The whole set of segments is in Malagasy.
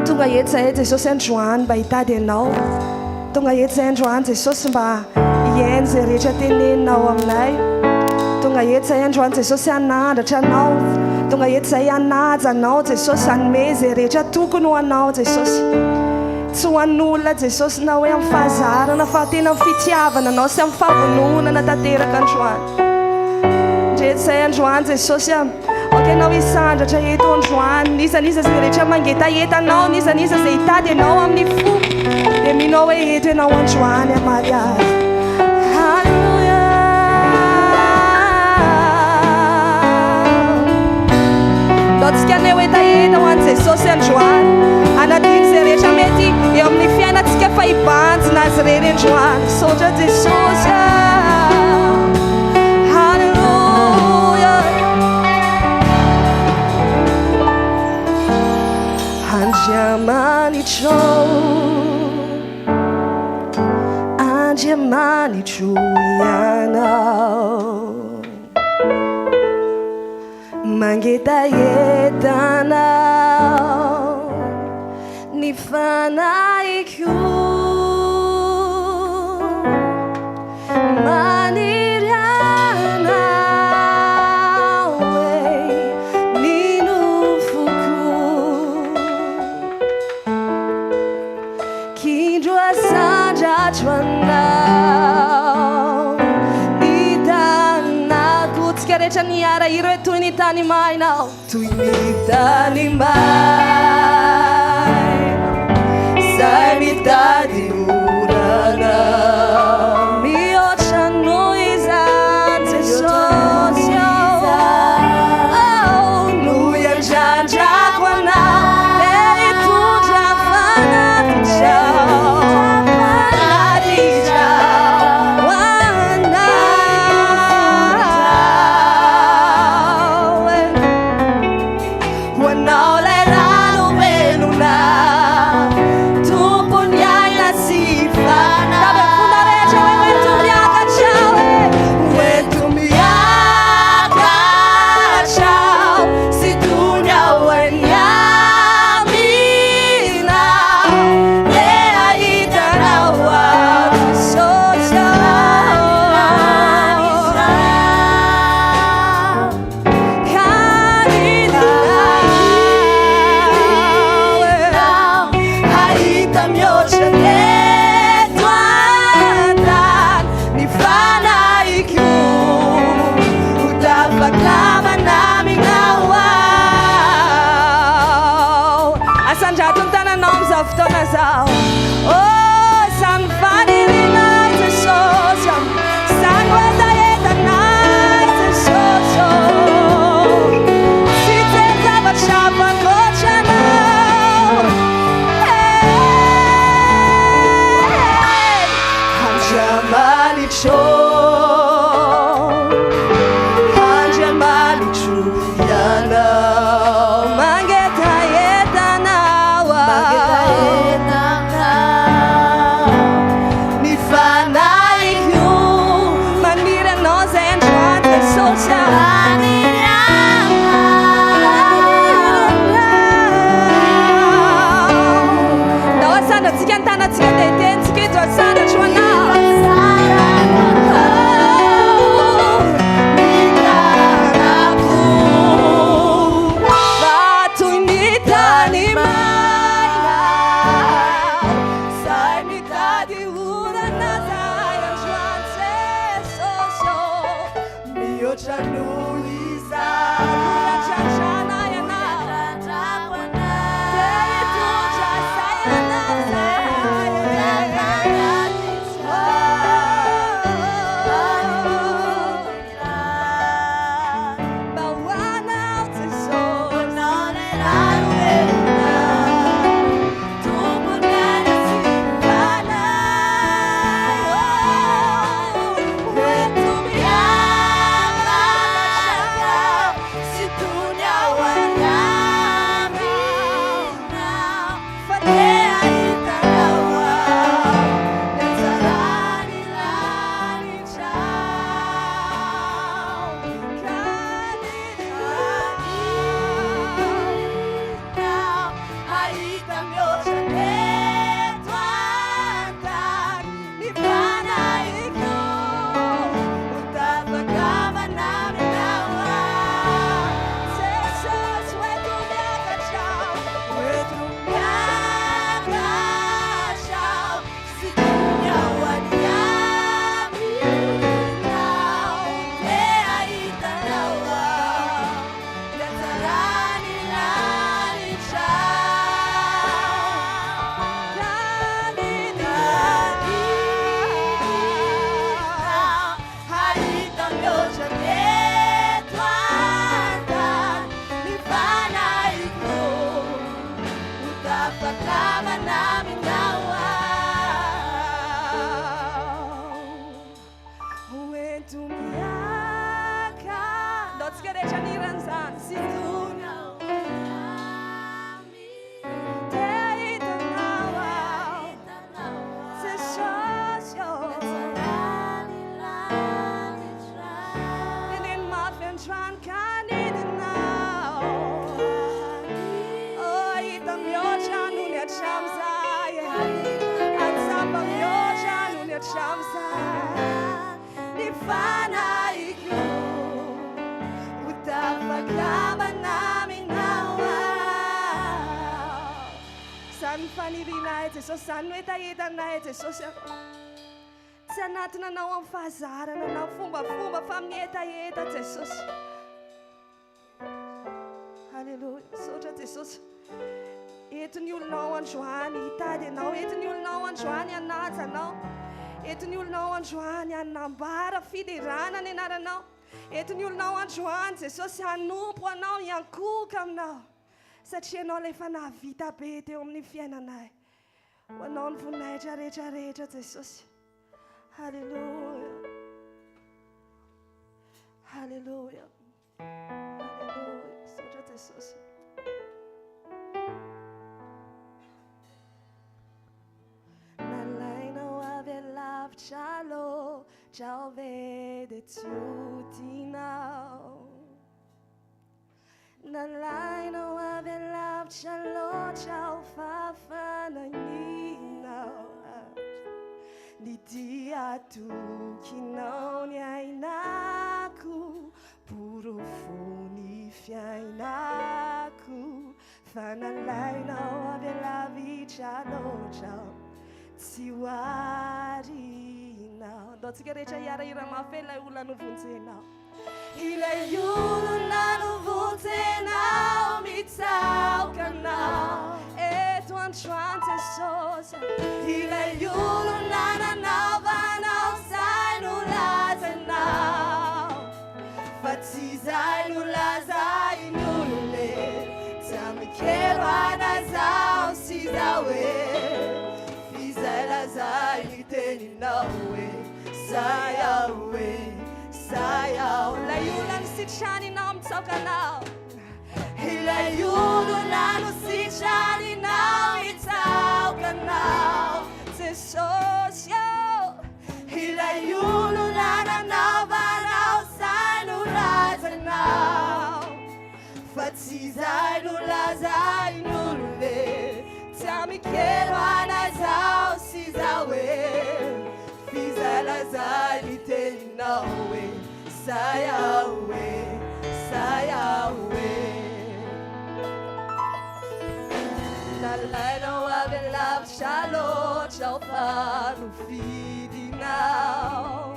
Tonga eto izahay Jesosy androany mba hitady Anao. Tonga eto izahay androany Jesosy mba hihaino izay rehetra teneninao aminay. Tonga eto izahay androany Jesosy hanandratra Anao. Tonga eto izahay hanaja Anao Jesosy, hanome izay rehetra tokony ho Anao Jesosy. Tsy ho an'olona Jesosy na hoe amin'ny fahazarana fa tena amin'ny fitiavana Anao sy amin'ny fahavononana tanteraka androany. Ndreto izay androany Jesosy a. Aoka Ianao hisandratra eto androany. N'iza n'iza izay rehetra mangetaheta Anao, n'iza n'iza izay hitady Anao amin'ny fo, dia mino aho hoe eto Ianao androany hamaly azy. Haleloia. Ataontsika haneho hetaheta ho an'i Jesosy androany. Hanadino izay rehetra mety eo amin'ny fiainantsika fa hibanjina Azy irery androany. Misaotra Jesosy a. Haleloia. Andriamanitro, Andriamanitro Ianao. Mangetaheta Anao ny fanahiko. Maniry Anao e ny nofoko. Kindro asandratro Anao ny tanako. Tsika rehetra niara-hira hoe toy ny tany maina aho. Toy ny tany maina izay mitady orana. Mihoatra noho izany Jesosy ô, no iandrandrako Anao. Te hitondra fanatitra fanatitra ho Anao. Ho Anao ilay rano velona, Tompon'ny aina sy fanahy. Tamin'ny fona rehetra hoe hoento miakatra aho e, hoento miakatra aho sy tony ao any aminao, te hahita Anao aho Jesosy ô. Hahita mihoatra ny eto an-tany ny fanahiko ho tafakamana aminao aho. Asandrato ny tananao amin'izao fotoana izao. Oh, izany fanirianay Jesosy. Izany hetahetanay Jesosy ô. Tsy hijery zavatra hafa ankoatra Anao. Hey, Andriamanitro, Andriamanitro Ianao. Mangetaheta Anao aho. Ny Hahita mihoatra ny eto an-tany ny fanahiko. Ho tafakambana aminao aho. Jesosy, ho ento miakatra aho. Ho ento miakatra aho. Sy tonga ho any aminao. Te hahita anao aho. Ny hatsaran'ny lanitra. Hahita mihoatra ny eto an-tany ny fanahiko. Ho tafakambana aminao aho. Ho ento miaka. Ndao tsika rehetra nihira an'izany. Sy tonga ho Te hahita anao aho. Jesosy ô. Teneno mafy androany ka nidinao. Oh, hahita mihoatra noho ny hatramin'izay. Hahatsapa mihoatra noho ny hatramin'izay. Ny fanahiko ho tafakambana aminao aho. Izany ny fanirianay Jesosy, izany no hetahetanay Jesosy. Tsy hanatona anao amin'ny fahazarana na fombafomba fa amin'ny hetaheta Jesosy. Alléluia. Misaotra Jesosy. Eto ny olonao androany hitady anao, eto ny olonao androany hanaja anao, eto ny olonao androany hanambara fiderana ny anaranao, eto ny olonao androany Jesosy hanompo anao, hiankohoka aminao, satria ianao ilay efa nahavita be teo amin'ny fiainanay. Ho anao ny voninahitra rehetra rehetra Jesosy. Alléluia. Alléluia. Alléluia. Misaotra Jesosy. Nalainao avy alavitra loatra aho ve dia tsy ho tianao. Nalainao avy alavitra loatra aho fa fanahianao. Ny dia tokinao ny ainako, porofon'ny fiainako. Fa nalainao avy alavitra loatra aho, tsy ho arinao. Andao tsika rehetra hiara-hira mafy ilay olona novonjenao. Ilay olona novonjenao mitsaoka anao eto androany Jesosy. Ilay olona nanaovanao izay nolazainao fa tsy izay nolazain'ny olona e. Tsy amikero an'izao sy izao e, f'izay lazain'ny teninao e, zay aho e. Zay aho. Ilay olona nositraninao mitsaoka anao. Ilay olona nositraninao mitsaoka anao. Jesosy ô. Ilay olona nanaovanao izay nolazainao. Fa tsy izay nolazain'olona e. Tsy amikero anay izao sy izao e. F'izay lazain'ny teninao e. Zay aho e, zay aho e. Nalainao avy alavitra loatra aho fa nofidinao.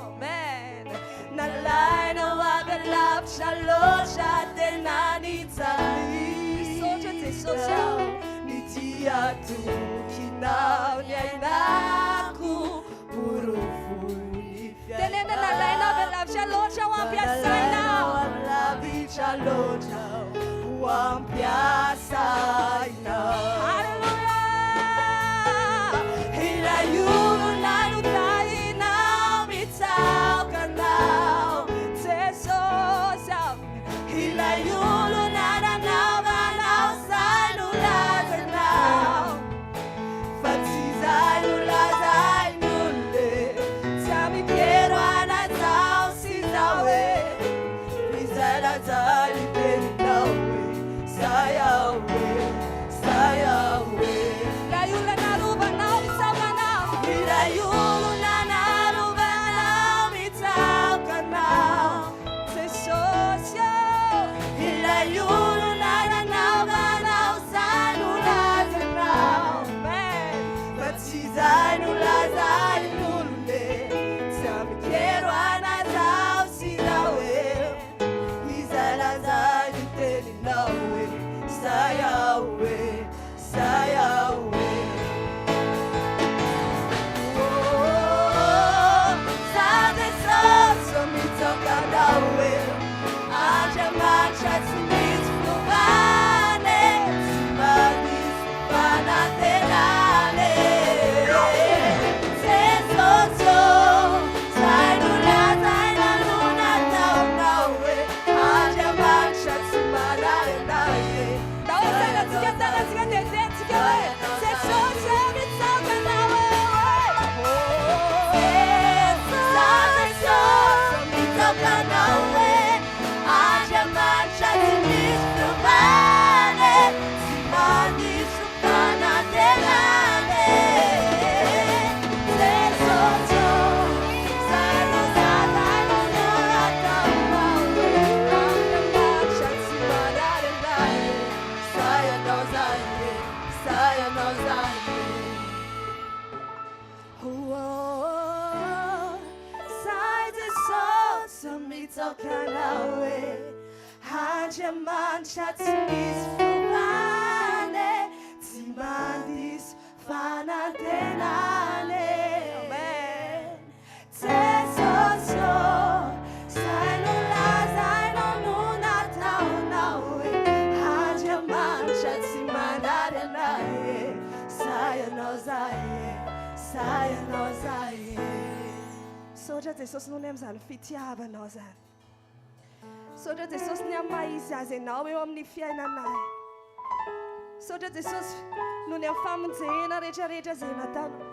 Amen. Nalainao avy alavitra loatra tena nijaly. Misaotra Jesosy aho. Ny dia tokinao ny ainako porofon'ny fiainako. Tenena nalainao avy alavitra loatra ho ampiasainao. Nalainao avy alavitra loatra ho ampiasainao. Alléluia. Ilay olona notahinao mitsaoka anao Jesosy aho. Ilay olona nanaovanao izay nolazainao. Fa tsy izay nolazain'olona e. Tsy amikero an'izao sy izao e. Izay lazain'ny teninao e. Zay aho e. Mitsaoka Anao e. Andriamanitra tsy misy fiovana e, tsy mandiso fanantenana e. Amen. Jesosy ô, zay nolazainao no nataonao e, Andriamanitra tsy manary anay e, zay Ianao zay e, zay Ianao zay e. Misaotra Jesosy noho ny amin'izany fitiavanao izany. Misaotra Jesosy ny amin'ny maha izy azy anao eo amin'ny fiainanay. Misaotra Jesosy noho ny amin'ny famonjena rehetra rehetra izay nataonao.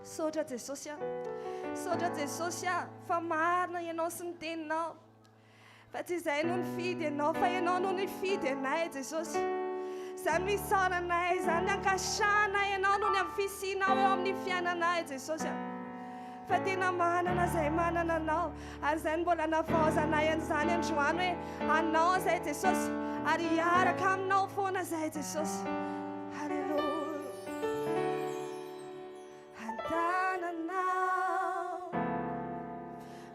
Misaotra Jesosy a. Misaotra Jesosy a fa marina ianao sy ny teninao. Fa tsy izay no nifidy ianao fa ianao no nifidy anay Jesosy. Izany no isaoranay, izany no ankasitrahanay ianao noho ny amin'ny fisianao eo amin'ny fiainanay Jesosy a. Fa tena manana izay manana anao. Ary izay no mbola navaozanay an'izany androany hoe anao izay Jesosy ary hiaraka aminao foana izay Jesosy. Haleloia. An-tananao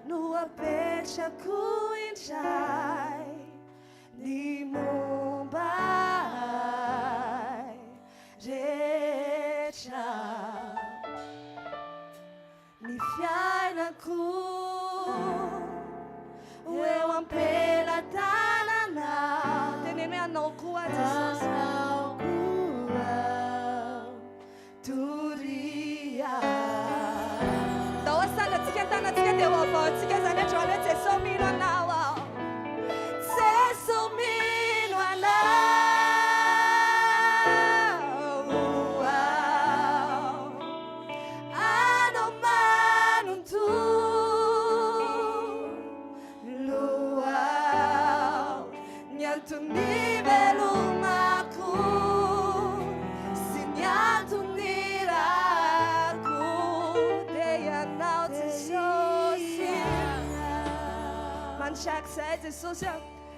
no apetrako indray ny momba ahy rehetra. Ny fiainako ho eo am-pelatananao. Teneno hoe anao koa Jesosy. Anao koa doria. Ndao asandratsika ny tanantsika dia ho avaontsika izany androany hoe Jeso mino anao aho. Jeso mino anao aho. Anao manontolo aho, ny antony ivelomako sy ny antony irako dia Ianao Jesosy. Mandrakizay Jesosy a,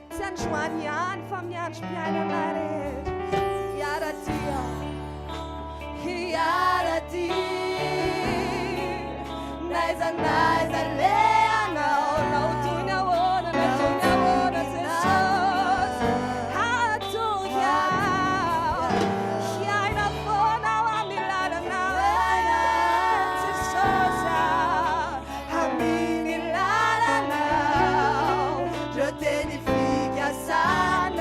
tsy androany ihany fa amin'ny androm-piainana rehetra. Hiara-dia. Hiara-dia n'aiza n'aiza alehanao na ho toy ny ahoana na toy ny ahoana Jesosy hatoky aho hiaina foana ao amin'ny lalanao Jesosy amin'ny lalanao ireo teny fikasanao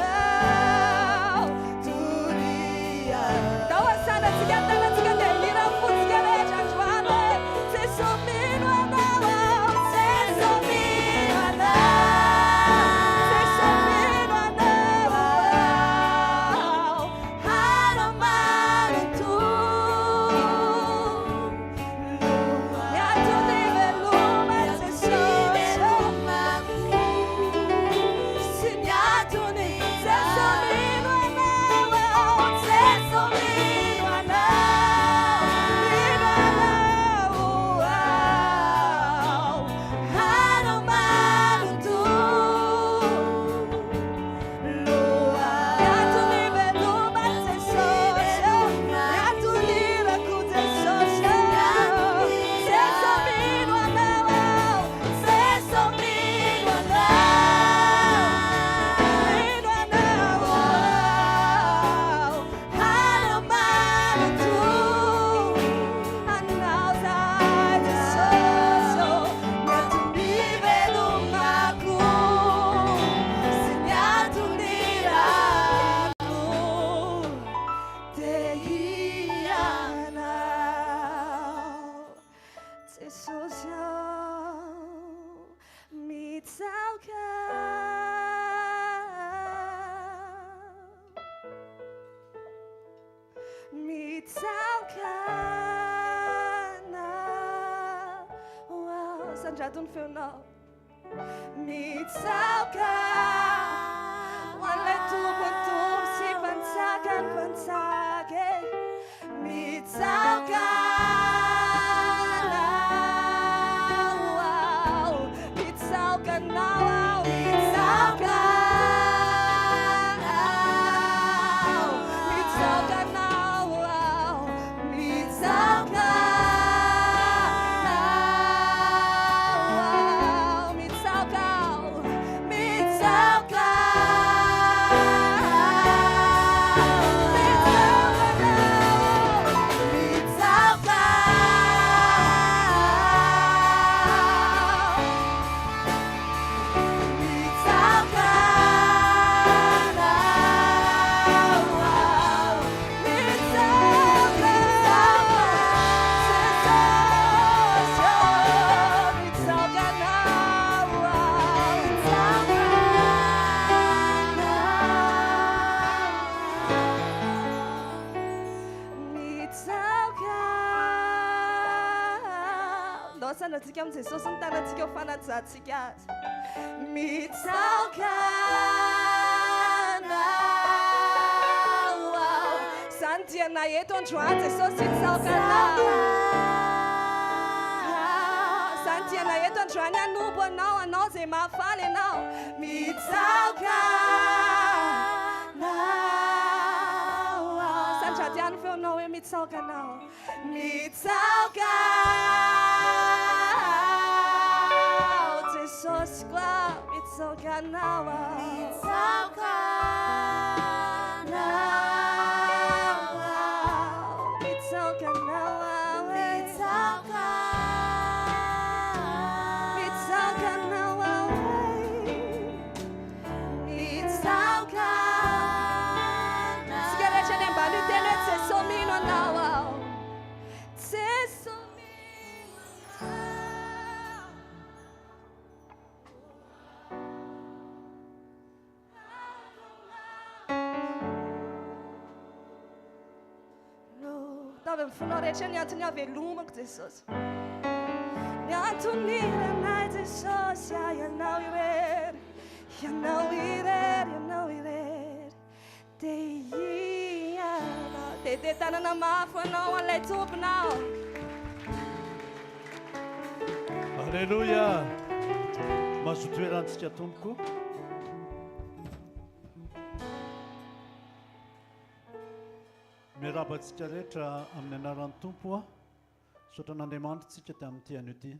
Doria. Ndao asandratsika ny tanantsika dia hira ny fontsika rehetra androany hoe Jeso mino anao aho, Jeso mino anao, Jeso mino anao aho, hanao manontolo. Ny antony veloma Jesosy. Sy ny antony Jeso mino anao aho, Jeso mino anao, mino anao aho, hanao manontolo. Ny antony veloma Jesosy, ny antony irako Jesosy, Jeso mino anao aho, Jeso mino anao, mino anao aho, hanao manontolo anao zahay Jesosy, ny antony ivelomako sy ny antony irako dia ianao Jesosy ô, mitsaoka. Mitsaoka anao aho. Sandrato ny feonao. Mitsaoka ho an'ilay Tompon'ny Tompo sy Mpanjakan'ny Mpanjaka e. Mitsaoka anao aho. Mitsaoka anao aho. Mitsaoka anao. Mitsaoka anao aho. Mitsaoka anao aho. Asandratsika amin'i Jesosy ny tanantsika ho fanajantsika Azy. Mitsaoka Anao aho. Izany dianay eto androany Jesosy hitsaoka Anao. Izany dianay eto androany hanompo Anao, Anao izay mahafaly Anao. Mitsaoka Anao aho. Sandraty ihany ny feonao hoe mitsaoka Anao. Mitsaoka aho Jesosiko aho mitsaoka Anao aho. Mitsaoka Anao aho. Mitsaoka Anao aho e. Mitsaoka. Mitsaoka Anao aho e. Mitsaoka Anao. Tsika rehetra any ambany io teny hoe Jeso mino Anao aho. Jeso mino Anao. Ataovy amin'ny fonao rehetra ny antony havelomako Jesosy. Ny antony hiranay Jesosy ah, Ianao irery, Ianao irery, Ianao irery. Te hianao. Tete tanana mafy ho anao an'ilay Tomponao. Alléluia. Mazoto toerantsika tompoko. Miarahaba antsika rehetra amin'ny anaran'ny Tompo aho. Misaotra an'Andriamanitra isika dia amin'ity anio ity.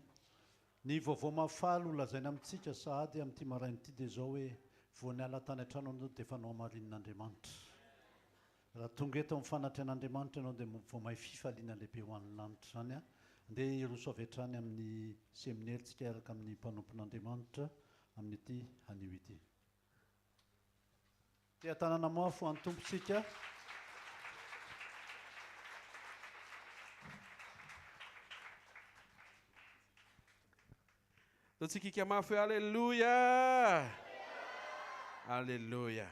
Ny vaovao mahafaly ho lazaina amintsika sahady amin'ity maraina ity dia izao hoe vao niala tany an-trano ianao dia efa nohamarinin'Andriamanitra. Raha tonga eto amin'ny fanatrehan'Andriamanitra ianao dia vao may fifaliana lehibe ho an'ny lanitra izany. Andeha hiroso avy hatrany amin'ny seminera isika hiaraka amin'ny mpanompon'Andriamanitra amin'ity anio ity. Teha-tanana mafy ho an'ny Tompo isika. Ataontsika hika mafy hoe Aleloia! Aleloia!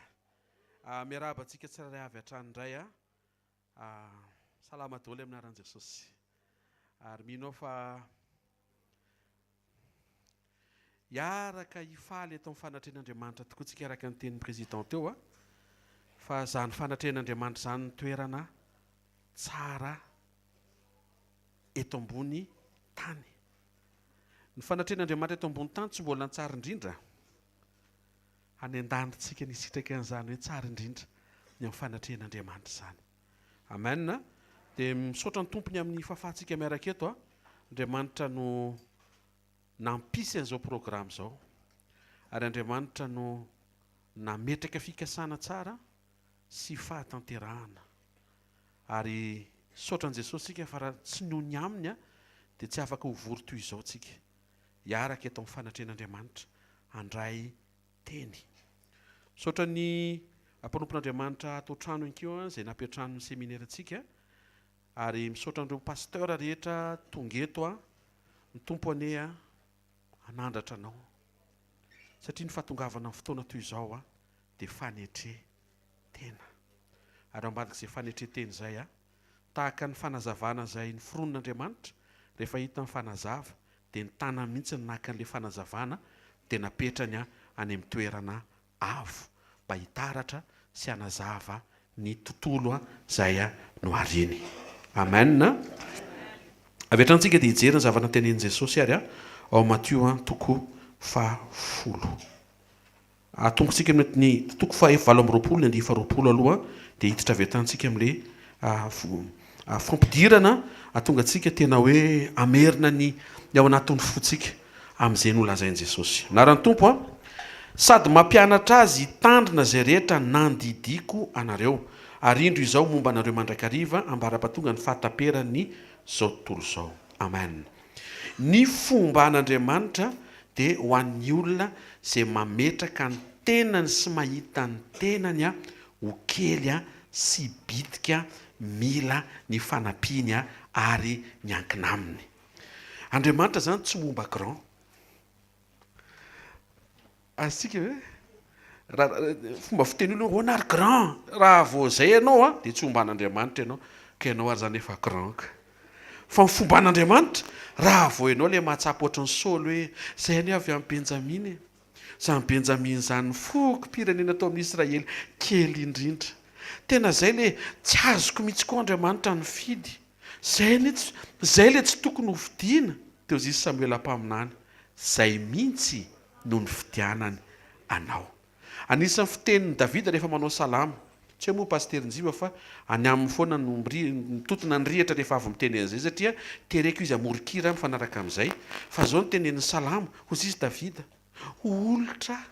Ah, miarahaba antsika tsirairay avy hatrany indray ah. Ah, salama daholo amin'ny anaran'i Jesosy. Ary mino aho fa Hiaraka hifaly eto amin'ny fanatrehan'Andriamanitra tokoa tsika araka ny tenin'ny président teo a! Fa izany fanatrehan'Andriamanitra izany ny toerana tsara eto ambony tany. Ny fanatrehan'Andriamanitra eto ambony tany tsy mbola ny tsara indrindra. Any an-danitsika ny hisitraka an'izany hoe tsara indrindra ny amin'ny fanatrehan'Andriamanitra izany. Amen. Dia misaotra ny Tompo ny amin'ny fahafahantsika miaraka eto a. Andriamanitra no nampisy an'izao programme izao. Ary Andriamanitra no nametraka fikasana tsara sy fahatanterahana. Ary misaotra an'i Jesosy isika fa raha tsy noho ny Aminy dia tsy afaka ho vory toy izao tsika. Hiaraka eto amin'ny fanatrehan'Andriamanitra handray teny. Misaotra ny mpanompon'Andriamanitra ato an-trano ihany koa izay nampiantrano ny seminera antsika ary misaotra an'ireo pasteur rehetra tonga eto a, ny Tompo anie hanandratra anao satria ny fahatongavana amin'ny fotoana toy izao a dia fanetre tena ary ao ambadik'izay fanetre tena izay a tahaka ny fanazavana izay noforonin'Andriamanitra rehefa hita ny fanazava dia ny tanany mihitsy no naka an'ilay fanazavana dia napetrany any amin'ny toerana avo mba hitaratra sy hanazava ny tontolo izay nohariany. Amen. Avy hatrany tsika dia hijery ny zava-nantenenin'i Jesosy ary ao Matio toko fahafolo. Atombotsika amin'ny toko faha 28 ny andiany faha 20 aloha dia hiditra avy hatrany tsika amin'ilay fampidirana hahatonga antsika tena hoe hamerina ny ny ao anatin'ny fontsika amin'izay nolazain'i Jesosy. Anaran'ny Tompo a! Sady mampianatra azy hitandrina izay rehetra nandidiako anareo, ary indro izaho momba anareo mandrakariva ambara-pahatonga ny fahataperan'ny izao tontolo izao. Amen. Ny fomban'Andriamanitra dia ho an'ny olona izay mametraka ny tenany sy mahita ny tenany ho kely sy bitika mila ny fanampiany ary miankina aminy. Andriamanitra izany tsy momba grand. Azontsika ve? Raha fomba fiteny olona hoe ahoana ary grand? Raha vao izay ianao dia tsy homban'Andriamanitra ianao, ka ianao ary izany efa grand ka. Fa ny fomban'Andriamanitra, raha vao ianao ilay mahatsapa ohatran'i Saoly hoe, Izay anie avy amin'i Benjamina e! Izany Benjamina izany ny fokom-pirenena tao amin'i Israely kely indrindra. Tena izay ilay tsy azoko mihitsy koa Andriamanitra nifidy. Izay anie tsy, izay ilay tsy tokony hofidiana. Teo izy Samoela mpaminany, izay mihitsy no nifidianany anao. Anisan'ny fitenin'i Davida rehefa manao salamo. Tsy hoe moa Pasitera Njiva fa any aminy foana no mitotona ny rihatra rehefa avy miteny an'izay satria tereko izy hamoron-kira mifanaraka amin'izay. Fa izao no tenenin'ny salamo, hoy izy Davida, Ho olitra aho.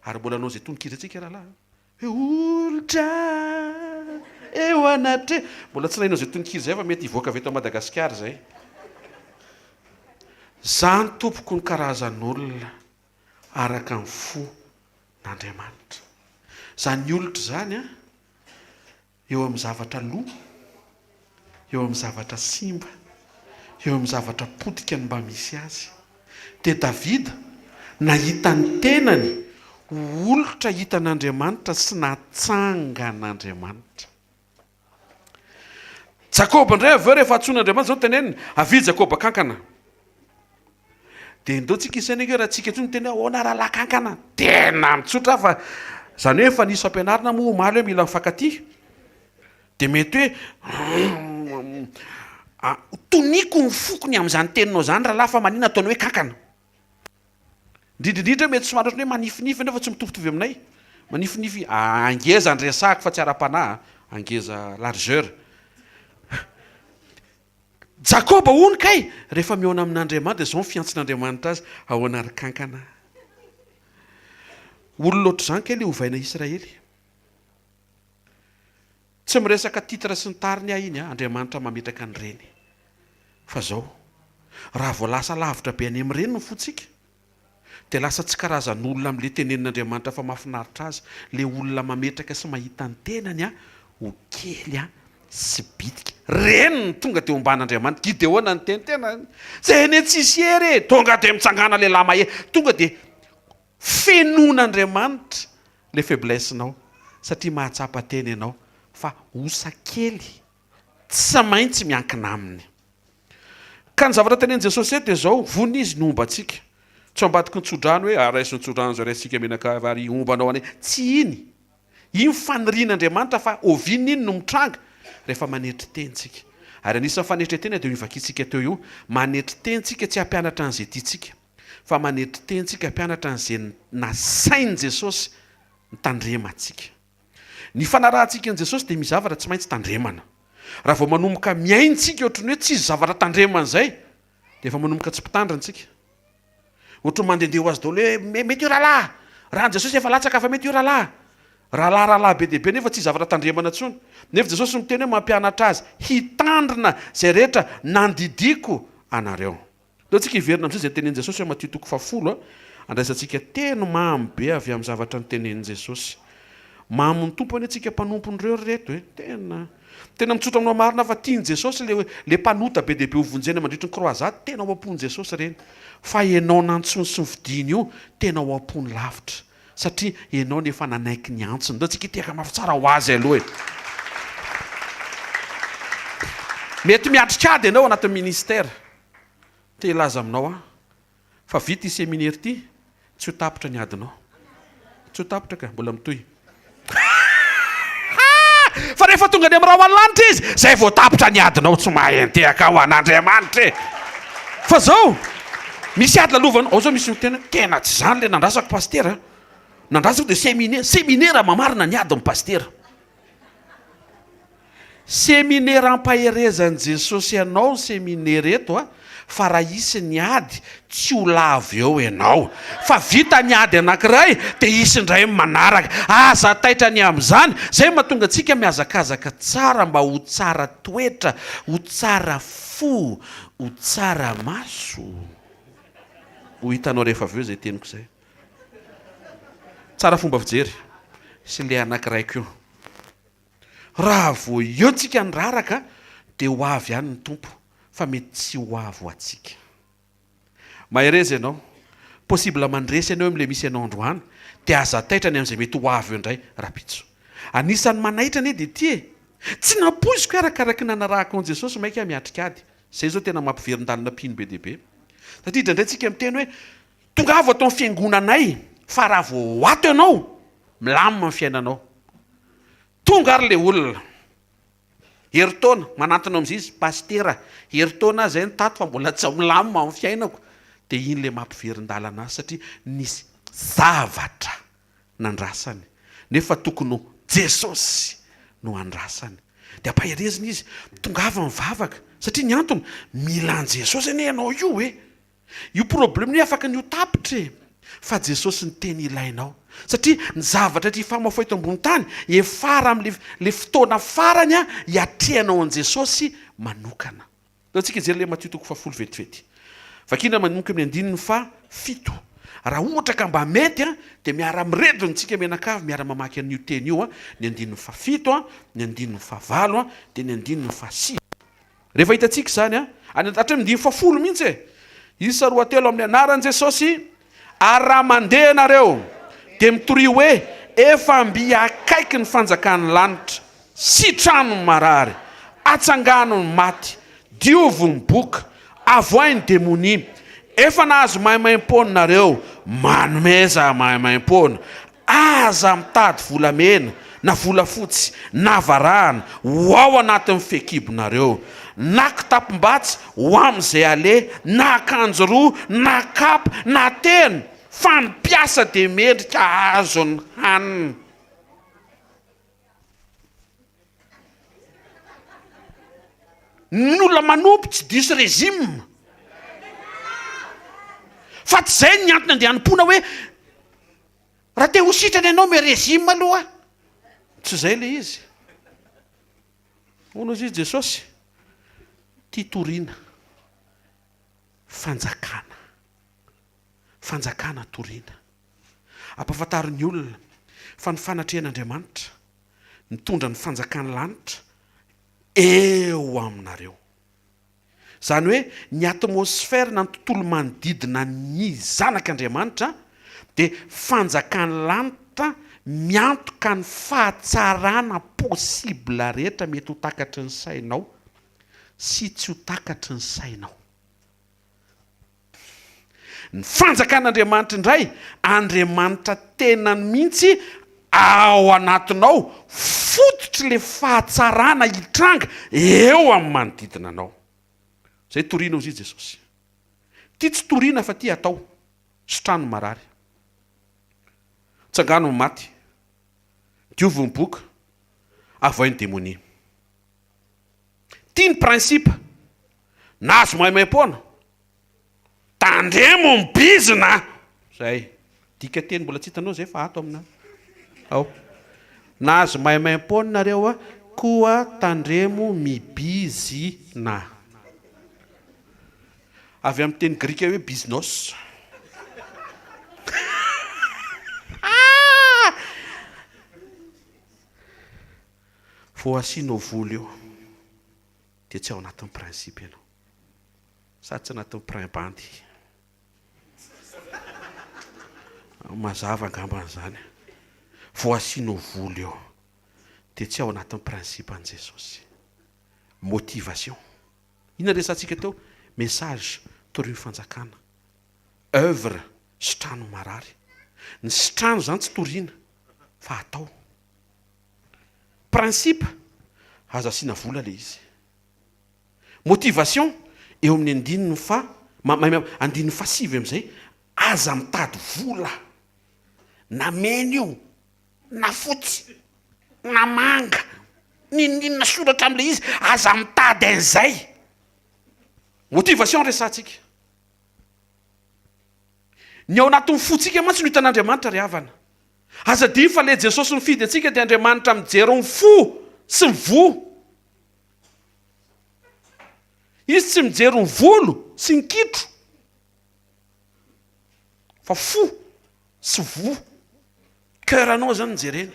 Ary mbola hanao izay tononkira antsika rahalahy a! Hoe olitra eo anatre. Mbola tsy nahaino an'izay tononkira izay fa mety hivoaka avy eto Madagasikara izay. Izany tompoko ny karazan'olona araka ny fo n'Andriamanitra. Izany olitra izany an, eo amin'ny zavatra lo, eo amin'ny zavatra simba, eo amin'ny zavatra potika no mba misy azy. Dia Davida nahita ny tenany ho olitra hitan'Andriamanitra sy natsangan'Andriamanitra. Jakoba indray avy eo rehefa antsoin'Andriamanitra izao no teneniny, Avia Jakoba kankana. Dia ndao tsika hisaina ange raha tsika intsony miteny hoe ahoana rahalahy kankana. Tena mitsotra aho fa izany hoe efa nisy fampianarana moa omaly hoe mila mifankatia. Dia mety hoe toniko ny foko ny amin'izany teninao izany rahalahy fa maninona ataonao hoe kankana. Indrindra indrindra mety somary ohatran'ny hoe manifinify nefa tsy mitovitovy aminay. Manifinify angeza ny resahako fa tsy ara-panahy, angeza largeur. Jakoba hono kay rehefa mihaona amin'Andriamanitra dia izao ny fiantsin'Andriamanitra azy, ahoana ry kankana. Olona ohatr'izany kay ilay ovaina Israely. Tsy miresaka titre sy ny tariny aho iny a, Andriamanitra mametraka an'ireny. Fa zao, raha vao lasa lavitra be any amin'ireny ny fontsika, dia lasa tsy karazan'olona amin'ilay tenenin'Andriamanitra fa mahafinaritra azy, ilay olona mametraka sy mahita ny tenany ho kely sy bitika. Ireny no tonga dia omban'Andriamanitra. Gideona niteny, tena zay anie tsisy hery e! Tonga dia mitsangàna lehilahy mahery. Tonga dia Fenoin'Andriamanitra ilay faiblesse-nao satria mahatsapa tena ianao fa osa kely tsy maintsy miankina aminy. Ka ny zavatra tenenin'i Jesosy eto dia izao, vonona Izy ny homba antsika. Tsy ao ambadiky ny tsodrano hoe raiso ny tsodrano izao raisintsika menaka ary homba anao anie. Tsy iny. Iny fanirian'Andriamanitra fa oviana iny no mitranga? Rehefa manetry tena isika. Ary anisan'ny fanetren-tena dia io vakintsika teo io, manetry tena isika tsy hampianatra an'izay tiantsika. fa manetry tena tsika mpianatra an'izay nasain'i Jesosy nitandremantsika. Ny fanarahantsika an'i Jesosy dia misy zavatra tsy maintsy tandremana. Raha vao manomboka mihaino tsika ohatran'ny hoe tsisy zavatra tandremana izay dia efa manomboka tsy mpitandrina tsika. Ohatran'ny mandehandeha ho azy daholo hoe mety io rahalahy, raha an'i Jesosy efa latsaka fa mety io rahalahy. Rahalahy rahalahy be dia be nefa tsisy zavatra tandremana intsony. Nefa Jesosy miteny hoe mampianatra azy hitandrina izay rehetra nandidiako anareo. Ndao tsika hiverina amin'izay izay tenenin'i Jesosy ao Matio toko fahafolo andraisantsika teny mamy be avy amin'ny zavatra notenenin'i Jesosy. Mamin'ny Tompo anie tsika mpanompony ireo ry reto e! Tena tena mitsotra aminao marina fa tian'i Jesosy le le mpanota be dia be ho vonjena mandritry ny croisade, tena ao am-pon'i Jesosy ireny. Fa ianao nantsoiny sy nofidiny io, tena ao am-pony lavitra. Satria ianao no efa nanaiky ny antsony. Ndao tsika hitehaka mafy tsara ho azy aloha e! Mety miatrika ady ianao anatin'ny ministère. Te hilaza aminao aho fa vita ity seminaire ity, tsy ho tapitra ny adinao. Tsy ho tapitra ka, mbola mitohy. Fa rehefa tonga any amin'ny rahona lanitra izy, zay vao tapitra ny adinao, tsy mahay antehaka ho an'Andriamanitra e! Fa zao, misy ady lalovanao, ao zao misy miteny hoe, tena tsy zany le nandrasako pasitera a! Nandrasako de seminaire, seminaire mamarana ny adin'ny pasitera. Seminera ampaherezan'i Jesosy anao ny seminera eto a, fa raha hisy ny ady tsy ho lavo eo ianao, fa vita ny ady anankiray dia hisy indray ny manaraka, aza taitra ny amin'izany, izay no mahatonga antsika mihazakazaka tsara mba ho tsara toetra, ho tsara fo, ho tsara maso, ho hitanao rehefa avy eo izay teniko izay. Tsara fomba fijery sy le anakiray koa. Raha vao eo tsika ny raraka dia ho avy ihany ny Tompo fa mety tsy ho avy ho antsika. Mahereza ianao. Possible mandresy ianao amin'ilay misy anao androany dia aza taitra ny amin'izay mety ho avy eo indray rahampitso. Anisan'ny manaitra anie dia ity e! Tsy nampoiziko hoe arakaraky ny nanarahako an'i Jesosy mainka aho miatrika ady. Izay izao tena mampiverin-dalana mpino be dia be. Satria indraindray tsika miteny hoe tongava ato amin'ny fiangonanay fa raha vao ato ianao milamina ny fiainanao. Tonga ary ilay olona. Herintaona, manantona amin'izay izy, Pasitera, herintaona aho izay no tato fa mbola tsy milamina amin'ny fiainako. Dia iny ilay mampiverin-dalana azy satria nisy zavatra nandrasany nefa tokony ho Jesosy no andrasany. Dia ampaherezina izy, tongava mivavaka satria ny antony, mila an'i Jesosy anie ianao io e! Io problème io afaka ny ho tapitra e! Fa Jesosy ny tena ilainao. Satria ny zavatra eto hifamahofaho eto ambony tany, hiafara amin'le le fotoana farany hiatrehanao an'i Jesosy manokana. Ndao tsika hijery ilay Matio toko fahafolo vetivety. Vakiana manomboka amin'ny andininy faha fito. Raha ohatra ka mba mety dia miara miredona tsika mianakavy miara mamaky an'io teny io, ny andininy fahafito, ny andininy fahavalo dia ny andininy fahasivy. Rehefa hitantsika izany an, any hatramin'ny andininy fahafolo mihitsy e! Isa roatelo amin'ny anaran'i Jesosy, ary raha mandeha ianareo, dia mitoria hoe, Efa mby akaiky ny fanjakan'ny lanitra. Sitrano ny marary, atsangano ny maty, diovy ny boka, avoahy ny demonia. Efa nahazo maimaimpoana nareo, manomeza maimaimpoana. Aza mitady volamena na volafotsy na varahana ho ao anatin'ny fehikibonareo, na kitapom-batsy ho amin'izay aleha, na akanjo roa, na kapa, na tehina, fa ny mpiasa dia mendrika hahazo ny haniny. Ny olona manompo tsy diso régime. Fa tsy izay ny antony andeha hanompoana hoe Raha te ho sitrana ianao me régime aloha. Tsy izay ilay izy. Hono izy Jesosy tia torina fanjakana. Fanjakana torina. Ampahafantaro ny olona fa ny fanatrehan'Andriamanitra mitondra ny fanjakan'ny lanitra eo aminareo. Izany hoe ny atmosphère na ny tontolo manodidina ny zanak'Andriamanitra dia fanjakan'ny lanitra miantoka ny fahatsarana possible rehetra mety ho takatry ny sainao sy tsy ho takatry ny sainao. Ny fanjakan'Andriamanitra indray, Andriamanitra tenany mihitsy ao anatinao, fototry le fahatsarana hitranga eo amin'ny manodidina anao. Zay torina hozy i Jesosy. Ty tsy torina fa ty atao. Sitrano ny marary. Tsangano ny maty. Diovy ny boka. Avoay ny demonia. Ty ny principe. Nahazo maimaimpoana. Tandremo ny bizina! Zay. Dika teny mbola tsy hitanao zay fa ato amina ao. Nahazo maimaimpoana nareo a, koa tandremo mibizina. Avy amin'ny teny grika hoe biznos. Vao asianao vola eo dia tsy ao anatin'ny principe ianao. Sady tsy anatin'ny prin bandy. Mazava angambany izany. Vao asianao vola eo dia tsy ao anatin'ny principe an'i Jesosy. Motivation. Inona resahantsika teo? Message, torio fanjakana. Oeuvre, sitrano marary. Ny sitrano izany tsy toriana fa atao. Principe, aza asiana vola ilay izy. Motivation, eo amin'ny andininy faha, andininy fahasivy amin'izay, aza mitady vola, na mena io, na fotsy, na manga, n'inon'inona soratra amin'ilay izy, aza mitady an'izay. Motivation resahantsika. Ny ao anatin'ny fontsika mantsy no hitan'Andriamanitra ry havana. Aza adino fa ilay Jesosy nifidy antsika dia Andriamanitra mijery ny fo sy ny voa. Izy tsy mijery ny volo sy ny kitro fa fo sy voa. Cœur anao zany no jereny.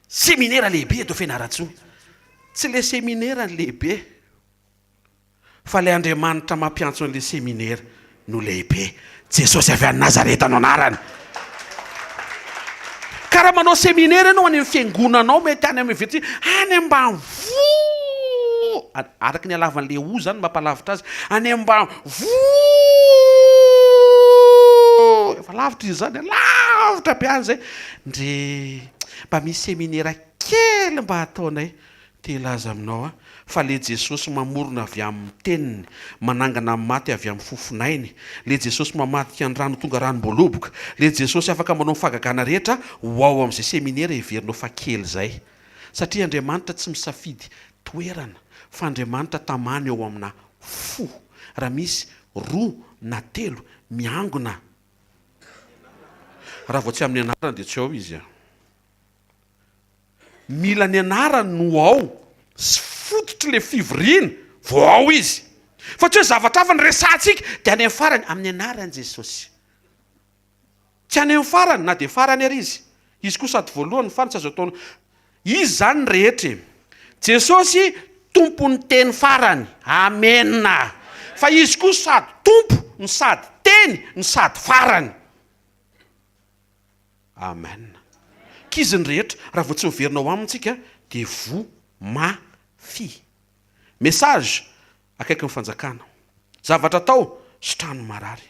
Seminera lehibe eto Fianarantsoa. Tsy le seminera ny lehibe fa le Andriamanitra mampiantso an'le seminera no lehibe. Jesosy avy any Nazareta no anarany. Ka raha manao seminera ianao any amin'ny fiangonanao, mety any amin'ny vetsy, any ambanivoho, araka ny halavan'ilay o zany no mampalavitra azy, any ambanivoho, efa lavitra izy zany, lavitra be any zay, ndry mba misy seminera kely mba ataonay. Te hilaza aminao aho fa le Jesosy mamorona avy amin'ny teniny, manangana ny maty avy amin'ny fofon'ainy, le Jesosy mamadika ny rano ho tonga ranom-boaloboka, le Jesosy afaka manao ny fahagagana rehetra ho ao amin'izay seminera heverinao fa kely izay. Satria Andriamanitra tsy misafidy toerana fa Andriamanitra tamany ao amina fo. Raha misy roa na telo miangona raha vao tsy amin'ny anarany dia tsy ao izy. Mila ny anarany no ao sy fototry le fivoriana vao ao izy. Fa tsy hoe zavatra hafa no resahantsika dia any amin'ny farany, amin'ny anaran'i Jesosy. Tsy any amin'ny farany na dia farany ary izy. Izy koa sady voalohany no farany tsy azo atao Izy izany ny rehetra e. Jesosy tompon'ny teny farany. Amena. Fa izy koa sady tompo no sady teny no sady farany. Amen. Kizy ny rehetra, raha vao tsy miverina ao aminy tsika dia voa ma fy. Message, akaiky ny fanjakana. Zavatra atao, sitrano ny marary.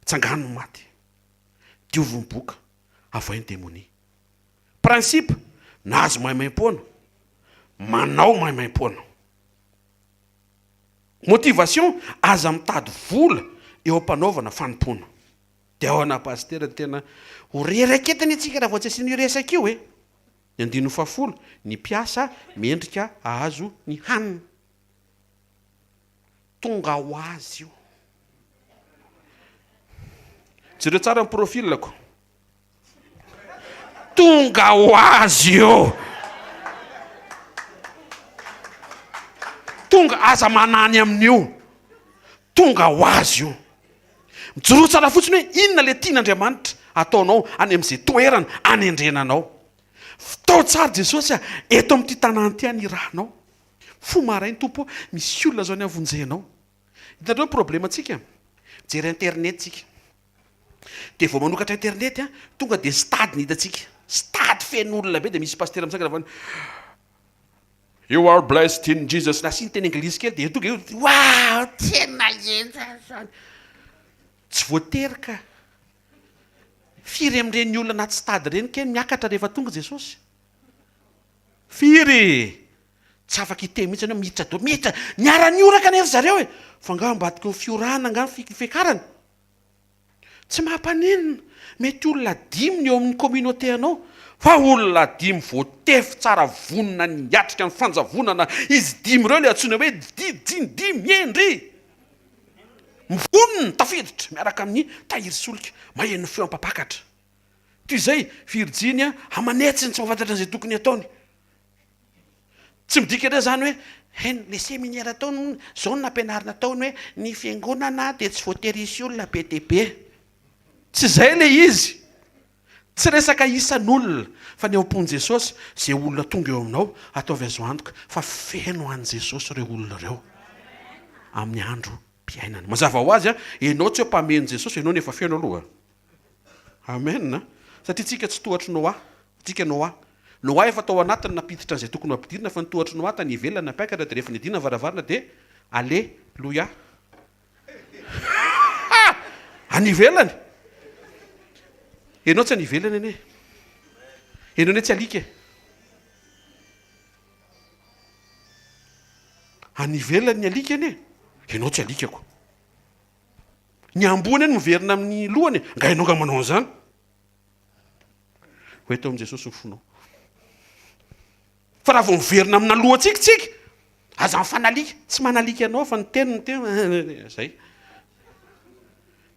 Tsangano ny maty. Diovy ny boka, avoay ny demonia. Principe, nahazo maimaimpoana, manao maimaimpoana. Motivation, aza mitady vola eo am-panaovana fanompoana. Dia ahoana Pasitera no tena ho reraka eto anie tsika raha vao tsy asiana io resaka io e! Ny andininy fahafolo, ny mpiasa mendrika hahazo ny haniny. Tonga ho azy io. Jereo tsara ny profil-ko. Tonga ho azy io. Tonga, aza manany amin'io. Tonga ho azy io. Mijoroa tsara fotsiny hoe inona ilay tian'Andriamanitra ataonao any amin'izay toerana anendrena anao. Vitao tsara Jesosy a, eto amin'ity tanàna ity aho nirahanao. Fo maraina Tompo ô, misy olona zao ny aho vonjenao. Hitanareo ny problème-tsika? Mijery internet tsika. Dia vao manokatra internet an, tonga dia stade ny hitantsika. Stade feno olona be dia misy pasitera mitsangana avy any, You are blessed in Jesus. Nasiany teny anglisy kely dia tonga eo, wow, tena henjana izany. Tsy voatery ka. Firy amin'ireny olona anaty stade ireny kay miakatra rehefa tonga Jesosy? Firy? Tsy afaka hiteny mihitsy ianao, miditra daholo, miditra. Niara-nihoraka anie ry zareo e! Fa angaha ambadiky ny fihorahana angaha ny fiakarana? Tsy mampaninona, mety olona dimy ny eo amin'ny communauté anao, fa olona dimy voatefy tsara vonona ny hiatrika ny fanjavonana, izy dimy ireo ilay antsoina hoe didin-dimy hendry! Mivonona, tafiditra miaraka amin'ny tahiry solika, maheno feo ampampakatra. Toy izay, virjiny aman'hetsiny tsy mahafantatra an'izay tokony hataony. Tsy midika indray izany hoe hen le seminaire ataony hono, izao no nampianarina tao ny hoe ny fiangonana dia tsy voatery hisy olona be dia be. Tsy izay ilay izy. Tsy resaka isan'olona fa ny ao am-pon'i Jesosy, izay olona tonga eo aminao, ataovy azo antoka fa feno an'i Jesosy ireo olona ireo amin'ny androm-piainany. Mazava ho azy, ianao tsy hoe mpameno Jesosy, ianao no efa feno aloha. Amen a! Satria tsika tsy tohatry Noah. Tsika Noah. Noah efa tao anatiny nampiditra an'izay tokony ho ampidirina fa ny tohatry Noah tany ivelany nampiakatra dia rehefa nidina ny varavarana dia Aleloia. Ha! Any ivelany. Ianao tsy any ivelany anie. Ianao anie tsy alika e. Any ivelany ny alika anie. Ianao tsy alikako. Ny ambony anie miverina amin'ny lohany e! Nga ianao nga manao an'izany? Ho eto amin'i Jesosy ny fonao. Fa raha vao miverina amina lohantsika tsika, aza mifanalika. Tsy manalika anao fa ny teny no teny, zay.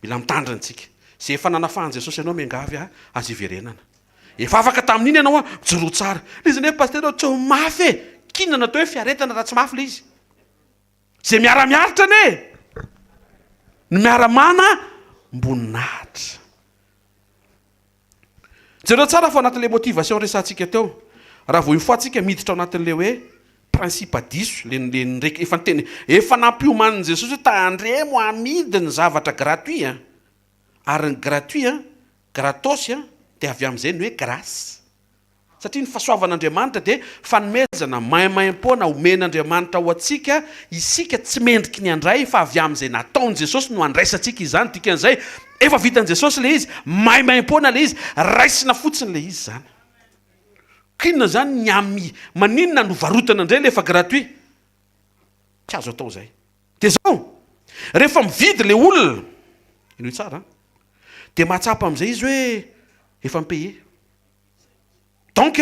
Mila mitandrina tsika. Izay efa nanafahan'i Jesosy anao miangavy ahy, aza iverenana. Efa afaka tamin'iny ianao an, mijoroa tsara. Ilay izy anefa pasitera tsy ho mafy e! K'inona no atao hoe fiaretana raha tsy mafy ilay izy? Izay miara-miaritra anie no miara-manam-boninahitra. Jereo tsara fa ao anatin'ilay motivation resahantsika teo, raha vao une fois tsika miditra ao anatin'ilay hoe principe diso, le le nirek- efa niteny, efa nampiomanin'i Jesosy hoe tandremo amidy ny zavatra gratuit an, ary ny gratuit an. Gratos an, dia avy amin'izay ny hoe grâce. Satria ny fahasoavan'Andriamanitra dia fanomezana maimaimpoana omen'Andriamanitra ho antsika, isika tsy mendriky ny handray fa avy amin'izay nataon'i Jesosy no andraisantsika izany, dikan'izay efa vitan'i Jesosy ilay izy, maimaimpoana ilay izy, raisina fotsiny ilay izy izany. K'inona izany ny ami, maninona no varotana indray ilay efa gratuit? Tsy azo atao izay. Dia izao, rehefa mividy ilay olona, henoy tsara an, dia mahatsapa amin'izay izy hoe efa mi-payer. Donc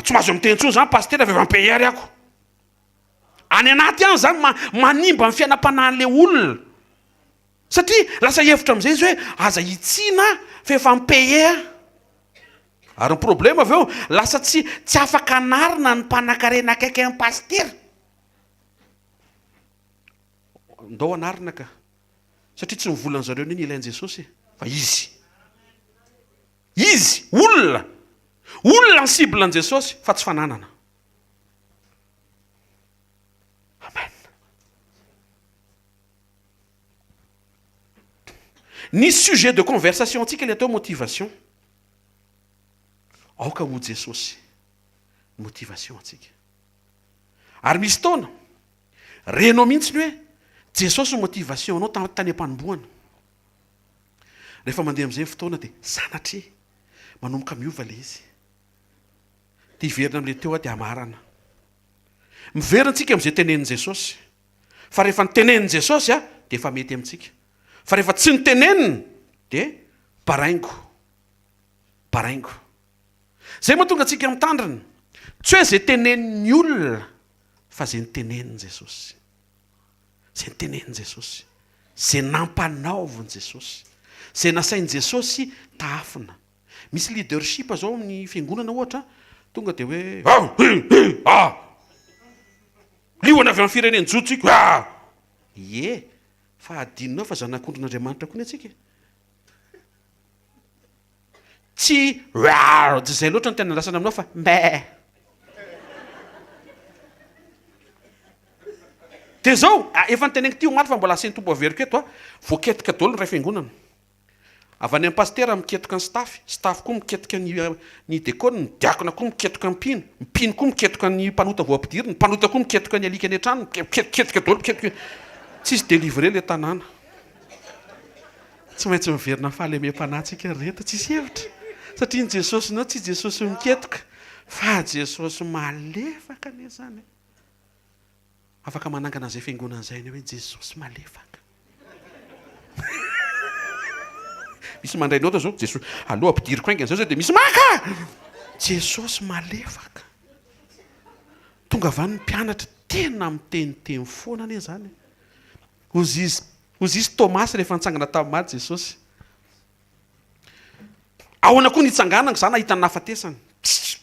tsy mahazo miteny intsony zany pasitera fa efa mi-payer ary ako. Any anaty any zany manimba ny fiainam-panahin'ilay olona. Satria lasa hevitra amin'izay izy hoe aza hitsiana fa efa mi-payer aho. Ary ny problème avy eo lasa tsy tsy afaka anarina ny mpanakarena akaiky an'i pasitera. Ndao anarina ka. Satria tsy ny volan'zareo anie no ilain'i Jesosy e, fa izy. Izy, olona! Olona ny cible an'i Jesosy fa tsy fananana. Amen. Ny sujet de conversation antsika ilay atao motivation. Aoka ho Jesosy motivation antsika. Ary misy taona, renao mihitsy ny hoe Jesosy motivation anao tany am-panombohana. Rehefa mandeha amin'izay ny fotoana dia sanatria manomboka miova ilay izy. Dia hiverina amin'ilay teo aho dia hamarana. Miverina tsika amin'izay tenenin'i Jesosy. Fa rehefa notenenin'i Jesosy dia efa mety amintsika. Fa rehefa tsy noteneniny dia baraingo. Baraingo. Izay mahatonga antsika mitandrina. Tsy hoe izay tenenin'ny olona fa izay notenenin'i Jesosy. Izay notenenin'i Jesosy, izay nampanaovin'i Jesosy, izay nasain'i Jesosy tahafina. Misy leadership zao amin'ny fiangonana ohatra, tonga dia hoe ah hi hi ah! Liona avy amin'ny firenen'i Joda tsika ah! Ie, fa adinonao fa zanak'ondrin'Andriamanitra koa ny antsika e. Tsy raww tsy izay loatra no tena andrasana aminao fa mbee. Dia izao, efa noteneniko ity omaly fa mbola asain'ny Tompo averiko eto a, voaketoka daholo ny iray fiangonana. Avy any amin'ny pasitera miketoka ny staff, staff koa miketoka ny ny dekona, ny diakona koa miketoka ny mpino, ny mpino koa miketoka ny mpanota vao ampidirina, ny mpanota koa miketoka ny alika any an-trano, miketoka daholo, miketoka. Tsisy délivré ilay tanàna. Tsy maintsy miverina amin'ny fahalemem-panahy tsika ry reto, tsisy hevitra. Satria ny Jesosinao tsy Jesosy miketoka fa Jesosy malefaka anie izany e. Afaka manangana an'izay fiangonana izay anie hoe Jesosy malefaka. Misy mandray note zao, Jesosy, aleo ampidiriko haingana izao sao dia misy maka! Jesosy malefaka. Tonga avy any ny mpianatra, tena miteniteny foana anie izany e. Hozy izy, hozy izy Tomasy rehefa nitsangana tamin'ny maty Jesosy. Ahoana koa nitsanganako za nahita ny nahafatesany. Tss.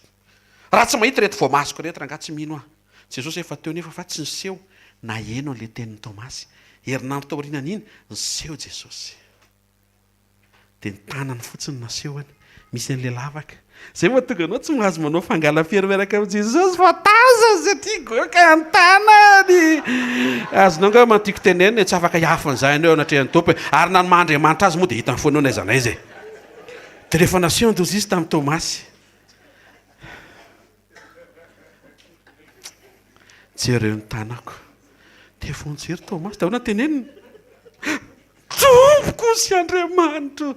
Raha tsy mahita ireto voamasoko ireto rangahy tsy mino aho. Jesosy efa teo nefa fa tsy niseho naheno an'ilay tenin'i Tomasy. Herinandro taorianan'iny, niseho Jesosy. Dia ny tanany fotsiny nasehony, misy an'ilay lavaka. Izay mahatonga anao tsy mahazo manao fangalam-pery miaraka amin'i Jesosy fa tazany satria goaka ny tanany. Azonao angamba ny tiako tenenina e, tsy afaka hiafina izany ianao eo anatrehan'ny Tompo e. Ary na ny maha Andriamanitra azy moa dia hitany foana eo n'aiza n'aiza e. Dia rehefa nasehony dia hoy Izy tamin'i Tomasy, Jereo ny tanako. Dia vao nijery Tomasy, dia ahoana teneniny? Tompoko sy Andriamanitro!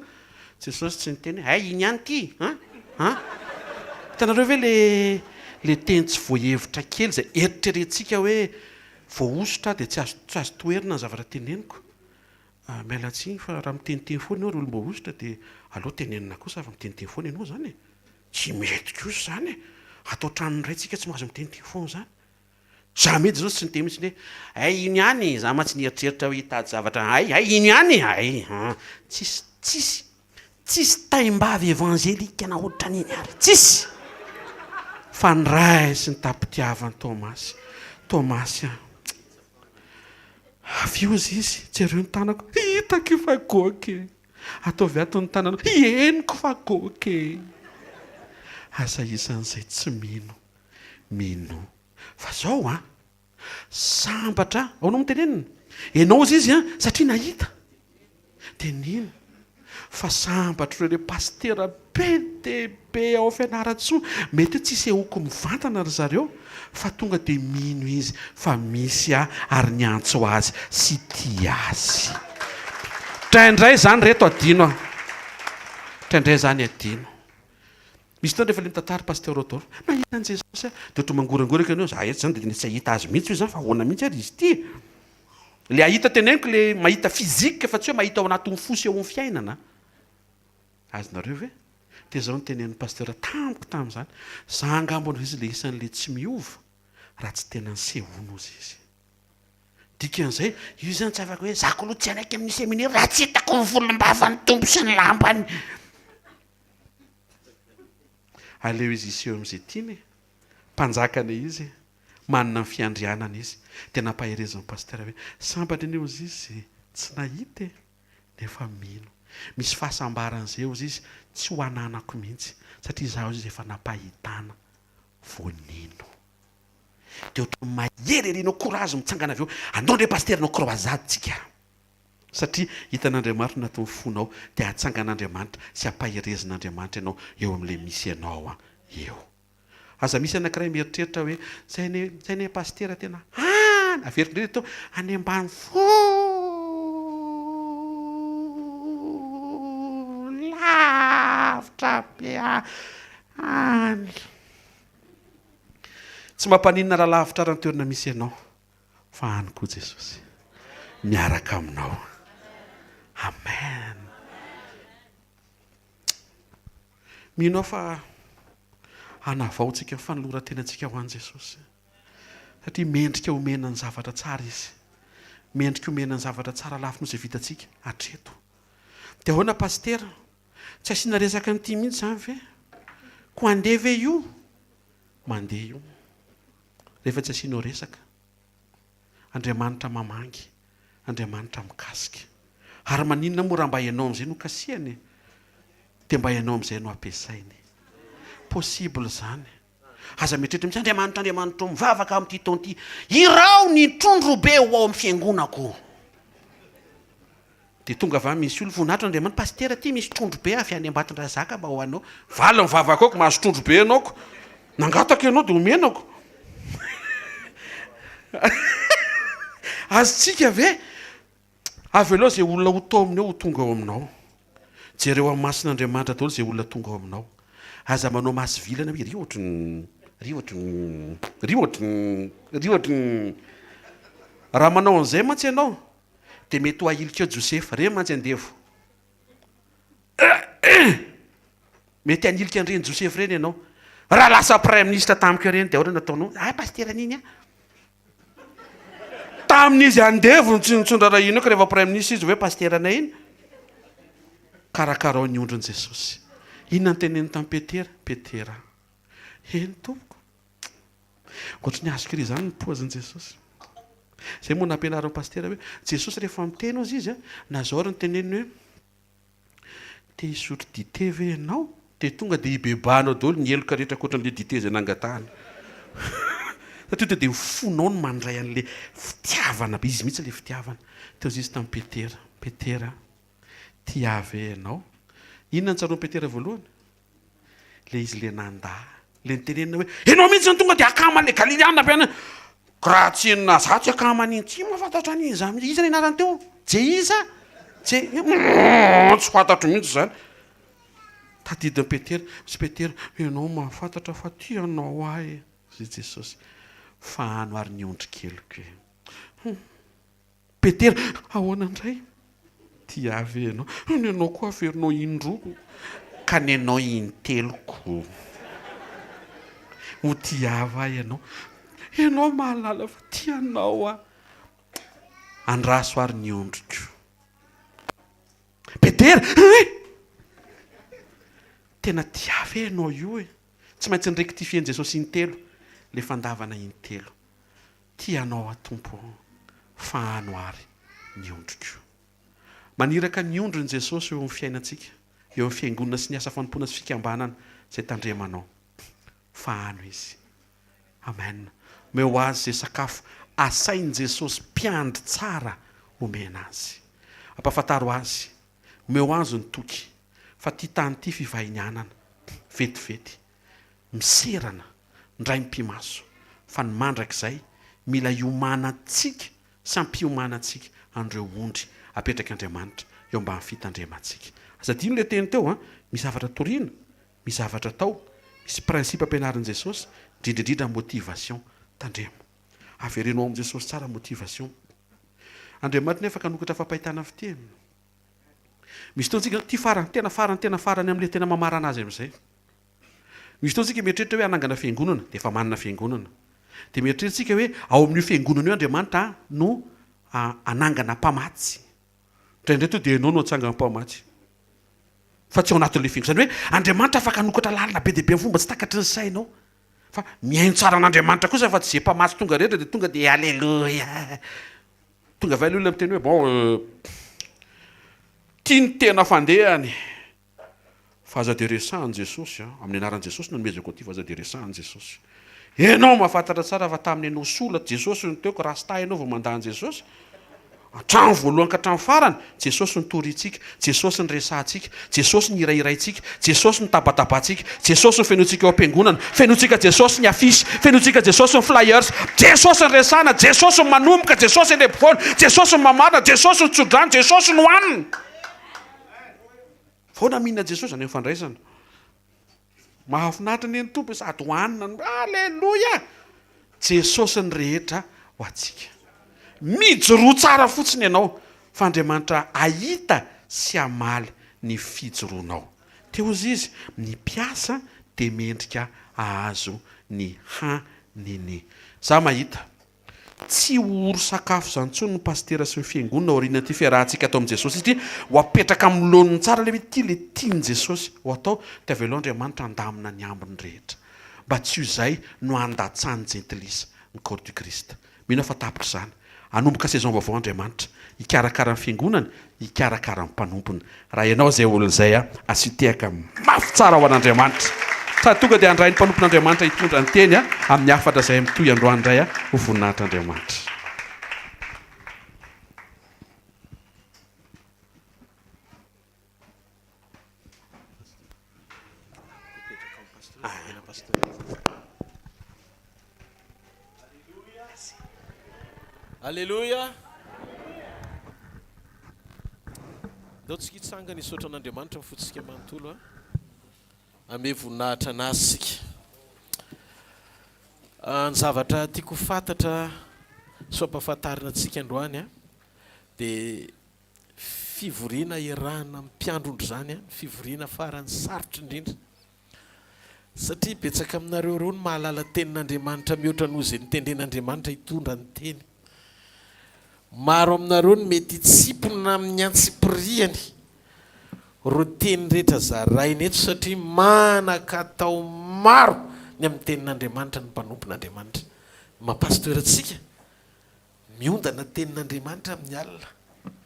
Jesosy tsy niteny hoe, hay iny ihany ity, an? An? Hitanareo ve le le teny tsy voahevitra kely izay eritreretintsika hoe voahosotra aho dia tsy azo tsy azo toherina ny zavatra teneniko. Miala tsiny fa raha miteniteny foana ianao ry olom-boahosotra dia aleo tenenina kosa fa miteniteny foana ianao izany e. Tsy mety kosa izany e! Ato an-tranon'ny Ray tsika tsy mahazo miteniteny foana izany. Jamais Jesosy tsy niteny mihitsy hoe, hay iny ihany e, za mantsy nieritreritra hoe hitady zavatra, hay, hay iny ihany e, hay, an. Tsisy, tsisy, tsisy taim-bavy evangelika na ohatran'iny ary, tsisy! Fa ny Ray sy ny tam-pitiavan'i Tomasy, Tomasy an, avy eo izy, jereo ny tanako, hitako io fa goaka e. Ataovy ato ny tananao. Henoko fa goaka e! Aza isan'izay tsy mino. Minoa. Fa zao an! Sambatra, ahoana moa tenenina? Ianao hozy izy an, satria nahita. Dia nino. Fa sambatra ireo le pasitera be dia be ao Fianarantsoa, mety hoe tsy isehoako mivantana ry zareo fa tonga dia mino izy fa misy ahy ary niantso azy sy tia azy. Indraindray izany reto adino a! Indraindray izany adino. Misy fotoana rehefa le mitantara Pasteur Rodolphe, nahita an'i Jesosy aho, dia ohatry ny mangorangoraka ianao, za eto izany dia tena tsy hahita azy mihitsy hoy za fa ahoana mihitsy ary izy ity e? Le hahita teneniko le mahita physique fa tsy hoe mahita ao anatin'ny fo sy eo amin'ny fiainana. Azonareo ve? Dia zao no tenenin'ny pasteur tamiko tamin'izany, za angamba hozy izy le isan'le tsy miova raha tsy tena nisehoana hozy izy. Dikan'izay, io zany tsy afaka hoe za kaloha tsy hanaiky amin'ny seminaire raha tsy hitako ny volombavan'ny Tompo sy ny lambany. Aleo izy hiseho amin'izay tiany e. Mpanjaka anie izy e. Manana ny fiandrianana izy. Dia nampaherezin'ny pasitera hoe, sambatra anie hozy izy tsy nahita e, nefa mino. Misy fahasambarana izay hozy izy tsy ho ananako mihitsy, satria izaho hozy izy efa nampahitana vao nino. Dia ohatran'ny mahery ery ianao, courage mitsangana avy eo, andao ndray pasitera hanao croisade tsika. Satria hitan'Andriamanitra ny anatin'ny fonao, dia hatsangan'Andriamanitra sy hampaherezin'Andriamanitra ianao eo amin'ilay misy anao eo. Aza misy anankiray mieritreritra hoe zay anie zay anie pasitera tena any, averiko indray eto, any ambanivolo lavitra be any. Tsy mampaninona raha lavitra ary ny toerana misy ianao fa any koa Jesosy miaraka aminao. Amen. Mino aho fa hanavaontsika ny fanoloran-tenantsika ho an'i Jesosy. Satria mendrika homena ny zavatra tsara Izy. Mendrika homena ny zavatra tsara lafiny noho izay vitantsika hatreto. Dia ahoana Pasitera? Tsy asiana resaka an'ity mihitsy izany ve? Koa handeha ve io? Mandeha io. Rehefa tsy asianao resaka. Andriamanitra mamangy, Andriamanitra mikasika. Ary maninona moa raha mba ianao amin'izay no kasihany e? Dia mba ianao amin'izay no ampiasainy. Possible izany. Aza mieritreritra mihitsy, Andriamanitra, Andriamanitra ô, mivavaka aho amin'ity taona ity, iraho ny trondro be ho ao amin'ny fiangonako. Dia tonga avy any misy olona, voninahitra Andriamanitra, Pasitera aty misy trondro be avy any Ambatondrazaka mba ho anao. Valiny vavaka aoko, mahazo trondro be ianao ko. Nangataka ianao dia omena ko. Azontsika ve? Avelao izay olona ho taomina eo ho tonga ao aminao. Jereo amin'ny mason'Andriamanitra daholo izay olona tonga ao aminao. Aza manao maso vilana hoe ry ohatry ny, ry ohatry ny, ry ohatry ny, ry ohatry ny. Raha manao an'izay mantsy ianao, Dia mety ho ahilikeo Josefa. Ireny mantsy andevo. Mety hanilika an'ireny Josefa ireny ianao. Raha lasa praiminisitra tamiko ireny dia ahoana no ataonao? Ah, pasitera an'iny aho. Tamin'izy andevo no tsy nitsondrarahina io ka rehefa praiminisitra izy hoe pasitera anay iny. Karakarao ny ondrin'i Jesosy. Inona no teneniny tamin'i Petera? Petera, eny tompoko. Ohatry ny azoko ery izany ny poizin'i Jesosy. Izay moa nampianarin'ny pasitera hoe Jesosy rehefa miteny hozy izy na zao ary ny teneniny hoe te hisotro dite ve ianao? Dia tonga dia hibebahanao daholo ny heloka rehetra ankoatran'ilay dite izay nangatahana. Satria tonga dia ny fonao no mandray an'ilay fitiavana be, izy mihitsy ilay fitiavana. Teo hozy izy tamin'i Petera, Petera, tia ahy ve ianao? Inona no tsaroan'i Petera voalohany? Le izy le nandà, le nitenenina hoe enao mihitsy no tonga de akama le galiliana be any, raha tsy na za tsy akama an'iny, tsy mahafantatra an'iny za mihitsy, iza ny anarany teo? Jeiza? Je, humm tsy fantatro mihitsy zany. Tadidin'i Petera, hoy Petera, enao mahafantatra fa tia anao aho e, hoy Jesosy, fahano ary ny ondry keliko e. Humm. Petera, ahoana indray? Tia ahy ve ianao? Ny anao koa averinao indroa ka ny anao inteloko. Ho tia ahy va ianao? Ianao mahalala fa tia anao aho. Andraso ary ny ondriko. Petera, eh! Tena tia ahy ve ianao io e? Tsy maintsy ni-rectifier-n'i Jesosy intelo ilay fandavana intelo. Tia anao aho Tompo ô, fahano ary ny ondriko. Maniraka ny ondriny Jesosy eo amin'ny fiainantsika, eo amin'ny fiangonana sy ny asa fanompoana sy fikambanana izay tandremanao. Fahano Izy. Amen. Omeo azy izay sakafo asain'i Jesosy mpiandry tsara omena azy. Ampahafantaro azy. Omeo azy ny toky fa ty tany ty fivahinianana vetivety, miserana, ndray mipi-maso fa ny mandrakizay mila iomanantsika sy ampiomanantsika an'ireo ondry apetrak'Andriamanitra eo ambany fitandremantsika. Aza adino ilay teny teo an, misy zavatra toriana, misy zavatra atao, misy principe ampianarin'i Jesosy, indrindra indrindra motivation, tandremo. Avereno ao amin'i Jesosy tsara motivation. Andriamanitra nefa ka hanokatra fampahitana fitia e. Misy fotoana tsika, ity farany, tena farany, tena farany amin'ilay tena mamarana azy amin'izay. Misy fotoana tsika mieritreritra hoe hanangana fiangonana, dia efa manana fiangonana. Dia mieritreritra tsika hoe ao amin'io fiangonana io Andriamanitra no hanangana mpamatsy. Indraindray to dia ianao no hatsangana mpamatsy. Fa tsy ao anatin'ilay fiangonana. Izany hoe Andriamanitra afaka hanokatra lalana be dia be amin'ny fomba tsy takatry ny sainao. Fa mihaino tsara an'Andriamanitra kosa fa tsy izay mpamatsy tonga rehetra dia tonga dia aleloia. Tonga avy any olona miteny hoe bon euh, tia ny tena fandehany fa aza dia resahan'i Jesosy an, amin'ny anaran'i Jesosy no anomezako an'ity fa aza dia resahan'i Jesosy. Ianao mahafantatra tsara fa tamin'ny ianao sola Jesosy no teo ka rasta ianao vao mandà an'i Jesosy. Hatramin'ny voalohany ka hatramin'ny farany, Jesosy no torintsika, Jesosy no resahantsika, Jesosy no hirahiraintsika, Jesosy no tabatabantsika, Jesosy no fenointsika ao am-piangonana, fenointsika Jesosy ny affiche, fenointsika Jesosy ny flyers, Jesosy no resahana, Jesosy no manomboka, Jesosy eny ampovoany, Jesosy no mamarana, Jesosy no tsodrano, Jesosy no hanina. Vao namina Jesosy any amin'ny fandraisana. Mahafinaritra anie ny Tompo e, sady hohanina no Aleloia! Jesosy ny rehetra ho antsika. Mijoroa tsara fotsiny ianao fa Andriamanitra hahita sy hamaly ny fijoroanao. Teo hozy izy, ny mpiasa dia mendrika hahazo ny haniny. Za mahita. Tsy ho ory sakafo izany intsony ny pasitera sy ny fiangonana aorianan'ity fiarahantsika ato amin'i Jesosy ity. Ho apetraka amin'ny laoniny tsara ilay hoe ity ilay tian'i Jesosy ho atao, dia avelao Andriamanitra handamina ny ambiny rehetra. Mba tsy ho izay no handatsahan'ny jentilisa ny corps du Christ. Mino aho fa tapitra izany. Hanomboka saison vaovao Andriamanitra. Hikarakara ny fiangonany, hikarakara ny mpanompony. Raha ianao izay olona izay, asio tehaka mafy tsara ho an'Andriamanitra. Sady tonga dia handray ny mpanompon'Andriamanitra hitondra ny teny amin'ny hafatra izay mitohy androany indray ho voninahitr'Andriamanitra. Aleloia! Ndao tsika hitsangana hisaotra an'Andriamanitra ny fontsika manontolo a. Ame voninahitra anazy tsika. Ah, ny zavatra tiako ho fantatra sy ho ampahafantarina antsika androany a, dia Fivoriana iarahana amin'ny mpiandry ondry izany an, fivoriana farany sarotra indrindra. Satria betsaka aminareo ireo no mahalala tenin'Andriamanitra mihoatra noho izay notendren'Andriamanitra hitondra ny teny. Maro aminareo no mety hitsimpona amin'ny antsipiriany ireo teny rehetra zaraina eto satria manan-katao maro ny amin'ny tenin'Andriamanitra ny mpanompon'Andriamanitra. Ny maha pasteur antsika Miondana tenin'Andriamanitra amin'ny alina,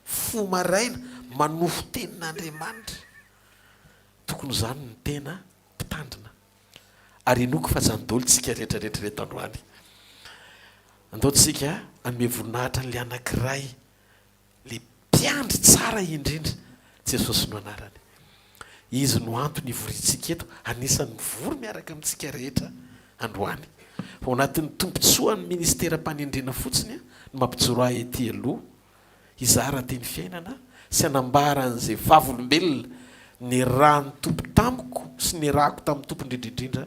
fo maraina manofo tenin'Andriamanitra. Tokony ho izany ny tena mpitandrina. Ary inoako fa izany daholo tsika rehetra rehetra ireto androany. Andao tsika hanome voninahitra an'ilay anankiray Ilay mpiandry tsara indrindra, Jesosy no anarany. Izy no antony ivoriantsika eto, anisan'ny mivory miaraka amintsika rehetra androany. Fa ao anatin'ny tombontsoan'ny ministeram-panendrena fotsiny no mampijoro ahy ety aloha hizara teny fiainana sy hanambara an'izay vavolombelona nirahan'ny Tompo tamiko sy nirahako tamin'ny Tompo indrindra indrindra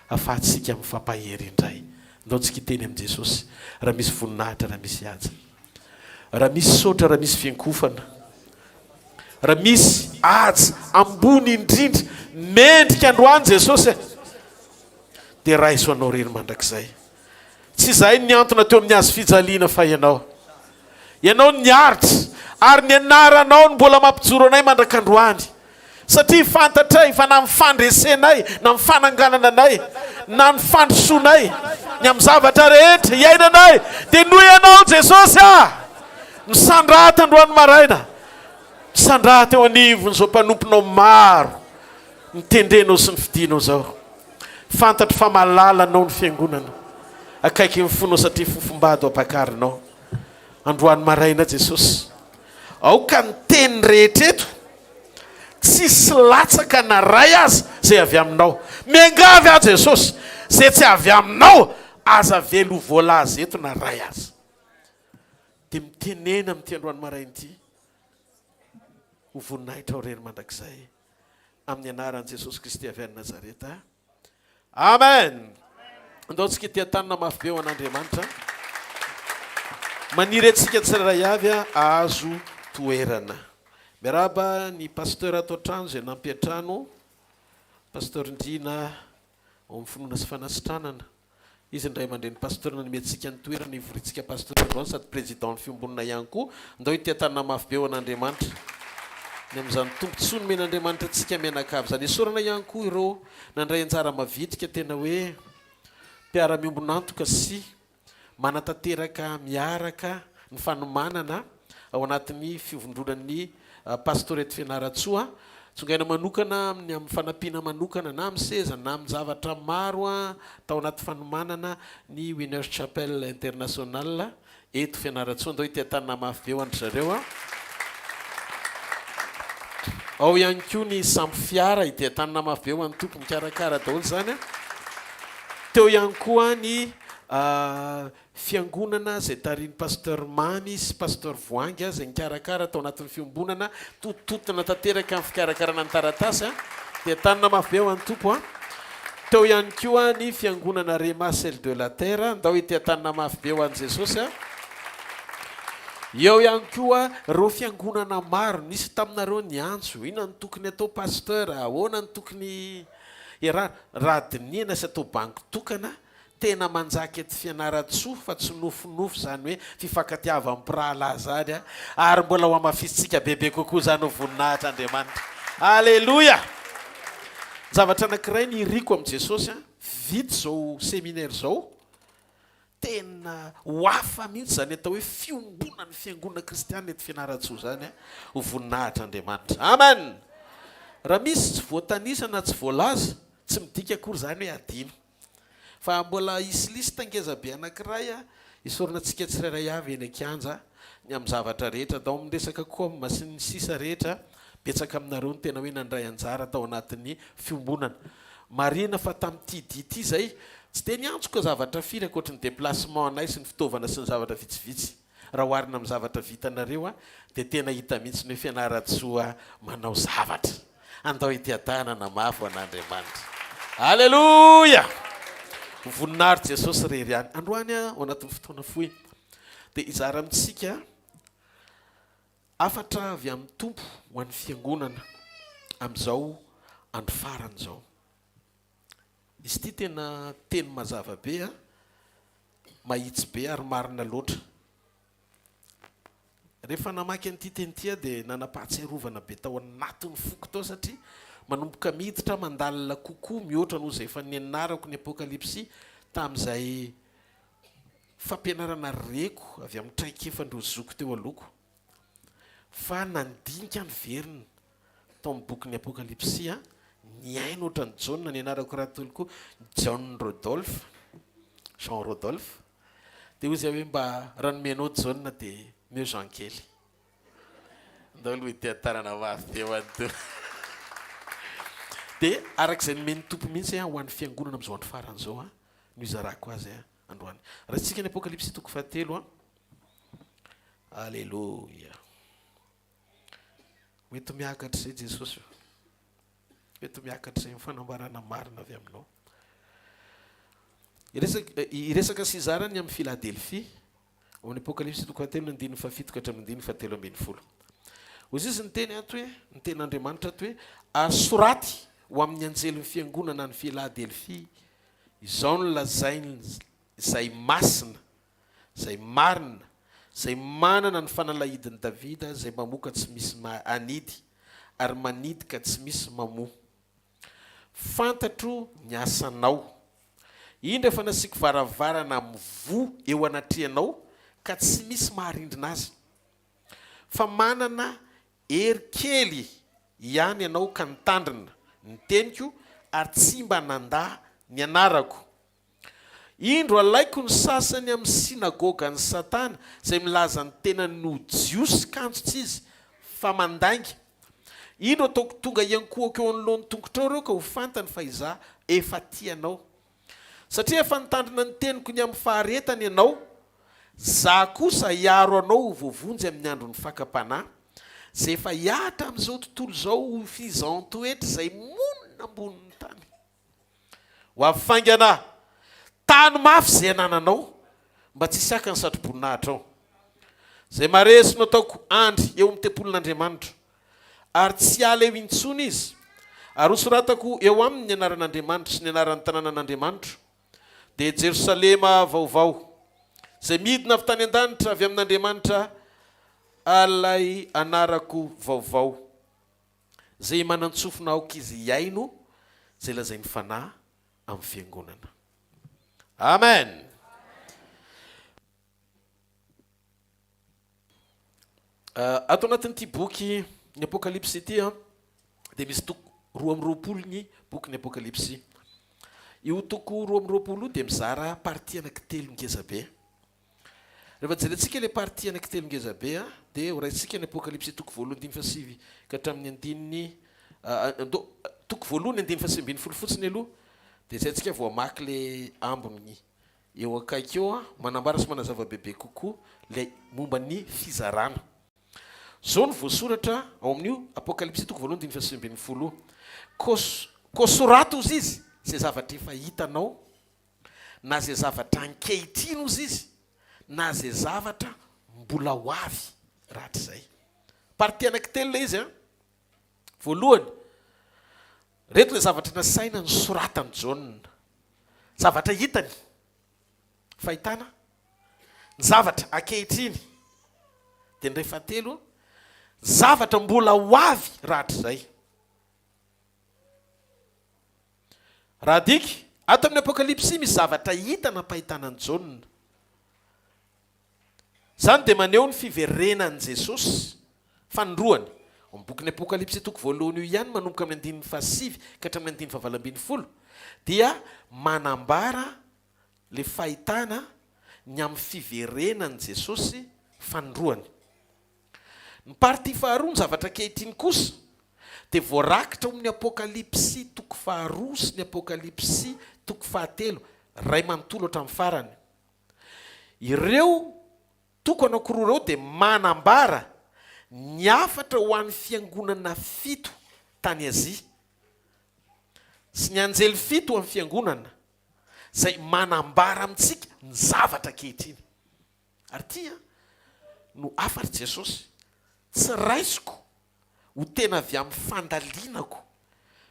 ahafahantsika mifampahery indray. Ndao tsika hiteny amin'i Jesosy raha misy voninahitra, raha misy haja. Raha misy saotra, raha misy fiankofana, raha misy haja ambony indrindra mendrika androany Jesosy e, dia raiso Anao irery mandrakizay. Tsy izahay no nihantona teo amin'ny hazo fijaliana fa Ianao. Ianao no niaritra ary ny anaranao no mbola mampijoro anay mandrak'androany. Satria fantatray fa na ny fandresenay, na ny fananganana anay, na ny fandrosoanay, ny amin'ny zavatra rehetra iainanay, dia noho Ianao Jesosy ah! Misandrata androany maraina, misandrata eo anivon'izao mpanomponao maro notendrenao sy nofidinao izao. Fantatro fa malala Anao ny Fiangonana, akaiky ny fonao satria fofombady ho ampakarinao. Androany maraina Jesosy, aoka ny teny rehetra eto. Tsisy latsaka na ray aza izay avy aminao. Miangavy aho Jesosy, izay tsy avy aminao aza avela ho voalaza eto na ray aza. Dia mitenena amin'ity androany maraina ity ho voninahitrao irery mandrakizay amin'ny anaran'i Jesosy Kristy avy any Nazareta. Amen! Andao tsika hitia tanana mafy be ho an'Andriamanitra. Maniry antsika tsirairay avy hahazo toerana. Miarahaba ny pasteur ato an-trano izay nampiantrano, Pasteur Ndriana ao amin'ny finoana sy fanasitranana. Izy ny ray aman-dreny Pasteur nanome antsika ny toerana hivoriantsika Pasteur androany sady Président ny fiombonana ihany koa. Ndao hitia-tanana mafy be ho an'Andriamanitra ny amin'izany tombontsoa nomen'Andriamanitra antsika mianakavy izany. Isaorana ihany koa ireo nandray anjara mavitrika tena hoe mpiara-miombon'antoka sy Manatanteraka miaraka ny fanomanana ao anatin'ny fivondronan'ny Pastora eto Fianarantsoa. Tsongaina manokana amin'ny amin'ny fanampiana manokana na amin'ny seza na amin-javatra maro tao anaty fanomanana ny Winners Chapel International eto Fianarantsoa. Andao hiteha-tanana mafy be ho an-dry zareo. Ao ihany koa ny sambo fiara hiteha-tanana mafy be ho an'ny Tompo mikarakara daholo izany. Teo ihany koa ny fiangonana izay tarihin'i Pasteur Mamy sy Pasteur Voahangy izay nikarakara tao anatin'ny fiombonana, totontona tanteraka ny fikarakarana ny taratasy. Teha-tanana mafy be ho an'ny Tompo. Teo ihany koa ny fiangonana Rhema Ciel de la Terre, ndao hiteha-tanana mafy be ho an'i Jesosy. Eo ihany koa ireo fiangonana maro, nisy taminareo niantso, inona no tokony atao Pasteur, ahoana no tokony iarahana, raha dinihana sy atao banky tokana, tena manjaka eto Fianarantsoa fa tsy nofinofy izany hoe fifankatiavan'ny mpirahalahy izany an, ary mbola ho hamafisintsika bebe kokoa izany ho voninahitr'Andriamanitra. Aleloia! Zavatra anankiray ny iriko amin'i Jesosy an, vita izao seminaire izao, Tena ho hafa mihitsy izany atao hoe fiombonan'ny fiangonana kristiana eto Fianarantsoa izany ho voninahitr'Andriamanitra. Amen! Raha misy tsy voatanisa na tsy voalaza, tsy midika akory izany hoe adino. Fa mbola hisy liste ngeza be anankiray hisaorana antsika tsirairay avy eny an-kianja ny amin'ny zavatra rehetra. Atao amin'ny resaka com sy ny sisa rehetra, betsaka aminareo no tena hoe nandray anjara tao anatin'ny fiombonana. Marihina fa tamin'ity dia ity izay, tsy dia niantsoka zavatra firy ankoatry ny déplacement anay sy ny fitaovana sy ny zavatra vitsivitsy. Raha oharina amin'ny zavatra vitanareo dia tena hita mihitsy ny hoe Fianarantsoa manao zavatra. Andao hiteha-tanana mafy ho an'Andriamanitra. Aleloia! Ho voninahitry Jesosy irery ihany. Androany aho ao anatin'ny fotoana fohy dia hizara amintsika Hafatra avy amin'ny Tompo ho an'ny Fiangonana amin'izao andro farany izao. Izy ity tena teny mazava be a, mahitsy be ary marina loatra. Rehefa namaky an'ity teny ity aho dia nanam-pahatsiarovana be tao anatin'ny foko tao satria manomboka miditra mandalina kokoa mihoatra noho izay efa nianarako ny Apokalypsy tamin'izay Fampianarana reko avy amin'ny traikefan'ireo zoky teo alohako fa nandinika niverina tao amin'ny bokin'ny Apokalypsy aho, nihaino ohatran'i Jaona, ny anarako rahatelo koa John Rodolphe, Jean Rodolphe, dia hoy izy hoe mba raha nomenao Jaona dia omeo Jean kely. Ndao aloha hiteha-tanana mafy be ho an'ny Tompo. Dia araka izay nomen'ny Tompo mihitsy ho an'ny fiangonana amin'izao andro farany izao no hizarako azy. Androany. Raisintsika ny Apokalypsy toko fahatelo an. Aleloia. Ho ento miakatra izay Jesosy o. Ho ento miakatra izay ny fanambarana marina avy aminao. Hiresaka hiresaka sy hizara ny amin'ny Filadelfia ao amin'ny Apokalypsy toko fahatelo ny andininy fahafito ka hatramin'ny andininy fahatelo ambin'ny folo. Hoy izy ny teny ato hoe ny tenin'Andriamanitra ato hoe ary soraty ho amin'ny anjelin'ny fiangonana any Filadelfia Izao no lazain' Izay masina, Izay marina, Izay manana ny fanalahidin'i Davida, Izay mamoha ka tsy misy anidy, ary manidy ka tsy misy mamoha. Fantatro ny asanao. Indro efa nasiako varavarana mivoha eo anatrehanao, ka tsy misy maharindrina azy. Fa manana Hery kely ihany ianao ka nitandrina ny teniko ary tsy mba nandà ny anarako. Indro alaiko ny sasany amin'ny synagogan'i Satana izay milaza ny tenany ho Jiosy kanjo tsy izy fa mandainga. Indro ataoko tonga hiankohoka eo anoloan'ny tongotrao ireo ka ho fantany fa Izaho efa tia anao. Satria efa nitandrina ny teniko ny amin'ny faharetana ianao, Izaho kosa hiaro anao ho voavonjy amin'ny andron'ny fakam-panahy, izay efa hihatra amin'izao tontolo izao ho fizahàn-toetra izay monina ambonin'ny tany. Ho avy faingana aho. Tano mafy izay anananao, mba tsy hisy haka ny satroboninahitra ao. Izay maharesy no ataoko andry eo amin'ny tempolin'Andriamanitro, ary tsy hiala eo intsony izy, ary hosoratako eo aminy ny anaran'Andriamanitro sy ny anaran'ny tanànan'Andriamanitro, dia Jerosalema vaovao, izay midina avy tany an-danitra avy amin'Andriamanitra, ilay anarako vaovao. Izay manan-tsofina aoka izy hihaino izay lazain'ny Fanahy amin'ny fiangonana. Amen! Ato anatin'ity boky ny Apokalypsy ity dia misy toko 22 ny bokin'ny Apokalypsy. Io toko 22 io dia mizara partie anankitelo ngeza be. Rehefa jerentsika ilay partie anankitelo ngeza be dia ho raisintsika ny Apokalypsy toko voalohany andininy fahasivy ka hatramin'ny andininy toko voalohany andininy faha-19 fotsiny aloha dia izay tsika vao hamaky ilay ambiny eo akaiky eo manambara sy manazava bebe kokoa ilay momba ny fizarana. Izao no voasoratra ao amin'io Apokalypsy toko voalohany andininy faha-19 io, Koa soraty hozy izy izay zavatra efa hitanao na izay zavatra ankehitriny hozy izy na izay zavatra mbola ho avy rahatrizay. Partie anankitelo ilay izy an. Voalohany, ireto ilay zavatra nasaina nosoratan'i Jaona. Zavatra hitany, fahitana, ny zavatra ankehitriny, dia ny iray fahatelo, zavatra mbola ho avy rahatrizay. Raha adika, ato amin'ny Apokalypsy misy zavatra hita nampahitana an'i Jaona. Izany dia maneho ny fiverenan'i Jesosy fanindroany. Ao amin'ny bokin'ny Apokalypsy toko voalohany io ihany, manomboka amin'ny andininy fahasivy ka hatramin'ny andininy fahavalo ambin'ny folo, dia manambara ilay fahitana ny amin'ny fiverenan'i Jesosy fanindroany. Ny partie faharoa, ny zavatra ankehitriny kosa, dia voarakitra ao amin'ny Apokalypsy toko faharoa sy ny Apokalypsy toko fahatelo, iray manontolo hatramin'ny farany. Ireo toko anankiroa ireo dia manambara ny hafatra ho an'ny fiangonana fito tany Azia, sy ny anjely fito ho an'ny fiangonana, izay manambara amintsika ny zavatra ankehitriny. Ary ity no hafatr'i Jesosy, Tsy raisiko ho tena avy amin'ny fandalinako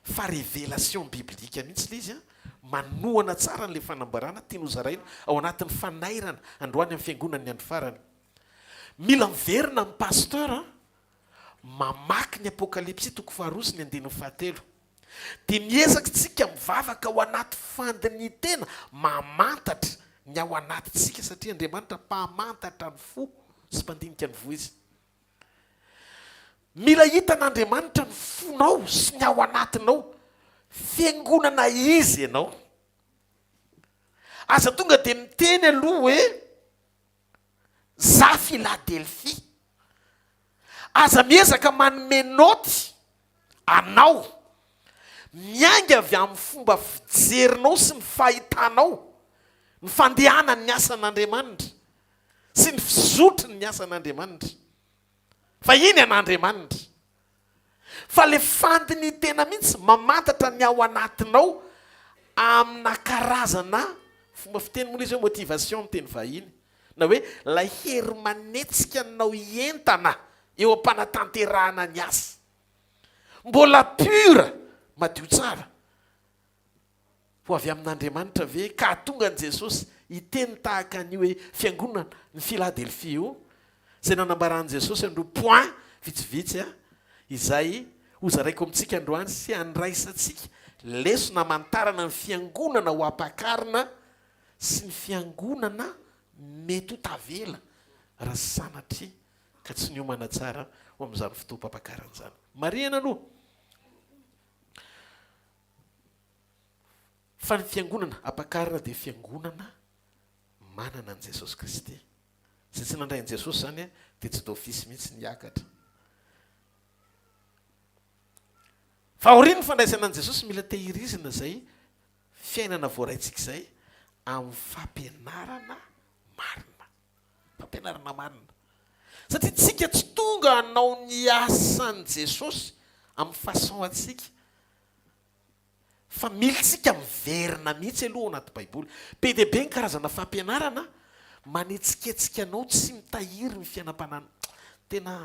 fa révélation biblique mihitsy ilay izy, manohana tsara an'ilay fanambarana tiany hozaraina ao anatin'ny fanairana androany amin'ny fiangonan'ny andro farany. Mila miverina amin'ny pasteur mamaky ny Apokalypsy toko faharoa sy ny andininy fahatelo. Dia miezaka isika mivavaka ao anaty fandinitena, mamantatra ny ao anatintsika satria Andriamanitra mpamantatra ny fo sy mpandinika ny voa Izy. Mila hitan'Andriamanitra ny fonao sy ny ao anatinao. Fiangonana Izy ianao. Aza tonga dia miteny aloha hoe za Philadelphie. Aza miezaka manome naoty anao miainga avy amin'ny fomba fijerinao sy ny fahitanao ny fandehanan'ny asan'Andriamanitra sy ny fizotry ny asan'Andriamanitra. Fa iny an'Andriamanitra. Fa le fandinitena mihitsy mamantatra ny ao anatinao amina karazana fomba fiteny moa le izy hoe motivation amin'ny teny vahiny na hoe lay hery manetsika anao hientana eo am-panatanterahana ny asa. Mbola pur, madio tsara. Ho avy amin'Andriamanitra ve ka hahatonga an'i Jesosy hiteny tahaka an'io hoe fiangonana ny Filadelfia io, izay nanambaran'i Jesosy an'ireo points vitsivitsy izay hozaraiko amintsika androany sy handraisantsika lesona hamantarana ny fiangonana ho ampakarina sy ny fiangonana mety ho tavela raha sanatria ka tsy niomana tsara ho amin'izany fotoam-pampakarana izany. Marihana aloha fa ny fiangonana ampakarina dia fiangonana manana an'i Jesosy Kristy. Izay tsy nandray an'i Jesosy izany dia tsy d'office mihitsy ny hiakatra. Fa aorian'ny fandraisana an'i Jesosy mila tehirizina izay fiainana voaraintsika izay amin'ny fampianarana marina. Fampianarana marina. Satria tsika tsy tonga hanao ny asan'i Jesosy amin'ny façon antsika. Fa mila tsika miverina mihitsy aloha ao anaty baiboly. Be dia be ny karazana fampianarana manetsiketsika anao tsy mitahiry ny fiainam-panahinao. Tena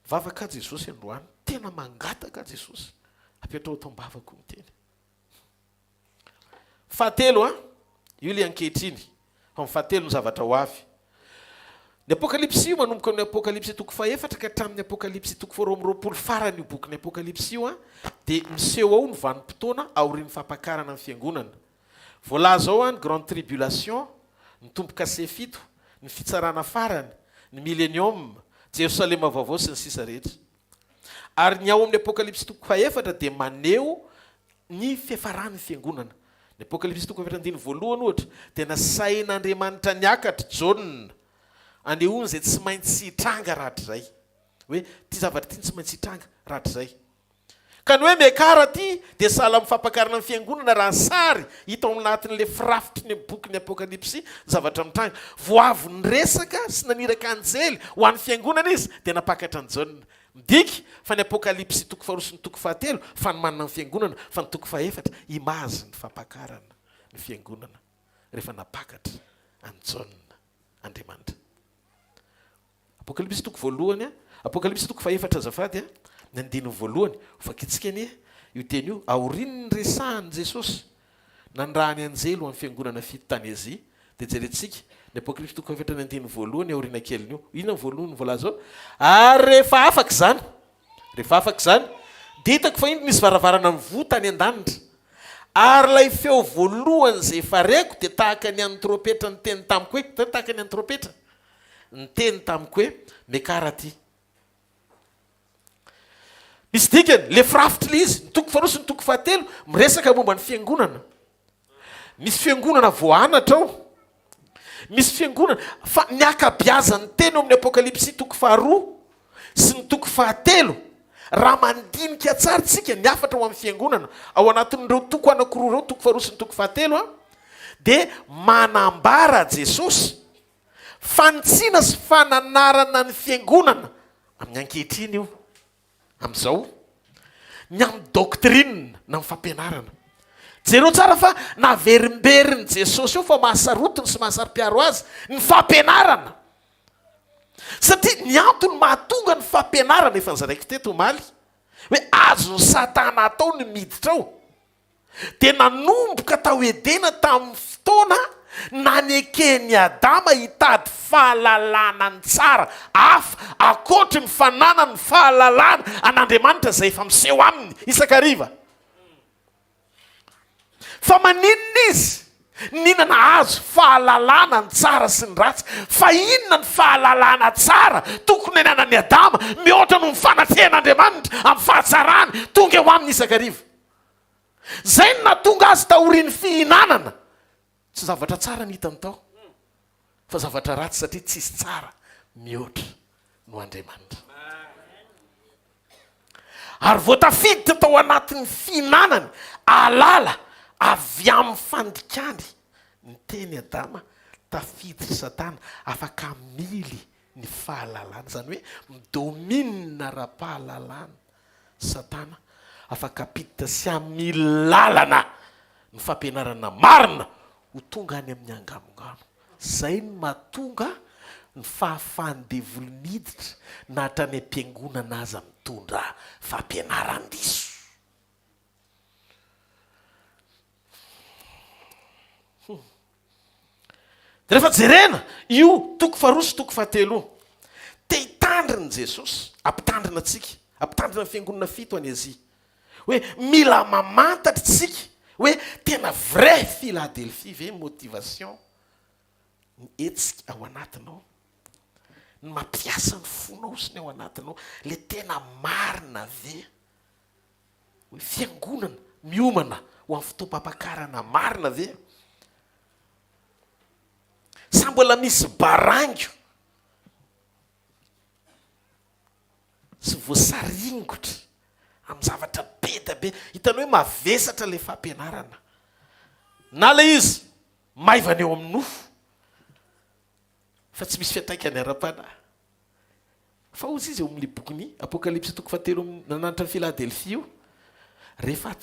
mivavaka aho Jesosy androany, tena mangataka aho Jesosy, apetraho ato am-bavako ny teny. Fahatelo an, io ilay ankehitriny, fa ny fahatelo ny zavatra ho avy. Ny Apokalypsy io manomboka amin'ny Apokalypsy toko fahefatra ka hatramin'ny Apokalypsy toko faharoa amby 20 farany io bokin'ny Apokalypsy io an, dia miseho ao ny vanim-potoana aorian'ny fampakarana ny fiangonana. Voalaza ao an ny grande tribulation, ny tombo-kase fito, ny fitsarana farany, ny millenium, Jerosalema vaovao sy ny sisa rehetra. Ary ny ao amin'ny Apokalypsy toko fahefatra dia maneho ny fiafaran'ny fiangonana. Ny Apokalypsy toko fahefatra andininy voalohany ohatra dia nasain'Andriamanitra niakatra Jaona anehoany izay tsy maintsy hitranga rahatrizay. Hoe ity zavatra ity no tsy maintsy hitranga rahatrizay. Ka ny hoe miakara aty dia sahala amin'ny fampakarana ny fiangonana raha ny sary hita ao anatin'ilay firafitry ny bokin'ny Apokalypsy ny zavatra mitranga. Vao avy niresaka sy naniraka anjely ho an'ny fiangonana izy dia nampakatra an'i Jaona. Midika fa ny Apokalypsy toko faharoa sy ny toko fahatelo fanomanana ny fiangonana fa ny toko fahefatra image ny fampakarana ny fiangonana rehefa nampakatra an'i Jaona Andriamanitra. Apokalypsy toko voalohany, Apokalypsy toko fahefatra azafady, ny andininy voalohany. Hovakintsika anie io teny io, aorian'ny niresahan'i Jesosy nanirahany anjely ho an'ny fiangonana fito tany Azia, dia jerentsika ny Apokalypsy toko fahefatra ny andininy voalohany aoriana kelin'io. Inona ny voalohany voalaza ao? Ary rehefa afaka izany, rehefa afaka izany, dia hitako fa indro nisy varavarana nivoha tany an-danitra. Ary ilay feo voalohany izay efa reko dia tahaka ny an'ny trompetra niteny tamiko hoe, hitanao tahaka ny an'ny trompetra? niteny tamiko hoe Miakara aty. Misy dikany, le firafitry le izy, ny toko faharoa sy ny toko fahatelo miresaka momba ny fiangonana. Misy fiangonana voaanatra ao. Misy fiangonana, fa ny ankabiazan'ny teny ao amin'ny Apokalypsy toko faharoa sy ny toko fahatelo, raha mandinika tsara tsika ny hafatra ho amin'ny fiangonana ao anatin'ireo toko anankiroa ireo, toko faharoa sy ny toko fahatelo, dia manambara Jesosy Fanitsiana sy fananarana ny fiangonana amin'ny ankehitriny io, amin'izao, ny amin'ny doctrine na ny fampianarana. Jereo tsara fa naverimberin'i Jesosy eo fa mahasarotiny sy mahasaro-piaro azy ny fampianarana. Satria ny antony mahatonga ny fampianarana, efa nozaraiko teto omaly, hoe azon'i Satana atao ny miditra ao. dia nanomboka tao Edena tamin'ny fotoana naneken'i Adama hitady fahalalana ny tsara hafa ankoatry ny fananany fahalalana an'Andriamanitra izay efa miseho aminy isan-kariva. Fa maninona izy nihinana hazo fahalalana ny tsara sy ny ratsy? Fa inona ny fahalalana tsara tokony hananan'i Adama mihoatra noho ny fanatrehan'Andriamanitra amin'ny fahatsarany tonga eo aminy isan-kariva? Izay no nahatonga azy taorian'ny fihinanana. Tsy zavatra tsara ny hitany tao, fa zavatra ratsy satria tsisy tsara mihoatra noho Andriamanitra. Ary vao tafiditra tao anatin'ny fihinanany ahalala avy amin'ny fandikany ny teny Adama, tafiditra Satana, afaka hamily ny fahalalana, izany hoe mi-domine ara-pahalalana Satana, afaka hampiditra sy hamily lalana ny fampianarana marina ho tonga any amin'ny anganongano. Izay no mahatonga ny fahafahan'ny devoly miditra na hatrany am-piangonana aza mitondra fampianaran-diso. Dia rehefa jerena io toko faharoa sy toko fahatelo io, te hitandrina Jesosy, hampitandrina antsika, hampitandrina ny fiangonana fito any Azia, hoe mila mamantatra isika hoe tena vrai Philadelphie ve motivation ny hetsika ao anatinao, ny mampiasa ny fonao sy ny ao anatinao, le tena marina ve? Hoe fiangonana miomana ho amin'ny fotoam-pampakarana marina ve? Sa mbola misy baraingo sy voasaringotra? Amin'ny zavatra be dia be. Hitanao hoe mavesatra ilay fampianarana. Na ilay izy maivana eo amin'ny nofo, fa tsy misy fiantraikany ara-panahy. Fa hozy izy eo amin'ilay bokin'ny Apokalypsy toko fahatelo nananatra an'i Filadelfia io, rehefa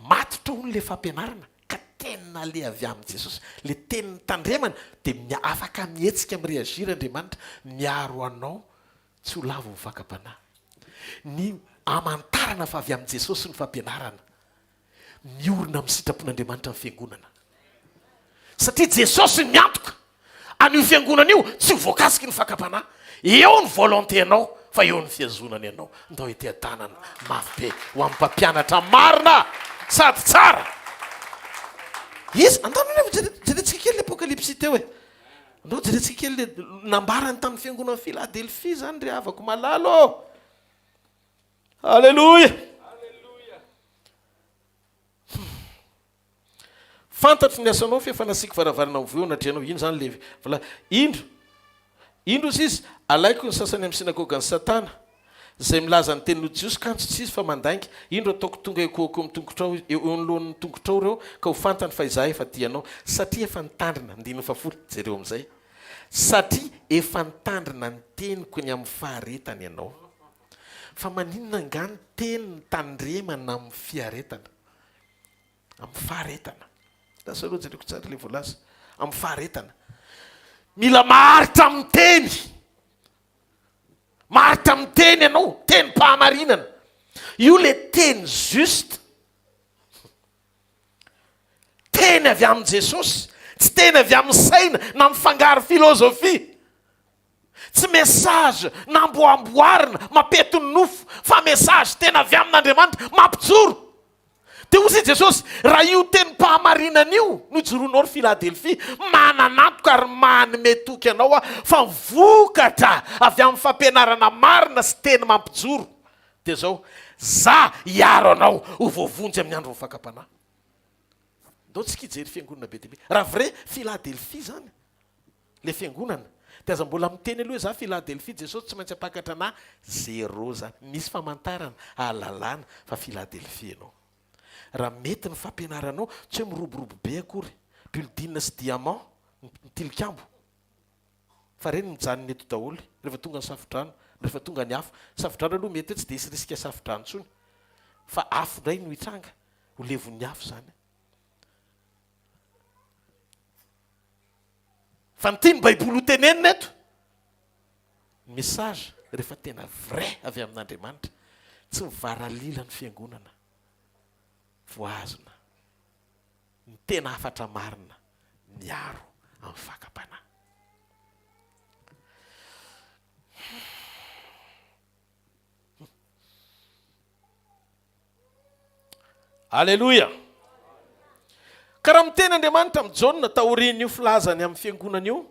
matotra hono ilay fampianarana ka tena ilay avy amin'i Jesosy, ilay teny nitandremana, dia afaka mihetsika mi-réagir Andriamanitra, miaro anao tsy ho lavo ny fakam-panahy. Ny amantarana fa avy amin'i Jesosy ny fampianarana. Miorina amin'ny sitrapon'Andriamanitra ny fiangonana. Satria Jesosy no miantoka an'io fiangonana io tsy ho voakasiky ny fakam-panahy. Eo ny volonté-nao fa eo ny fihazonany anao. Ndao hiteha-tanana mafy be ho amin'ny mpampianatra marina sady tsara. Iza? Andao aloha jere, jerentsika kely le Apokalypsy teo e. Andao jerentsika kely le nambarany tamin'ny fiangonan'i Filadelfia izany ry havako malala ô. Aleloia! Fantatro ny asanao f'efa nasiako varavarana mivoy eo anatrehanao. Ino izany le vola? Indro, indro hozy izy, alaiko ny sasany amin'ny synagogan'i Satana, izay milaza ny tenin'ny Jiosy, kanjo tsy izy fa mandainga. Indro ataoko tonga eo koa amin'ny tongotrao, eo anoloan'ny tongotrao ireo, ka ho fantany fa izaho efa tia anao, satria efa nitandrina. Andininy fahafolo, jereo amin'izay. Satria efa nitandrina ny teniko ny amin'ny faharetana ianao. Fa maninona angaha ny teny no tandremana amin'ny fiaretana? Amin'ny faharetana. Lasa aloha jereko tsara ilay voalaza. Amin'ny faharetana. Mila maharitra amin'ny teny. Maharitra amin'ny teny ianao, tenim-pahamarinana. Io le teny juste. Teny avy amin'i Jesosy, tsy teny avy amin'ny saina na mifangaro filozofia. Tsy message namboamboarina mampety ny nofo fa message tena avy amin'Andriamanitra mampijoro. Dia hoy i Jesosy, raha io tenim-pahamarinana io no ijoroanao ry Filadelfia, manan'antoka ary manome toky anao aho fa vokatra avy amin'ny fampianarana marina sy teny mampijoro dia izao, Za hiaro anao ho voavonjy amin'ny andron'ny fakam-panahy. Ndao tsika hijery fiangonana be dia be. Raha vrai Filadelfia izany le fiangonana dia aza mbola miteny aloha hoe za Philadelphie Jesosy tsy maintsy hampakatra anah zéro zany. Misy famantarana ahalalana fa Philadelphie ianao. Raha mety ny fampianaranao tsy hoe miroborobo be akory, building sy diamant ny tilikambo fa reny mijanona eto daholo rehefa tonga ny safodrano, rehefa tonga ny afo. Safodrano aloha mety hoe tsy dia hisy risque safodrano intsony fa afo indray no hitranga, ho levon'ny afo zany. Fa ny tian'ny baiboly ho tenenina eto, ny message rehefa tena vrai avy amin'Andriamanitra, tsy mivaralila ny fiangonana, voahazona ny tena hafatra marina miaro amin'ny fakam-panahy. Aleloia! Ka raha miteny Andriamanitra amin'i Jaona taorian'io filazany amin'ny fiangonana io,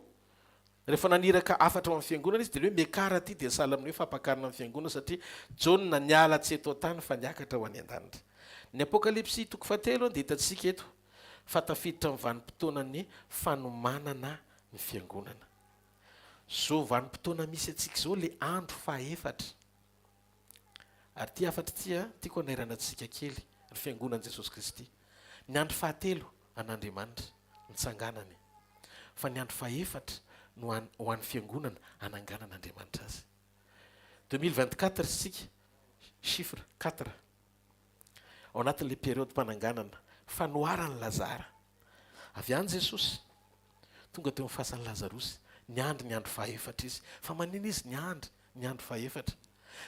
rehefa naniraka hafatra ho amin'ny fiangonana izy, dia ilay hoe miakara aty dia sahala amin'ny hoe fampakarana ny fiangonana satria Jaona niala tsy eto an-tany fa niakatra ho any an-danitra. Ny Apokalypsy toko fahatelo dia hitantsika eto fa tafiditra amin'ny vanim-potoanan'ny fanomanana ny fiangonana. Izao vanim-potoana misy antsika izao ilay andro fahefatra. Ary ity hafatra ity an, tiako hanairana antsika kely, ry Fiangonan'i Jesosy Kristy. Ny andro fahatelo, an'Andriamanitra, nitsanganany. Fa ny andro fahefatra no an, ho an'ny Fiangonana, hananganan'Andriamanitra azy. 2024 isika, chiffre quatre, ao anatin'ilay période-pananganana, fanoharan'i Lazara. Avy any Jesosy, tonga teo amin'ny fasan'i Lazarosy, niandry ny andro fahefatra izy. Fa maninona izy niandry? ny andro fahefatra,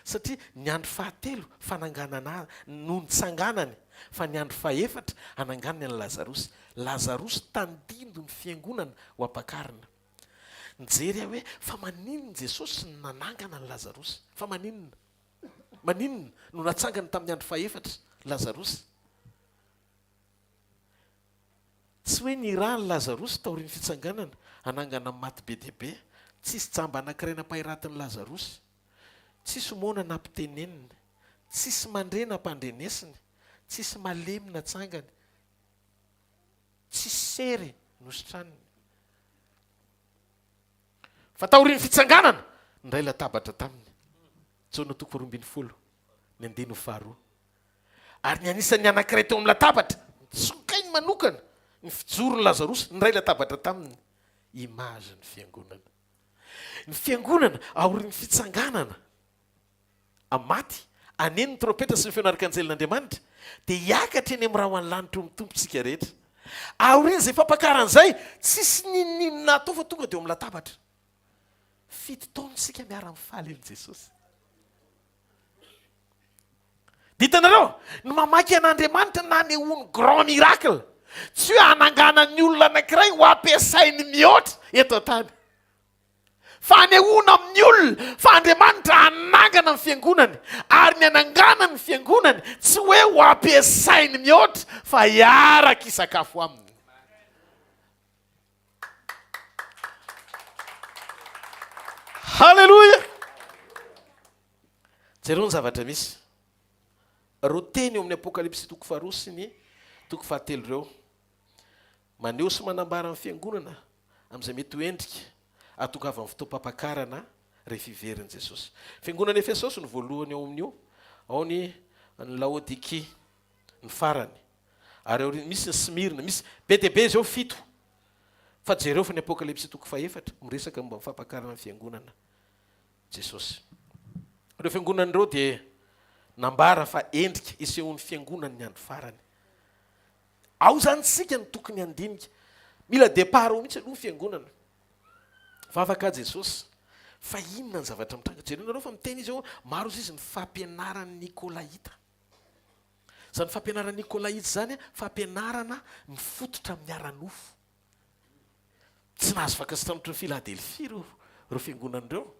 satria ny andro fahatelo fananganana no nitsanganany, fa ny andro fahefatra hananganany an'i Lazarosy. Lazarosy tandindon'ny fiangonana ho ampakarina. Nijery aho hoe fa maninona Jesosy no nanangana an'i Lazarosy? Fa maninona? Maninona no natsangany tamin'ny andro fahefatra Lazarosy? Tsy hoe nirahan'i Lazarosy taorian'ny fitsanganana hanangana ny maty be dia be. Tsisy jamba anankiray nampahiratin'i Lazarosy. Tsisy moana nampiteneniny. Tsisy mandre nampandrenesiny. Tsisy malemy natsangany. Tsisy sery nositraniny. Fa taorian'ny fitsanganana, niray latabatra taminy. Jaona toko faharoa ambinifolo, ny andininy faharoa. Ary ny anisan'ny anankiray teo amin'ny latabatra, nitsokainy manokana ny fijoron'i Lazarosy niray latabatra taminy. Image ny fiangonana. Ny fiangonana aorian'ny fitsanganana amin'ny maty, haneno ny trompetra sy ny feon'arkanjelin'Andriamanitra, dia hiakatra eny amin'ny rahona lanitra eo amin'ny Tompo isika rehetra. Aorian'izay fampakarana izay, tsisy n'inon'inona atao fa tonga dia eo amin'ny latabatra. Fito taona isika miara-mifaly amin'i Jesosy. Dia hitanareo, ny mamaky an'Andriamanitra nanehoany grand miracle. Tsy hoe hananganany olona anankiray ho ampiasainy mihoatra eto an-tany. Fa hanehoana amin'ny olona fa Andriamanitra hanangana ny fiangonany. Ary ny hananganany ny fiangonany tsy hoe ho ampiasainy mihoatra fa hiaraka hisakafo aminy. Haleloia! Jereo ny zavatra misy. Ireo teny eo amin'ny Apokalypsy toko faharoa sy ny toko fahatelo ireo. Maneho sy manambara ny fiangonana amin'izay mety ho endrika ahatongavan'ny fotoam-pampakarana rehefa hiverin'i Jesosy. Fiangonana Efesosy no voalohany ao amin'io, ao ny ny Laodikia ny farany. Ary aorian'ny misy ny Smyrna, misy be dia be izao fito. Fa jereo fa ny Apokalypsy toko fahefatra miresaka momba ny fampakarana ny fiangonana. Jesosy. Ireo fiangonana ireo dia nambara fa endrika isehoan'ny fiangonany ny andro farany. Ao izany isika no tokony handinika. Mila départ ao mihitsy aloha ny fiangonana. Vavaka Jesosy. Fa inona ny zavatra mitranga? Jereo nareo fa miteny izy eo, maro izy ny fampianaran'ny Nikolaita. Izany fampianaran'ny Nikolaita izany fampianarana mifototra amin'ny ara-nofo. Tsy nahazo fankasitrahana ohatran'ny Filadelfia ireo ireo fiangonana ireo.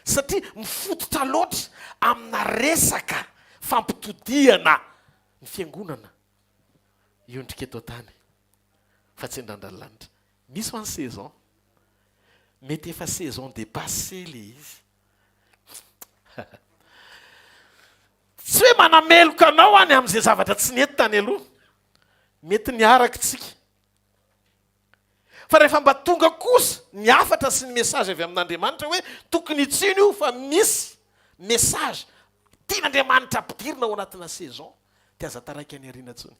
Satria mifototra loatra amina resaka fampitodihana ny fiangonana hiondrika eto an-tany fa tsy handrandra ny lanitra. Misy mantsy saison. Mety efa saison dépassée le izy. Tsy hoe manameloka anao any amin'izay zavatra tsy nety tany aloha. Mety niaraka isika. Fa rehefa mba tonga kosa ny hafatra sy ny message avy amin'Andriamanitra hoe tokony hitsino io fa misy message tian'Andriamanitra ampidirina ao anatina saison dia aza taraiky any aoriana intsony.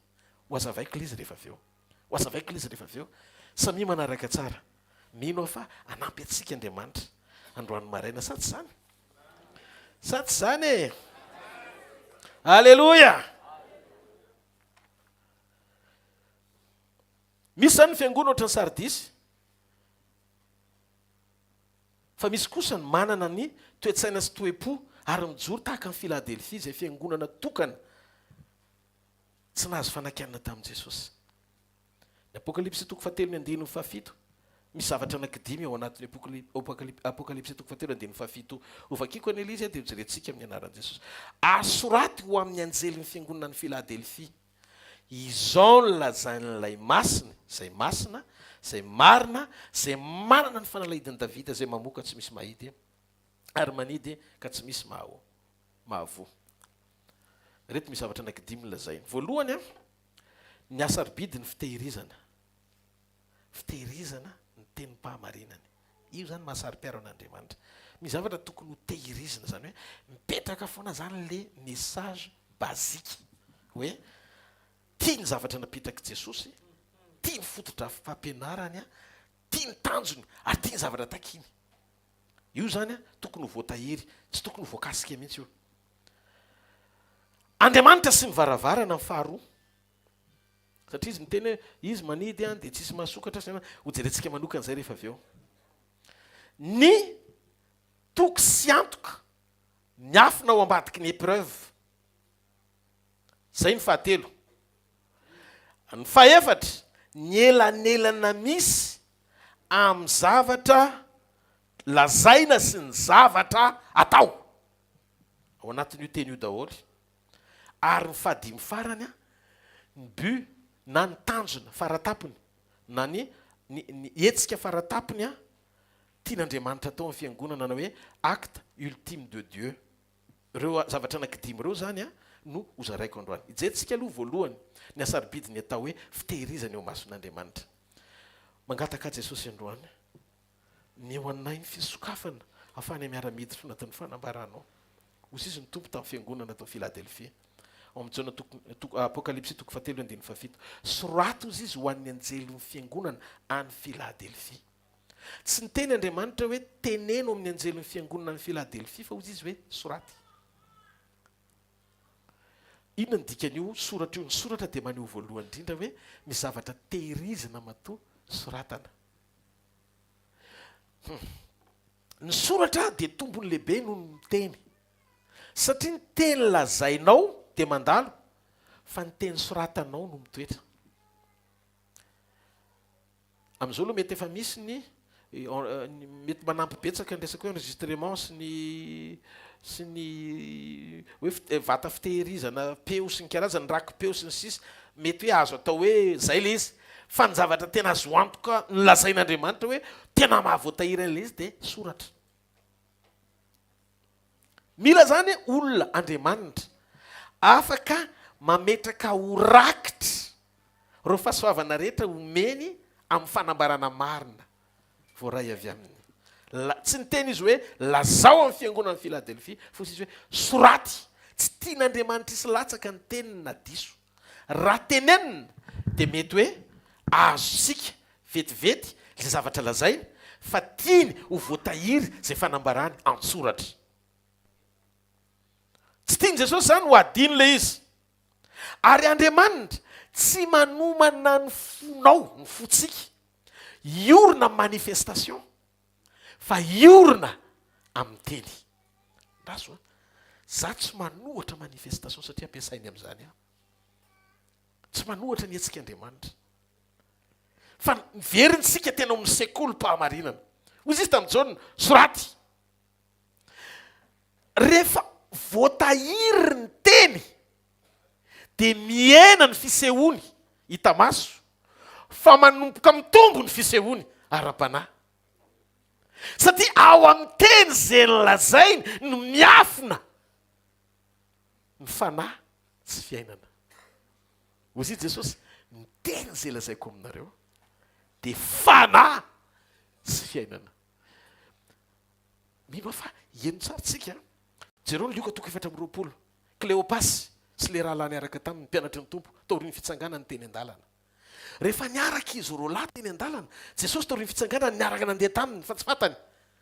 Ho azavaiko ilay izy rehefa avy eo. Ho azavaiko ilay izy rehefa avy eo. Samia manaraka tsara. Mino aho fa hanampy antsika Andriamanitra androany maraina. Sa tsy izany? Sa tsy izany e? Aleloia! Misy izany ny fiangonana ohatran'ny Sardisy, fa misy kosa ny manana ny toe-tsaina sy toe-po ary mijoro tahaka ny Filadelfia izay fiangonana tokana tsy nahazo fanakianana tamin'i Jesosy. Ny Apokalypsy toko fahatelo ny andininy fahafito. Misy zavatra anankidimy ao anatin'ny Apokalypsy toko fahatelo andininy fahafito. Hovakiko anie ilay izy dia hojerentsika amin'ny anaran'i Jesosy. Ary soraty ho amin'ny anjelin'ny fiangonana any Filadelfia. Izao no lazain'ilay Masina, izay masina, izay marina, izay manana ny fanalahidin'i Davida, izay mamoa ka tsy misy mahidy, ary manidy ka tsy misy mahavoa. Ireto misy zavatra anankidimy lazainy. Voalohany, ny hasarobidy ny fitehirizana. Fitehirizana ny tenim-pahamarinany. Io izany mahasaro-piaro an'Andriamanitra. Misy zavatra tokony ho tehirizina, izany hoe mipetraka foana izany le message basique hoe tia ny zavatra napetrak'i Jesosy, tia ny fotodrafi-pampianarany, tia ny tanjony ary tia ny zavatra takiny. Io izany tokony ho voatahiry, tsy tokony ho voakasika mihitsy io. Andriamanitra sy ny varavarana ny faharoa. Satria izy miteny hoe izy manidy an, dia tsisy mahasokatra sy ny ho jerentsika manokana izay rehefa avy eo. Ny toky sy antoka miafina ao ambadiky ny épreuve. Izay ny fahatelo. Ny fahefatra, ny elanelana misy amin'ny zavatra lazaina sy ny zavatra atao. Ao anatin'io teny io daholo. Ary ny fahadimy farany, ny but na ny tanjona faratapony na ny ny ny hetsika faratapony tian'Andriamanitra atao amin'ny fiangonana na hoe acte ultime de Dieu. Ireo zavatra anankidimy ireo izany no hozaraiko androany. Hijerentsika aloha voalohany ny hasarobidin'ny atao hoe fitehirizana eo imason'Andriamanitra. Mangataka ahy Jesosy androany. Omeo anay ny fisokafana ahafahanay miara-miditra ao anatin'ny fanambaranao. Hoy izy ny Tompo tamin'ny fiangonana tao Filadelfia. Ao amin'ny Jaona toko, toko, Apokalypsy toko fahatelo andininy fahafito. Soraty hozy izy ho an'ny anjelin'ny fiangonana any Filadelfia. Tsy niteny Andriamanitra hoe teneno amin'ny anjelin'ny fiangonana any Filadelfia fa hozy izy hoe soraty. Inona no dikan'io soratra io? Ny soratra dia maneho voalohany indrindra hoe misy zavatra tehirizina matoa soratana. Hum. Ny soratra dia tombony lehibe noho ny miteny. Satria ny teny lazainao dia mandalo fa ny teny soratanao no mitoetra. Amin'izao aloha mety efa misy ny mety manampy betsaka ny resaka hoe enregistrement sy ny sy ny hoe vata fitehirizana peo sy ny karazany, raki-peo sy ny sisa Mety hoe azo atao hoe izay ilay izy. Fa ny zavatra tena azo antoka nolazain'Andriamanitra hoe tena mahavoatahiry an'ilay izy dia soratra. Mila izany olona Andriamanitra afaka mametraka ho rakitra ireo fahasoavana rehetra omeny amin'ny fanambarana marina voaray avy aminy. La, tsy niteny izy hoe lazao amin'ny fiangonan'i Filadelfia, fa hoy izy hoe soraty. Tsy tian'Andriamanitra hisy latsaka ny teniny na diso. Raha tenenina dia mety hoe azontsika vetivety izay zavatra lazainy, fa tiany ho voatahiry izay fanambarany an-tsoratra. Tsy tian'i Jesosy izany ho adino ilay izy. Ary Andriamanitra tsy manomana ny fonao, ny fontsika, hiorina amin'ny manifestation, fa hiorina amin'ny teny. Andraso a! Za tsy manohatra manifestation satria ampiasainy amin'izany aho. Tsy manohatra ny hetsik'Andriamanitra. Fa miverina isika tena ao amin'ny sekolim-pahamarinana. Hoy izy tamin'i Jaona, soraty. Rehefa voatahiry ny teny dia mihena ny fisehoany hita maso fa manomboka mitombo ny fisehoany ara-panahy. Satria ao amin'ny teny izay nolazainy no miafina ny fanahy sy fiainana. Hoy i Jesosy, ny teny izay lazaiko aminareo dia fanahy sy fiainana. Mino aho fa heno tsara tsika. Jereo ny Lioka toko 24. Kleopasy sy ilay rahalahy niaraka taminy, mpianatry ny Tompo, taorian'ny fitsanganany teny an-dalana. Rehefa niaraka izy roalahy teny an-dalana, Jesosy taorian'ny fitsanganany niaraka nandeha taminy fa tsy fantany,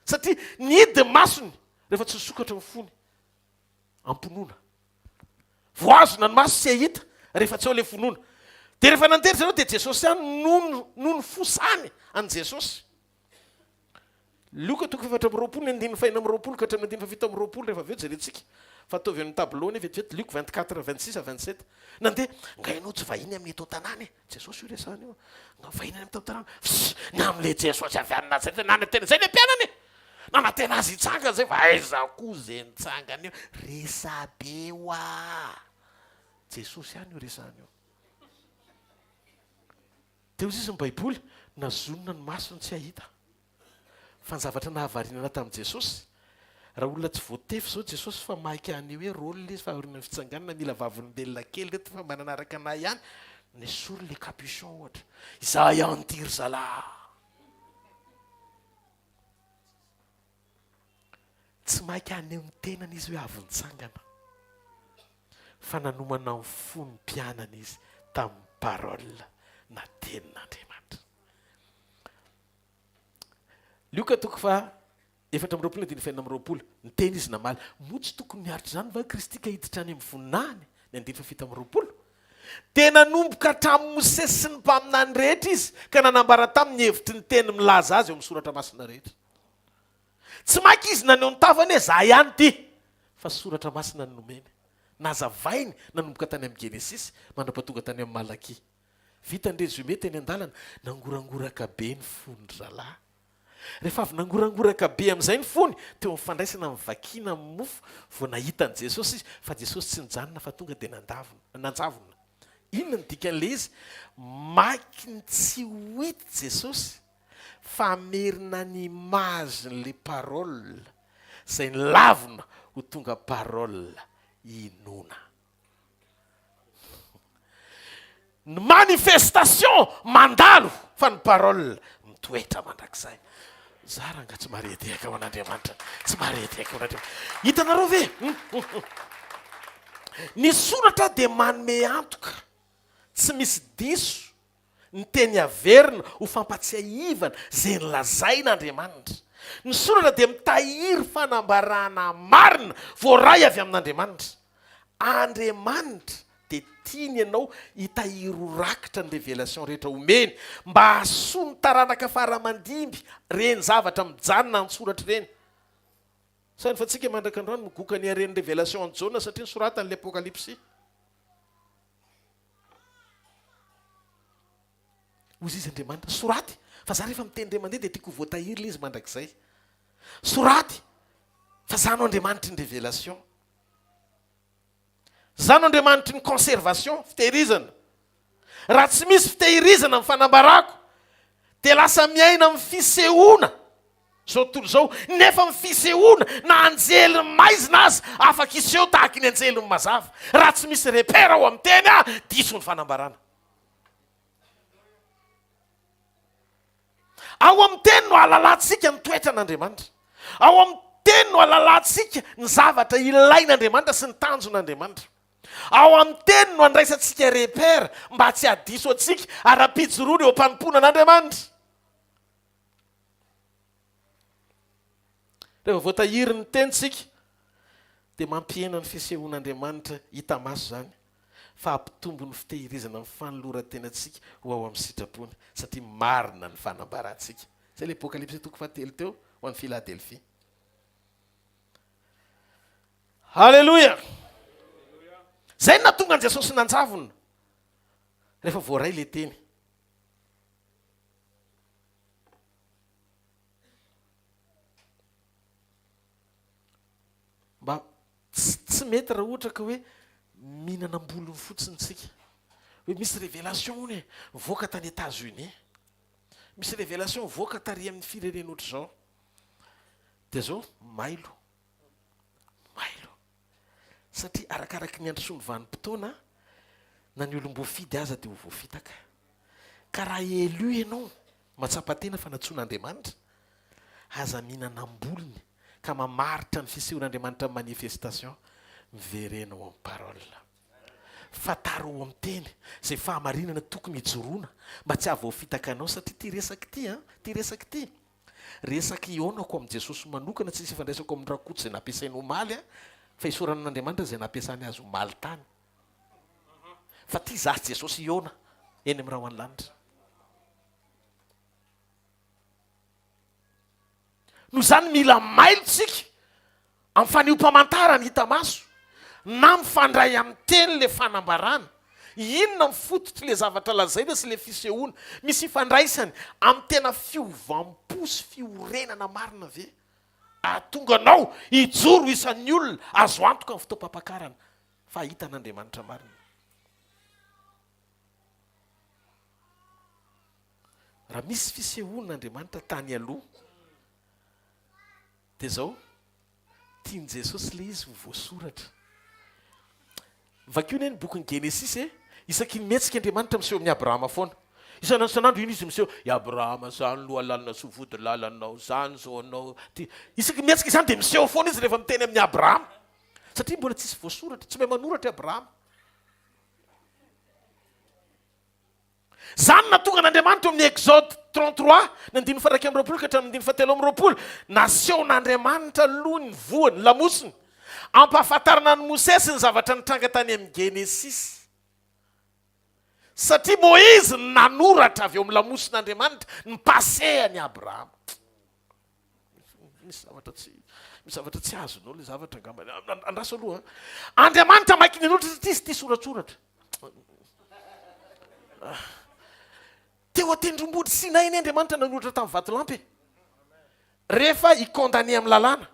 satria nihidy ny masony rehefa tsy nisokatra ny fony am-pinoana. Voahazona ny maso tsy hahita rehefa tsy ao ilay finoana. Dia rehefa nandeha ry zareo dia Jesosy ihany no no nifosany an'i Jesosy. Lioka toko 24 ny andininy faha-26 ka hatramin'ny andininy faha-27 rehefa avy eo jerentsika fa ataovy amin'ny tableau anie vetivety Luc 24 26 à 27 nandeha nga ianao tsy vahiny amin'ny eto an-tanàna e Jesosy io resahana io nga vahiny any amin'ny tanàna fss ny amin'ilay Jesosy avy any Nazareta nanantena izay ilay mpianany e nanantena azy hitsangana izay fa aiza koa izay nitsangana io resabe hoa Jesosy ihany io resahana io Dia hoy izy ny Baiboly, Nazonina ny masony tsy hahita. Fa ny zavatra nahavariana anah tamin'i Jesosy, raha olona tsy voatefy izao Jesosy fa maika haneho hoe rôle izy fa aorianan'ny fitsanganana mila vavolombelona kely reto fa mba nanaraka anah ihany, nesoriny le capuchon ohatra, izaho ihany ity ry zalahy. Tsy maika haneho ny tenany izy hoe avy nitsangana, fa nanomana ny fon'ny mpianany izy tamin'ny parole na tenin'Andriamanitra. Lioka toko faha 24 andininy faha 26, niteny izy namaly, moa tsy tokony niaritra izany va Kristy ka hiditra any amin'ny voninahiny? Ny andininy faha 27. Dia nanomboka hatramin'i Mosesy sy ny mpaminany rehetra izy ka nanambara taminy ny hevitry ny teny milaza azy eo amin'ny soratra masina rehetra. Tsy maika izy naneho ny tavany hoe za ihany ity, fa soratra masina no nomeny. Nazavainy nanomboka tany amin'ny Genesisy mandra-pahatonga tany amin'ny Malakia. Vita ny résumé teny an-dalana, nangorangoraka be ny fon-dry zalahy. Rehefa avy nangorangoraka be amin'izay ny fony, teo amin'ny fandraisana ny vakiana amin'ny mofo vao nahita an'i Jesosy izy, fa Jesosy tsy nijanona fa tonga dia nandavona, nanjavona. Inona no dikan'ilay izy? Maky ny tsy ho hita Jesosy fa hamerina ny image-n'ilay parole izay nilavina ho tonga parole inoana. Ny manifestation mandalo fa ny parole mitoetra mandrakizay. Za ranga tsy maredehaka ho an'Andriamanitra, tsy maredehaka ho an'Andriamanitra. Hitanareo ve? Ny soratra dia manome antoka tsy misy diso ny teny averina ho fampatsiahivana izay nolazain'Andriamanitra. Ny soratra dia mitahiry fanambarana marina voaray avy amin'Andriamanitra. Andriamanitra dia tiany ianao hitahiry ho rakitra ny révélation rehetra omeny mba hahasoa ny taranaka fara aman-dimby ireny zavatra mijanona an-tsoratra ireny. Saino fa tsika mandraka androany migoka ny haren'ny révélation an'i Jaona satria nosoratany ilay Apokalypsy. Hozy izy Andriamanitra, soraty fa za rehefa miteny indray mandeha dia tiako ho voatahiry ilay izy mandrakizay. Soraty fa za no Andriamanitry ny révélation. Za no Andriamanitry ny conservation, fitehirizana. Raha tsy misy fitehirizana ny fanambarako dia lasa miaina amin'ny fisehoana izao tontolo izao, nefa amin'ny fisehoana na anjely maizina aza afaka hiseho tahaky ny anjelin'ny mazava. Raha tsy misy repère ao amin'ny teny ah, diso ny fanambarana. Ao amin'ny teny no ahalalantsika ny toetran'Andriamanitra. Ao amin'ny teny no ahalalantsika ny zavatra ilain'Andriamanitra sy ny tanjon'Andriamanitra. Ao amin'ny teny no andraisantsika repère mba tsy hahadiso antsika ara-pijoroana eo am-panompoana an'Andriamanitra. Rehefa voatahiry ny teny isika dia mampihena ny fisehoan'Andriamanitra hita maso izany fa hampitombo ny fitehirizana ny fanoloran-tenantsika ho ao amin'ny sitrapony satria marina ny fanambarantsika. Izay ilay Apokalypsy toko fahatelo teo ho an'i Filadelfia. Haleloia! Izay no nahatonga an'i Jesosy nanjavona rehefa voaray ilay teny. Mba tsy tsy mety raha ohatra ka hoe mihinana am-bolony fotsiny tsika. Hoe misy révélation hono e, nivoaka tany Etats Unis. Misy révélation nivoaka tary amin'ny firenena ohatr'izao. Dia zao, mailo. Mailo. Satria arakaraky ny androsoan'ny vanim-potoana, na ny olom-boafidy aza dia ho voafitaka. Ka raha élu ianao, mahatsapa tena fa nantsoin'Andriamanitra, aza mihinana am-bolony ka mamaritra ny fisehoan'Andriamanitra amin'ny manifestation, miverena ao amin'ny parole. Fantaro ao amin'ny teny izay fahamarinana tokony hijoroana mba tsy hahavoafitaka anao satria ity resaka ity an, ity resaka ity, resaka hihaonako amin'i Jesosy manokana tsisy ifandraisako amin'i Rakoto izay nampiasainy omaly an, fa isaorana an'Andriamanitra izay nampiasany azy omaly tany. Fa ity izaho sy Jesosy hihaona eny amin'ny rahon'ny lanitra. Noho izany mila mailo tsika amin'ny fanehoam-pamantarana hita maso na mifandray amin'ny teny ilay fanambarana. Inona ny fototr'ilay zavatra lazaina sy ilay fisehoana? Misy ifandraisany amin'ny tena fiovam-po sy fiorenana marina ve? Hahatonga anao hijoro ho isan'ny olona azo antoka amin'ny fotoam-pampakarana fa hahita an'Andriamanitra marina. Raha misy fisehoan' Andriamanitra tany aloha dia zao, tian'i Jesosy ilay izy ho voasoratra. Vakio anie ny bokin'ny Genesisy e, isaky ny mihetsika Andriamanitra miseho amin'i Abrahama foana. Isan'andro isan'andro iny izy miseho, i Abrahama zany loha lalina sy vody lalanao, zany zao anao ty. Isaky ny mihetsika izany dia miseho foana izy rehefa miteny amin'i Abrahama. Satria mbola tsisy voasoratra, tsy mahay manoratra i Abrahama. Izany no nahatonga an'Andriamanitra eo amin'ny Exode 33, ny andininy faha-21 ka hatramin'ny andininy faha-23. Nasehon'Andriamanitra aloha ny voany, ny lamosiny, hampahafantarana an'i Mosesy ny zavatra nitranga tany amin'ny Genesisy. Satria Moizy no nanoratra avy eo amin'ny lamosin'Andriamanitra ny passé an'i Abrahama. Misy zavatra tsy misy zavatra tsy azonao ilay zavatra angamba. Andraso aloha. Andriamanitra maiky nanoratra satria izy tia soratsoratra. Teo an-tendrombohitra Sinay anie Andriamanitra nanoratra tamin'ny vatolampy e. Rehefa hi-condamner amin'ny lalàna.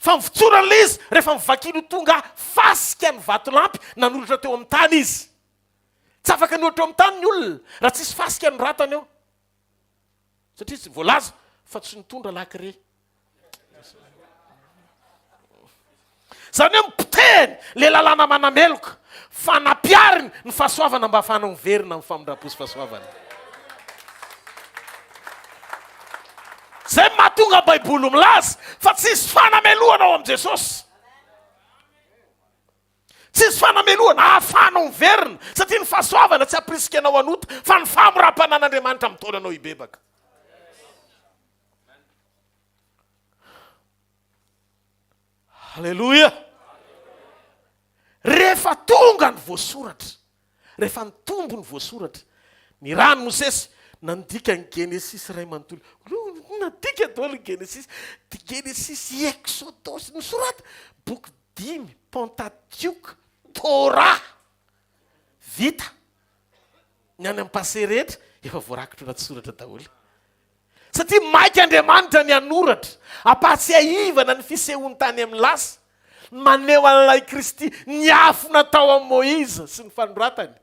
Fa nivotsorany ilay izy rehefa novakiany ho tonga fasika ny vatolampy nanoratra teo amin'ny tany izy. Tsy afaka niohatra eo amin'ny tany ny olona raha tsisy fasika noratany eo. Satria tsy voalaza fa tsy nitondra lakre. Izany hoe nipotehiny ilay lalàna manameloka fa nampihariny ny fahasoavana mba hahafahana miverina amin'ny famindram-po sy fahasoavana. Izay no mahatonga ny Baiboly milaza fa tsisy fanamelohana ao amin'i Jesosy. Tsisy fanamelohana ahafahanao miverina, satria ny fahasoavana tsy hampirisika anao hanota, fa ny fahamoram-panan'Andriamanitra mitaona anao hibebaka. Aleloia! Rehefa tonga ny voasoratra, rehefa nitombo ny voasoratra, ny ran'i Mosesy nandika ny Genesisy iray manontolo. Nadika daholo ny Genesisy. Genesisy, Eksodosy, nosorata, boky dimy, Pentatioka, Torah. Vita. Ny any amin'ny passé rehetra efa voarakitra anaty soratra daholo. Satria maika Andriamanitra ny hanoratra, hampahatsiahivana ny fisehoany tany amin'ny lasa, maneho an'ilay Kristy niafina tao amin'i Moiza sy ny fanoratany.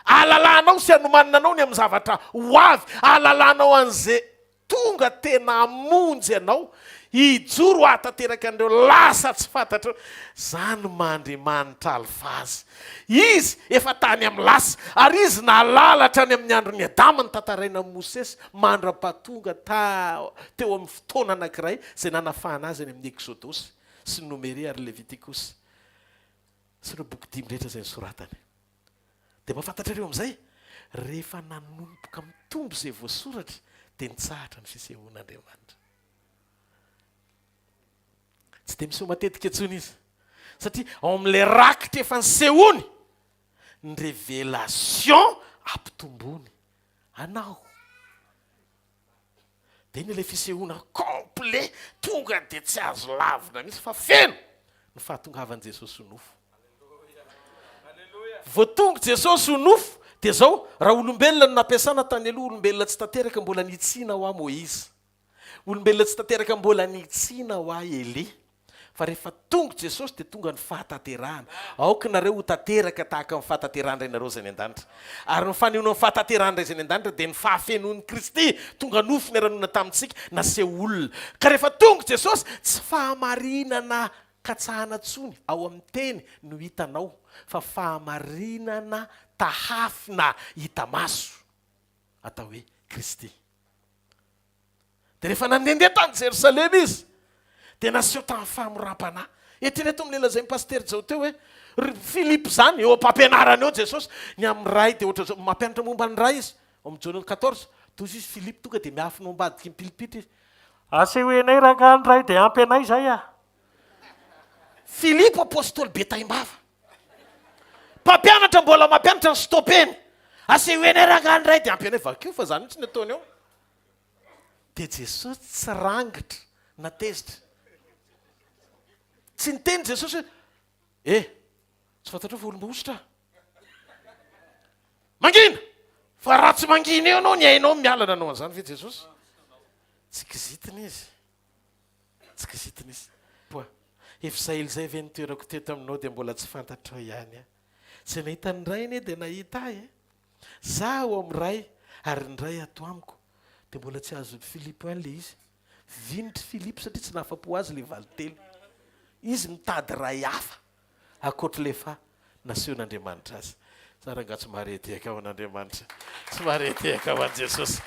Ahalalanao sy anomanina anao ny amin'ny zavatra ho avy, ahalalanao an'izay tonga tena hamonjy anao, hijoro hahatanteraka an'ireo lasa tsy fantatrao. Izany maha Andriamanitra Alfa Azy. Izy efa tany amin'ny lasa, ary Izy nahalala hatrany amin'ny andron'i Adama ny tantaraina amin'i Mosesy mandra-pahatonga teo amin'ny fotoana anankiray izay nanafahana azy any amin'ny Eksodosy sy ny Nomery ary Levitikosy sy ireo boky dimy rehetra izay nosoratany. Dia mba fantatrareo amin'izay, rehefa nanomboka mitombo izay voasoratra dia nitsahatra ny fisehoan'Andriamanitra. Tsy dia miseho matetika intsony izy satria ao amin'ilay rakitra efa nisehoany ny révélation ampitombony anao. Dia iny ilay fisehoana complet tonga dia tsy azo lavina mihitsy fa feno ny fahatongavan'i Jesosy ho nofo. Vao tonga Jesosy ho nofo dia izao, raha olombelona no nampiasana tany aloha, olombelona tsy tanteraka mbola nitsiana ho ahy Moïse. Olombelona tsy tanteraka mbola nitsiana ho ahy Elia. Fa rehefa tonga Jesosy dia tonga ny fahatanterahana. Aoka nareo ho tanteraka tahaka ny fahatanterahan-dRainareo izay any an-danitra. Ary ny fanehoana ny fahatanterahan-dRay izay any an-danitra dia ny fahafenoan'i Kristy tonga nofo niara-nonina tamintsika, naseho olona. Ka rehefa tonga Jesosy, tsy fahamarinana katsahana intsony ao amin'ny Teny no hitanao, fa fahamarinana tahafina hita maso, atao hoe Kristy. Dia rehefa nandehandeha tany Jerosalema izy, dia naseho tamin'ny fahamoram-panahy. Eritrereto amin'ilay lazain'i Pasitera Jao teo hoe, ry Filipo izany, eo am-pampianarana eo Jesosy, ny amin'ny Ray dia ohatran'izao, mampianatra momba ny Ray izy, ao amin'ny Jaona 14, toa izy Filipo tonga dia miafina ao ambadiky ny pilipitra izy. Asehoy anay rangahy ny Ray dia ampy anay izay ah. Filipo apostoly be taim-bava. Mpampianatra mbola mampianatra ny stopeny. Asehoy anay rangahy ny Ray dia ampy anay. Vakio fa izany mihitsy ny ataony eo. Dia Jesosy tsy rangitra na tezitra. Tsy niteny Jesosy hoe, Eh, tsy fantatrao fa olom-boahosotra aho. Mangina! Fa raha tsy mangina eo ianao, ny ainao miala. Nanao an'izany ve Jesosy? Tsy kizitina izy. Tsy kizitina izy. Poa, efa izay ela izay ve nitoerako teto aminao dia mbola tsy fantatrao ihany aho? Izay nahita ny Ray anie dia nahita ahy e. Za ao amin'ny Ray ary ny Ray ato amiko. Dia mbola tsy azon'i Filipo ihany ilay izy. Vinitry Filipo satria tsy nahafa-po azy ilay valinteny. Izy mitady Ray hafa ankoatr'ilay efa nasehon'Andriamanitra azy. Za rangaha tsy mahare tehaka ho an'Andriamanitra. Tsy mahare tehaka ho an'i Jesosy.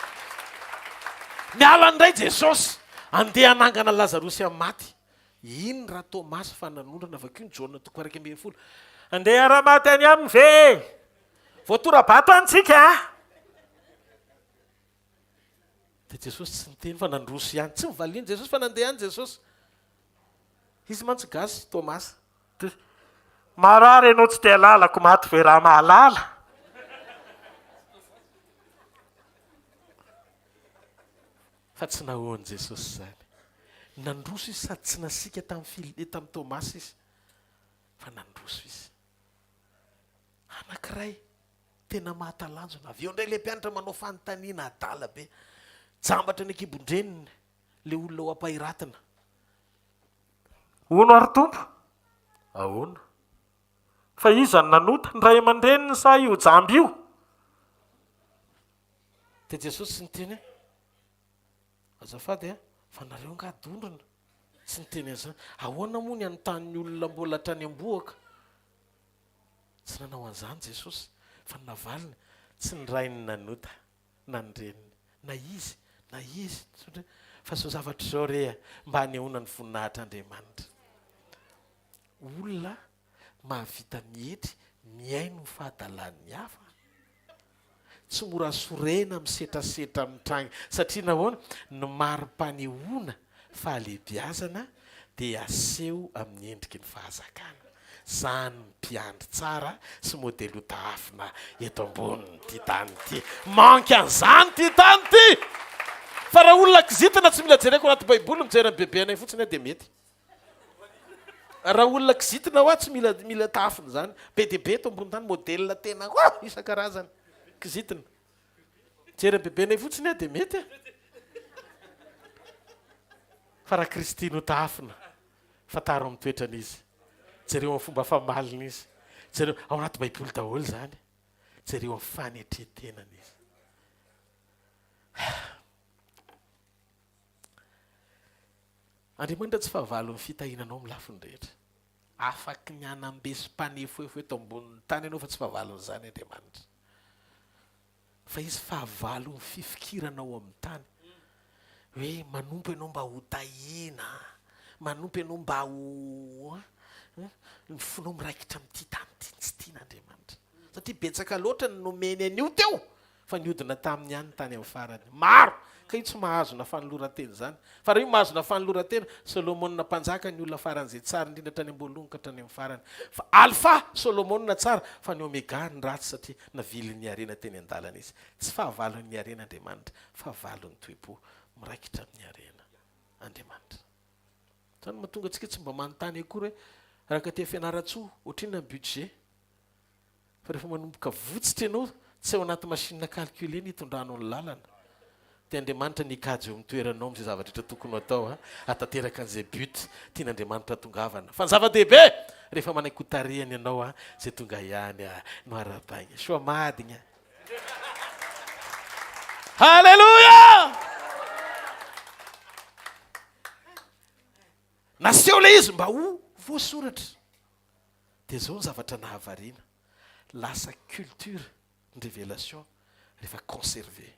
Miala indray Jesosy, andeha hanangana Lazarosy amin'ny maty. Iny ra Tomasy fa nanondrana, vakio ny Jaona toko 11. Andeha hiara-maty any aminy ve e? Voatora-bato any tsika a! Dia Jesosy tsy niteny fa nandroso ihany. Tsy nivaliany Jesosy fa nandeha ihany Jesosy. Izy mantsy gasy, Tomasy. Dia marary ianao tsy te halalako maty ve raha mahalala? Fa tsy nahoan'i Jesosy izany. Nandroso izy sady tsy nasiaka tamin'i Fil- tamin'i Tomasy izy fa nandroso izy. Anankiray tena mahatalanjona. Avy eo indray ilay mpianatra manao fanontaniana adala be. Jambatra ny an-kibon-dreniny ilay olona ho ampahiratina. Hono ary Tompo? Ahoana? Fa iza no nanota, ny ray aman-dreniny sa io jamba io? Dia Jesosy niteny hoe, Azafady a, fa nareo angaha dondrona? Tsy niteny an'izany. Ahoana moa ny hanontany ny olona mbola hatrany am-bohoka? Tsy nanao an'izany Jesosy, fa ny navaliny, tsy ny rainy nanota, na ny reniny, na izy, na izy, fa izao zavatra izao re, mba hanehoana ny voninahitr'Andriamanitra. Olona. Mahavita mietry, mihaino ny fahadalan'ny hafa. Tsy mora sorena amin'ny setrasetra mitranga satria nahoana? Ny mari-panehoana fahalehibiazana dia aseho amin'ny endriky ny fahazakana. Izany ny mpiandry tsara sy modely ho tahafina eto ambonin'ity tany ity. Manque an'izany ity tany ity! Fa raha olona kizitina tsy mila jereko anaty baiboly, mijery an'i bebe anay fotsiny aho dia mety. Raha olona kizitina hoa tsy mila mila tahafina izany. Be dia be eto ambony tany modèle tena hoa isan-karazany. Kizitina. Mijery an'i bebenay fotsiny aho dia mety e. Fa raha Kristy no tahafina, fantaro amin'ny toetrany izy. Jereo amin'ny fomba famaliny izy. Jereo, ao anaty baiboly daholo izany. Jereo amin'ny fanetren-tenany izy. Andriamanitra tsy fahavalon'ny fitahiana anao amin'ny lafiny rehetra. Afaky ny hanambe sy mpanefoefo eto ambonin'ny tany ianao fa tsy fahavalon'izany Andriamanitra. Fa Izy fahavalon'ny fifikiranao amin'ny tany. Hoe manompo ianao mba ho tahiana, manompo ianao mba ho ny fonao miraikitra amin'ity tany ity, tsy tian'Andriamanitra. Satria betsaka loatra ny nomeny an'io teo Fa nihodina taminy ihany tany amin'ny farany. Maro! Ka io tsy mahazona fanoloran-tena izany. Fa raha io mahazona fanoloran-tena, Solomona mpanjaka ny olona faran'izay tsara indrindra hatrany am-boalohany ka hatrany amin'ny farany. Fa Alfa, Solomona tsara, fa ny Omega ny ratsy satria navilin'ny harena teny an-dalana izy. Tsy fahavalon'ny harena Andriamanitra, fahavalon'ny toe-po miraikitra amin'ny harena Andriamanitra. Izany no mahatonga antsika tsy mba manontany akory hoe raha ka aty Fianarantsoa, ohatrinona ny budget? Fa rehefa manomboka votsitra ianao, tsy ao anaty machine à calculer ny hitondranao ny lalana. Dia Andriamanitra ny hikajy eo amin'ny toeranao amin'izay zavatra rehetra tokony ho atao hahatanteraka an'izay but tian'Andriamanitra hatongavana. Fa ny zava-dehibe, rehefa manaiky ho tarihany ianao, izay tonga ihany no arahabaina. Soa madina. Haleloia! Naseho ilay izy mba ho voasoratra. Dia izao ny zavatra nahavariana, lasa culture ny révélation rehefa conserver.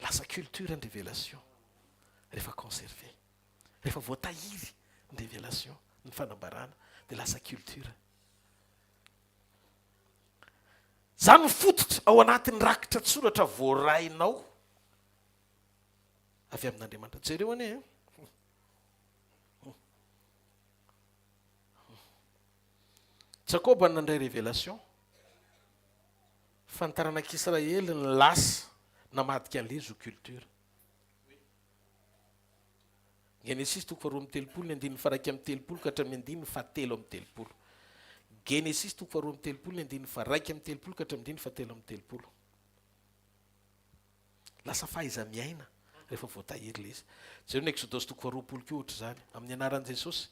Lasa culture ny révélation rehefa conserver. Rehefa voatahiry ny révélation, ny fanambarana, dia lasa culture. Izany no fototra ao anatin'ny rakitra an-tsoratra voarainao avy amin'Andriamanitra. Jereo anie eh. Jakoba nandray révélation fa ny taranak'Israely ny lasa namadika an'ilay izy ho culture. Genesisy toko faharoa amby telopolo ny andininy faha-31 ka hatramin'ny andininy fahatelo amby telopolo. Genesisy toko faharoa amby telopolo ny andininy faha-31 ka hatramin'ny andininy fahatelo amby telopolo. Lasa fahaiza-miaina rehefa voatahiry ilay izy. Jereo ny Eksodosy toko faharoapolo koa ohatr'izany, amin'ny anaran'i Jesosy.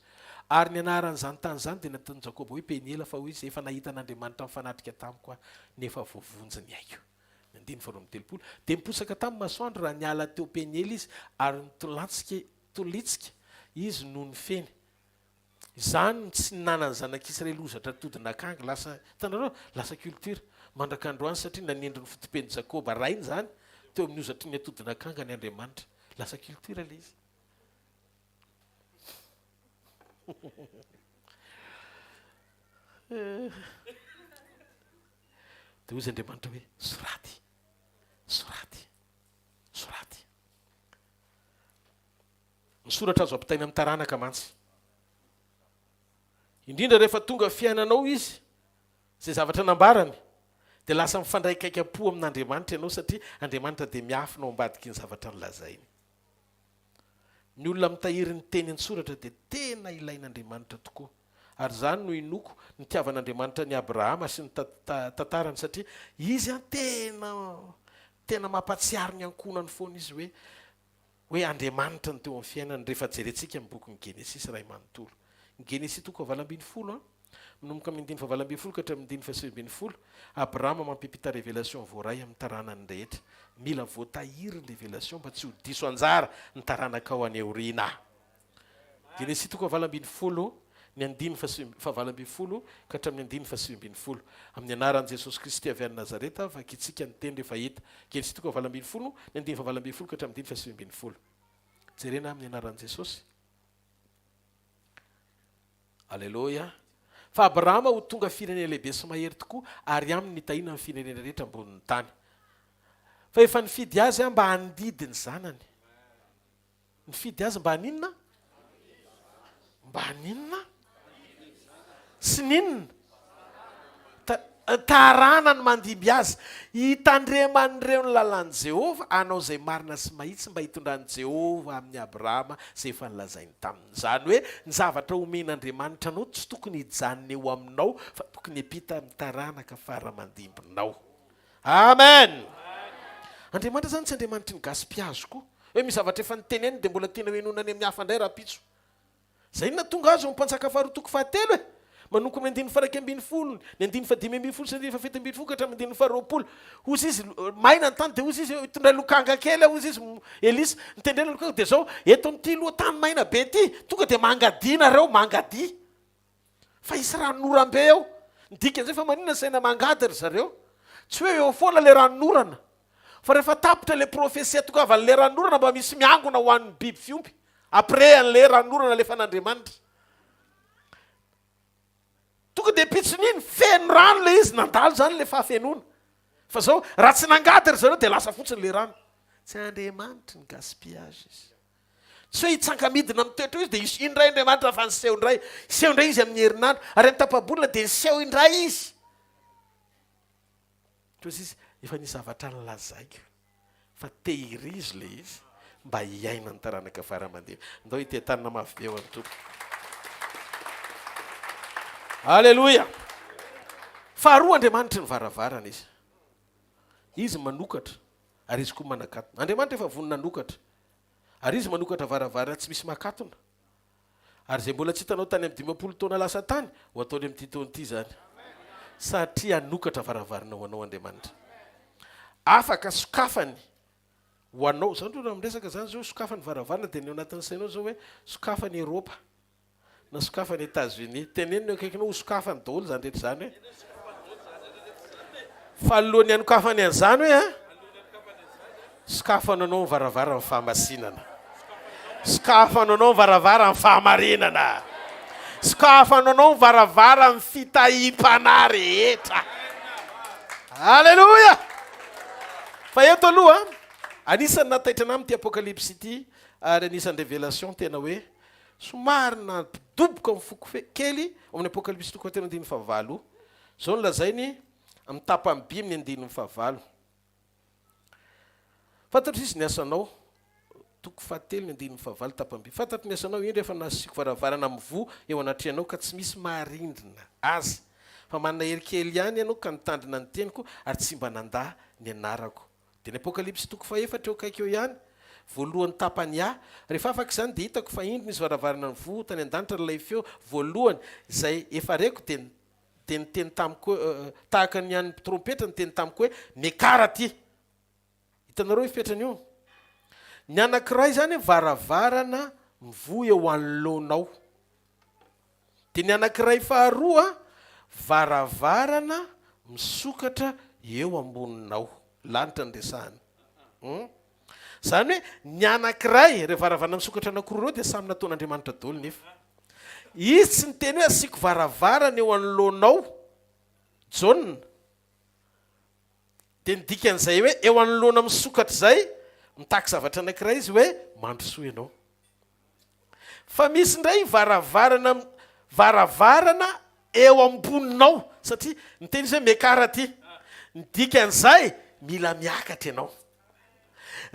Ary ny anaran'izany tany izany dia nataon'i Jakoba hoe Peniela, fa hoy izy, Efa nahita an'Andriamanitra nifanatrika tamiko aho, nefa voavonjy ny aiko. Ny andininy faharoa amby telopolo. Dia niposaka tamin'ny masoandro raha niala teo Peniela izy, ary nitolantsika tolitsika izy noho ny feny. Izany no tsy ninanan'ny zanak'Israely hozatra atodin'akanga. Lasa, hitanareo, lasa culture mandraka androany satria nanendry ny foto-pen'i Jakoba rainy izany teo amin'ny hozatry ny atodin'akanga ny Andriamanitra. Lasa culture ilay izy. Dia hoy izy Andriamanitra hoe, soraty, soraty, soraty. Ny soratra azo ampitaina amin'ny taranaka mantsy. Indrindra rehefa tonga fiainanao izy, izay zavatra nambarany, dia lasa mifandray akaiky am-po amin'Andriamanitra ianao satria Andriamanitra dia miafina ao ambadiky ny zavatra nolazainy. Ny olona mitahiry ny teny an-tsoratra dia tena ilain'Andriamanitra tokoa. Ary izany no inoako nitiavan'Andriamanitra an'i Abrahama sy ny tantarany satria izy an tena tena mampahatsiaro ny ankohonany foana izy hoe hoe Andriamanitra no teo amin'ny fiainany rehefa jerentsika ny bokin'ny Genesisy iray manontolo. Ny Genesisy toko fahavalo ambin'ny folo, manomboka amin'ny andininy fahavalo ambin'ny folo ka hatramin'ny andininy fahasivy ambin'ny folo, Abrahama mampiampita révélation voaray amin'ny taranany rehetra. Mila voatahiry ny révélation mba tsy ho diso anjara ny taranakao any aoriana. Genesisy toko fahavalo ambin'ny folo, ny andininy fahavalo ambin'ny folo ka hatramin'ny andininy fahasivy ambin'ny folo. Amin'ny anaran'i Jesosy Kristy avy any Nazareta, vakintsika ny teny rehefa hita. Genesisy toko fahavalo ambin'ny folo, ny andininy fahavalo ambin'ny folo ka hatramin'ny andininy fahasivy ambin'ny folo. Jerena amin'ny anaran'i Jesosy. Aleloia! Fa Abrahama ho tonga firenena lehibe sy mahery tokoa, ary aminy nitahiana ny firenena rehetra ambonin'ny tany. Fa efa nifidy azy aho mba handidy ny zanany. Nifidy azy mba haninona? Mba haninona? Sy n'inona? Ta, taranany mandimby azy. Hitandreman'ireo ny lalàn'i Jehovah, hanao izay marina sy mahitsy mba hitondran'i Jehovah amin'i Abrahama izay efa nolazainy taminy. Izany hoe, ny zavatra omen'Andriamanitra anao tsy tokony hijanona eo aminao fa tokony hiampita amin'ny taranaka fara aman-dimbinao. Amen! Andriamanitra izany tsy Andriamanitry ny gaspillage koa. Hoe misy zavatra efa noteneniny dia mbola tiana ho henoina any amin'ny hafa indray rahampitso. Izay no nahatonga azy ao amin'ny Mpanjaka faharoa toko fahatelo e! Manomboka amin'ny andininy faha-11, ny andininy fahadimy ambinifolo sy ny andininy fahafito ambinifolo ka hatramin'ny andininy faharoapolo. Hozy izy, maina ny tany dia hozy izy, itondray lokanga kely aho hozy izy, Elisa, nitendrena lokanga dia izao, eto amin'ity lohatany maina be ity, tonga dia mangadia nareo, mangadia. Fa hisy ranonoram-be eo. Ny dikan'izay fa maninona ny saina mangady ry zareo? Tsy hoe eo foana ilay ranonorana. Fa rehefa tapitra ilay profesia tongavan'ilay ranonorana mba misy miangona ho an'ny biby fiompy après an'ilay ranonorana alefan'Andriamanitra. Tonga dia pitson'iny, feno rano ilay izy, nandalo izany ilay fahafenoana. Fa zao, raha tsy nangady ry zareo dia lasa fotsiny ilay rano. Tsy Andriamanitry ny gaspillage izy. Tsy hoe hitsankamidina amin'ny toetra io izy dia hisy indray Andriamanitra fa niseho indray. Hiseho indray izy amin'ny herinandro. Ary amin'ny tapa-bolana dia niseho indray izy. Toa izy, efa nisy zavatra nolazaiko fa tehirizo ilay izy mba hiainan'ny taranaka fara aman-dimby. Ndao hiteha-tanana mafy be ho an'ny Tompo. Aleloia! Faharoa, Andriamanitry ny varavarana izy. Izy manokatra ary izy koa manakatona. Andriamanitra efa vonona hanokatra. Ary izy manokatra varavarana tsy misy makatona. Ary izay mbola tsy hitanao tany amin'ny 50 taona lasa tany, ho ataony amin'ity taona ity izany. Satria hanokatra varavarana ho anao Andriamanitra. Afaka sokafany ho anao. Izany raha miresaka izany izao, sokafany varavarana dia ny ao anatin'ny sainao izao hoe sokafany Eropa. Na sokafany Etats Unis. Teneno ny eo akaikinao ho sokafany daholo izany rehetra izany hoe. Fa alohan'ny hanokafany an'izany hoe an, sokafano anao ny varavaran'ny fahamasinana. Sokafano anao ny varavaran'ny fahamarinana. Sokafano anao ny varavaran'ny fitahiam-panahy rehetra. Aleloia! Fa eto aloha, anisan'ny nahataitra anah amin'ity Apokalypsy ity, ary anisan'ny révélation tena hoe Somary nampidoboka ny foko kely ao amin'ny Apokalypsy toko fahatelo andininy fahavalo. Izao no lazainy amin'ny tapany by amin'ny andininy fahavalo. Fantatro izy ny asanao, toko fahatelo ny andininy fahavalo tapany by. Fantatro ny asanao, indro efa nasiako varavarana mivoha eo anatrehanao ka tsy misy maharindrina azy. Fa manana hery kely ihany ianao ka nitandrina ny teniko ary tsy mba nandà ny anarako. Dia ny Apokalypsy toko fahefatra eo akaiky eo ihany, voalohany tapany A. Rehefa afaka izany dia hitako fa indro nisy varavarana nivoha tany an-danitra ary ilay feo voalohany izay efa reko dia dia niteny tamiko hoe, tahaka ny an'ny trompetra niteny tamiko hoe, Miakara aty! Hitanareo io fetrany io? Ny anankiray izany varavarana mivoha eo anoloanao. Dia ny anankiray faharoa, varavarana misokatra eo amboninao. Lanitra no resahana. Hum. Izany hoe ny anankiray, ireo varavarana misokatra anankiroa ireo dia samy nataon'Andriamanitra daholo nefa. Izy tsy niteny hoe asiako varavarana eo anoloanao, Jaona. Dia ny dikan'izay hoe eo anoloana misokatra izay, mitaky zavatra anankiray izy hoe mandrosoa ianao. Fa misy indray varavarana varavarana eo amboninao satria niteny izy hoe miakara aty. Ny dikan'izay mila miakatra ianao.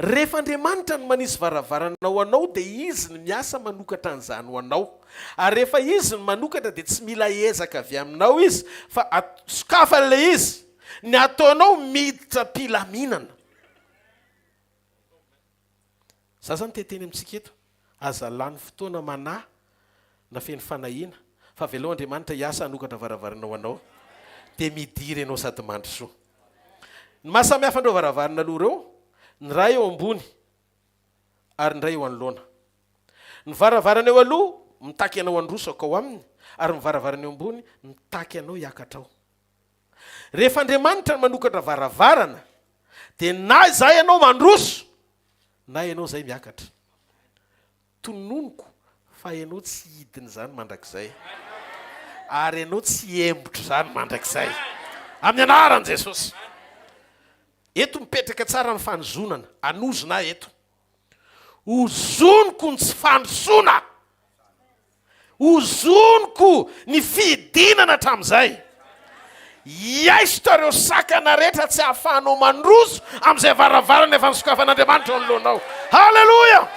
Rehefa Andriamanitra no manisy varavarana ho anao dia Izy no miasa manokatra an'izany ho anao. Ary rehefa Izy no manokatra dia tsy mila ezaka avy aminao Izy fa sokafany ilay izy. Ny ataonao miditra am-pilaminana. Za zany te hiteny amintsika eto, aza lany fotoana manahy na feno fanahiana fa avelao Andriamanitra hiasa hanokatra varavarana ho anao dia midira ianao sady mandrosoa. Ny maha samy hafa an'ireo varavarana aloha ireo, ny iray eo ambony ary ny iray eo anoloana. Ny varavarana eo aloha mitaky anao handroso hankao aminy ary ny varavarana eo ambony mitaky anao hiakatra ao. Rehefa Andriamanitra no manokatra varavarana dia na izay ianao mandroso na ianao izay miakatra. Tononiko fa ianao tsy hidina izany mandrakizay. Ary ianao tsy hiembotra izany mandrakizay. Amin'ny anaran'i Jesosy. Eto mipetraka tsara ny fanozonana. Hanozona aho eto. Hozoniko ny tsy fandrosoana. Hozoniko ny fidinana hatramin'izay. Hiaisotra ireo sakana rehetra tsy ahafahanao mandroso amin'izay varavarana efa nosokafan'Andriamanitra eo anoloanao. Haleloia!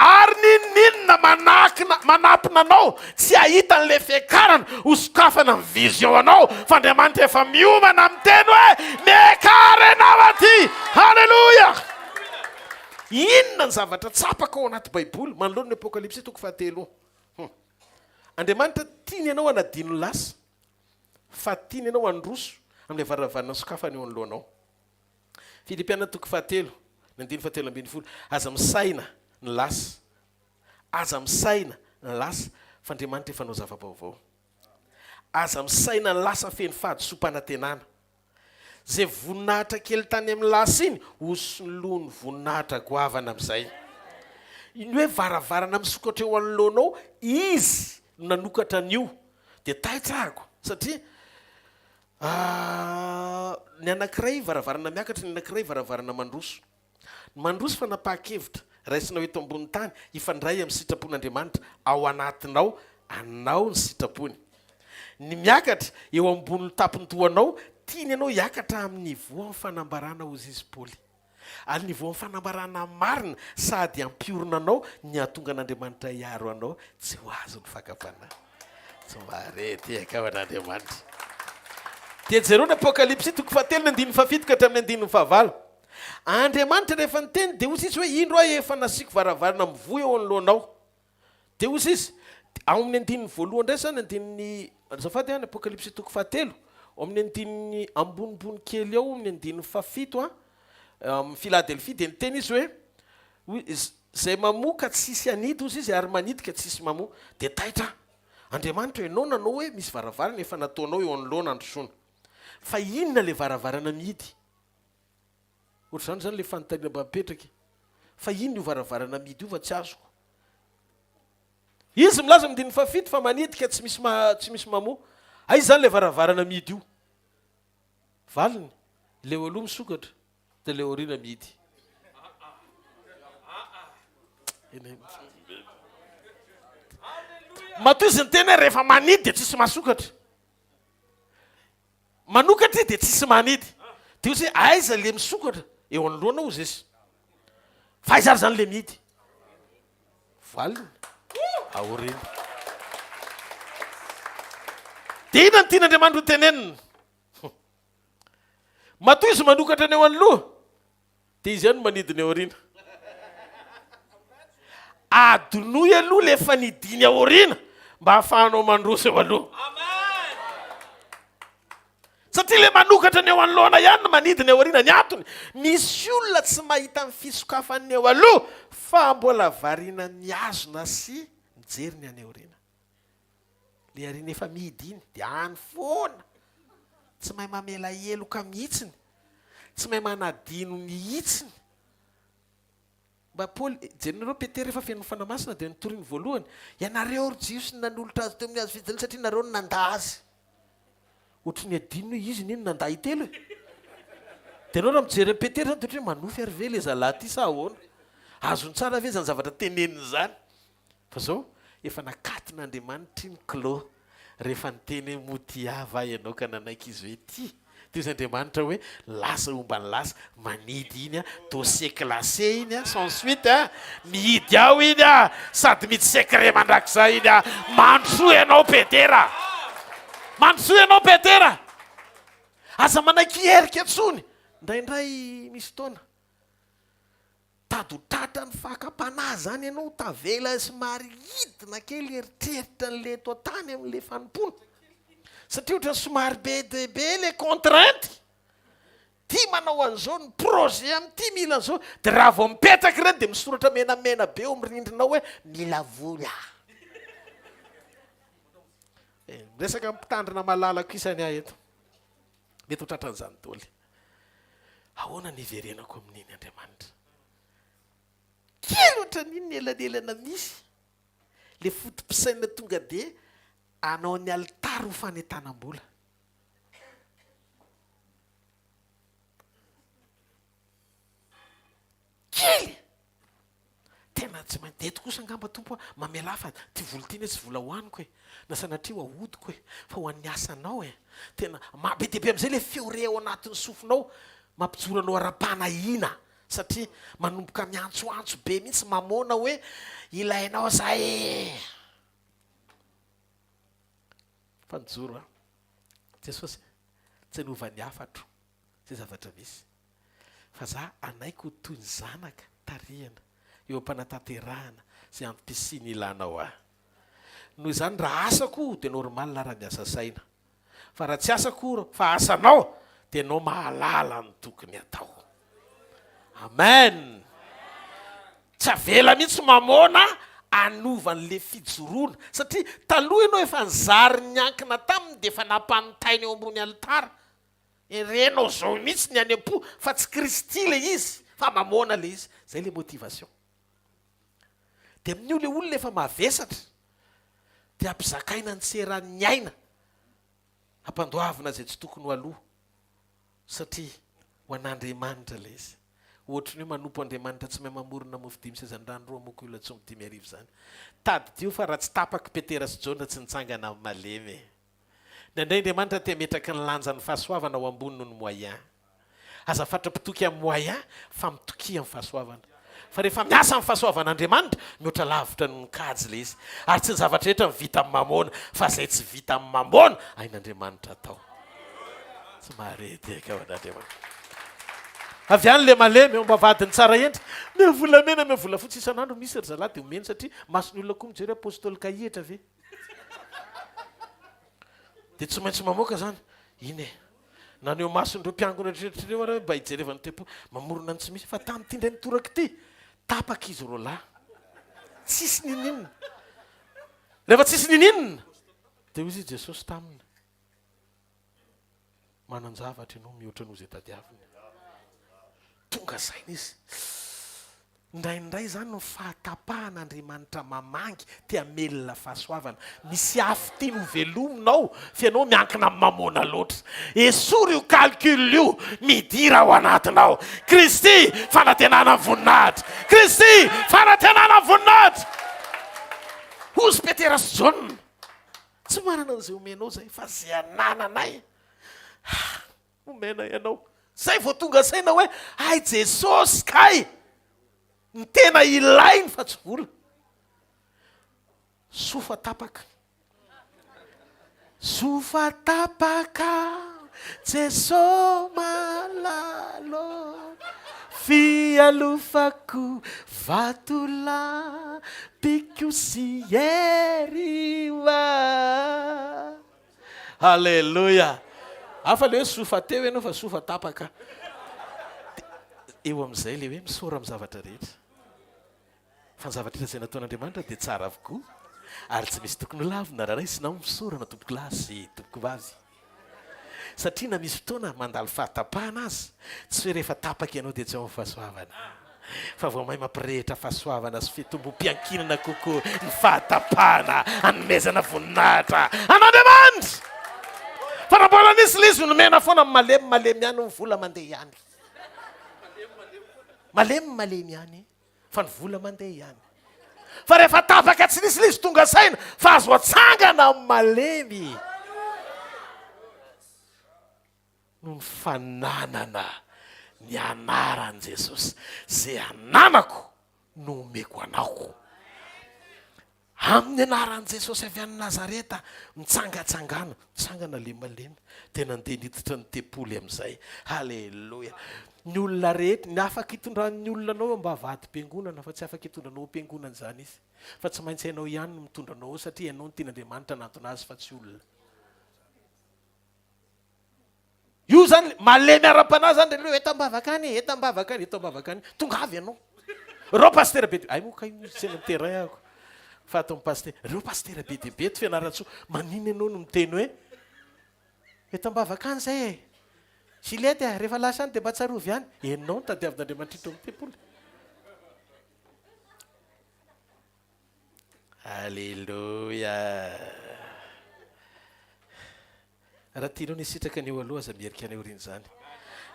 Ary n'inon'inona manakina, manapina anao tsy hahita an'ilay fiakarana, hosokafana ny vision anao fa Andriamanitra efa miomana miteny hoe, Miakara ianao aty! Haleloia! Inona ny zavatra tsapako ao anaty Baiboly manoloana ny Apokalypsy toko fahatelo? Hum. Andriamanitra tiany ianao hanadino ny lasa, fa tiany ianao handroso amin'ilay varavarana sokafany eo anoloanao. Filipiana toko fahatelo, ny andininy fahatelo ambin'ny folo, Aza misaina ny lasa, aza misaina ny lasa, fa Andriamanitra efa hanao zava-baovao. Aza misaina ny lasa feno fahadisoam-panantenana. Izay voninahitra kely tany amin'ny lasa iny, ho soloany voninahitra goavana amin'izay. Ny hoe varavarana misokatra eo anoloanao, Izy no nanokatra an'io. Dia taitra ahako, satria ny anankiray varavarana miakatra, ny anankiray varavarana mandroso. Mandroso fanapahan-kevitra raisinao eto ambony tany hifandray amin'ny sitrapon'Andriamanitra ao anatinao, anao ny sitrapony. Ny miakatra eo ambonin'ny tampon-dohanao, tiany ianao hiakatra amin'ny niveau amin'ny fanambarana hozy izy Paoly. Ary niveau amin'ny fanambarana marina sady hampiorina anao ny hahatonga an'Andriamanitra hiaro anao tsy ho azon'ny fakam-panahy. Tsy mahare ity ankavan'Andriamanitra. Dia jereo ny Apokalypsy toko fahatelo ny andininy fahafito ka hatramin'ny andininy fahavalo. Andriamanitra rehefa niteny dia hozy izy hoe indro aho efa nasiako varavarana mivoha eo anoloanao. Dia hozy izy, ao amin'ny andininy voalohany indray izany, andininy, azafady an, Apokalypsy toko fahatelo, ao amin'ny andininy ambonimbony kely ao amin'ny andininy fahafito an, amin'ny Filadelfia dia niteny izy hoe, hoy, izay mamoa ka tsisy hanidy hozy izy ary manidy ka tsisy mamoa. Dia taitra aho. Andriamanitra ianao nanao hoe misy varavarana efa nataonao eo anoloana handrosoana. Fa inona ilay varavarana mihidy? Ohatr'izany izany ilay fanontaniana mba mipetraka e. Fa inona io varavarana mihidy io fa tsy azoko. Izy milaza amin'ny andininy fahafito fa manidy ka tsy misy tsy misy mamoa. Aiza izany ilay varavarana mihidy io? Valiny, ilay eo aloha misokatra dia ilay aoriana mihidy. Matoa izy niteny hoe rehefa manidy dia tsisy mahasokatra. Manokatra izy dia tsisy manidy. Dia hozy hoe aiza le misokatra? Eo anoloana hozy izy. Fa aiza ary zany le mihidy? Valiny, aoriana. Dia inona no tian'Andriamanitra ho tenenina? Matoa izy manokatra ny eo anoloha, Dia izy ihany no manidy ny aoriana. Adinoy aloha ilay fanidiany aoriana mba hahafahanao mandroso eo aloha. Satria ilay manokatra ny eo anoloana ihany no manidy ny aoriana. Ny antony, misy olona tsy mahita ny fisokafan'ny eo aloha fa mbola variana mihazona sy mijery ny any aoriana. Le arina efa mihidy iny dia any foana, tsy mahay mamela heloka mihitsiny, tsy mahay manadino mihitsiny. Mba Paoly, jerenareo Petera efa feno ny Fanahy Masina dia nitoriny voalohany, ianareo ry Jiosy no nanolotra azy teo amin'ny hazo fijaliana satria nareo no nandà azy. Ohatry ny adino hoe izy anie no nandà intelo e. Dia ianao raha mijery an'i Petera izany dia ohatry ny hoe manofy ary ve ilay zalahy ity sa ahoana? Azony tsara ve izany zavatra teneniny izany? Fa zao, efa nakaton'Andriamanitra iny klo, rehefa niteny hoe moa tia ahy va ianao ka nanaiky izy hoe tia, dia hoy Andriamanitra hoe lasa homba ny lasa, manidy iny an, dossier classé iny an, sans suite an, mihidy ao iny an, sady mihidy secret mandrakizay iny an, mandrosoa ianao Petera, mandrosoa ianao Petera, aza manaiky hiherika intsony, indraindray misy fotoana. Tady ho tratran'ny fakam-panahy zany ianao, tavela somary hidina kely eritreritra an'le eto an-tany amin'le fanompoana. Satria ohatran'ny somary be dia be le contrainte. Ty manao an'izao, ny projet amin'ity mila an'izao, dia raha vao mipetraka ireny dia misoratra menamena be eo amin'ny rindrina ao hoe mila vola. Eh, miresaka amin'ny mpitandrina malalako isany aho eto. Mety ho tratran'izany daholo. Ahoana ny hiverenako amin'iny Andriamanitra? Kely ohatran'iny ny elanelana misy. Le foto-pisainana tonga dia Hanao ny alitara ho fanentanam-bola. Kely! Tena tsy maintsy, eto kosa angamba Tompo a, mamelà fa ty vola ty anie tsy vola hohaniko e, na sanatria ho ahodiko e, fa ho an'ny asanao e. Tena ma, be dia be amin'izay le feo re ao anatin'ny sofinao, mampijoro anao ara-panahiana, satria manomboka miantsoantso be mihitsy mamoana hoe ilainao zay e. Fa nijoro aho. Jesosy, tsy hanova ny hafatro izay zavatra misy. Fa za hanaiky ho toy ny zanaka tarihana eo am-panatanterahana izay antom-pisiany ilanao ahy. Noho izany raha asako dia normal raha miasa saina. Fa raha tsy asako fa asanao dia ianao mahalala ny tokony atao. Amen! Tsy avela mihitsy mamoana hanova an'le fijoroana satria taloha ianao efa nizary niankina taminy dia efa nampanontainy eo ambony alitara. Herenao zao mihitsy ny any am-po fa tsy Kristy le izy fa mamoana le izy. Zay le motivation. Dia amin'io le olona efa mavesatra dia ampizakaina ny tsy eran'ny aina, ampandoavina izay tsy tokony ho aloha satria ho an'Andriamanitra ilay izy. Ohatry ny hoe manompo Andriamanitra tsy mahay mamorona mofo dimy sezan-drano roa moko olona tsy omby 5000 izany. Tadidio fa raha tsy tapak'i Petera sy Jaona tsy nitsangana amin'ny malemy e. Indraindray Andriamanitra te hametraka ny lanjan'ny fahasoavana ho ambony noho ny moyen. Aza fatra-pitoky amin'ny moyen fa mitokia amin'ny fahasoavana. Fa rehefa miasa amin'ny fahasoavan'Andriamanitra, mihoatra lavitra noho ny kajy ilay izy. Ary tsy ny zavatra rehetra no vita amin'ny mamôna, fa izay tsy vita amin'ny mamôna, hain'Andriamanitra atao. Tsy mahare tehaka ho an'Andriamanitra. Avy any ilay malemy, eo am-bavahadin'ny tsara endrika. Omeo volamena, omeo volafotsy isan'andro misy ry zalahy dia omeny satria mason'ny olona koa mijery hoe Apostoly kahihitra ve? Dia tsy maintsy mamoaka izany. Iny e. Naneho mason'ireo mpiangona rehetra ireo ary mba hijerevany toe-po. Mamorona ny tsy misy. Fa tamin'ity indray mitoraka ity, tapaka izy roalahy. Tsisy ninininona. Rehefa tsisy ninininona, dia hoy izy Jesosy taminy, Manan-javatra ianao mihoatra noho izay tadiaviny. Tonga saina izy. Indraindray izany ny fahatapahana Andriamanitra mamangy te hamelona fahasoavana. Misy afo tiany ho velomina ao fa ianao miankina amin'ny mamôna loatra. Esory io calcul io, midira ao anatinao. Kristy, fanantenana ny voninahitra. Kristy, fanantenana ny voninahitra. Hozy Petera sy Jaona. Tsy manana an'izay omenao izahay fa izay anananay omenay anao. Izay vao tonga saina hoe hay Jesosy kay ny tena ilainy fa tsy vola. Soa fa tapaka. Soa fa tapaka Jeso malalo Fialofako vatolampiko sy hery hoa Aleloia Hafa le hoe soa fa teo ianao fa soa fa tapaka Eo amin'izay le hoe misaora amin'ny zavatra rehetra Fa ny zavatra rehetra izay nataon'Andriamanitra dia tsara avokoa, ary tsy misy tokony ho lavina raha raisina ho fisaorana tompokolahy sy tompokovavy. Satria na misy fotoana mandalo fahatapahana aza, tsy hoe rehefa tapaka ianao dia tsy ao amin'ny fahasoavana, fa vao may mampirehitra fahasoavana sy fitombom-piankinana kokoa ny fahatapahana hanomezana voninahitra an'Andriamanitra. Fa raha mbola nisy ilay izy nomena foana, malemy malemy ihany ny vola mandeha ihany. Malemy malemy ihany. Fa ny vola mandeha ihany. Fa rehefa tapaka tsy nisy ilay izy tonga saina fa azo atsangana amin'ny malemy noho ny fananana ny anaran'i Jesosy. Izay ananako no omeko anao. Amin'ny anaran'i Jesosy avy any Nazareta, mitsangatsangana, mitsangana le malemy, dia nandeha niditra ny tempoly amin'izay. Haleloia! Ny olona rehetra, ny afaka hitondran'ny olona anao eo am-bavahady-piangonana, fa tsy afaka hitondra anao ao am-piangonana izany izy. Fa tsy maintsy ianao ihany no mitondra anao ao satria ianao no tian'Andriamanitra hanantona azy fa tsy olona. Io zany malemy ara-panahy zany ry eto am-bavaka any e, eto am-bavaka any, eto am-bavaka any. Tonga avy ianao. Reo pasitera be dia, ay moa kay tsy eny amin'ny terrain ako. Fa ato amin'ny pasitera, reo pasitera be dia be eto Fianarantsoa, maninona ianao no miteny hoe eto am-bavaka any zay e. Gillette a, rehefa lasa any dia mba tsarovy ihany. Ianao no tadiavin'Andriamanitra eto amin'ny tempoly. Alléluia. Raha tianao ny hisitraka ny eo aloha aza miherika any aoriana izany.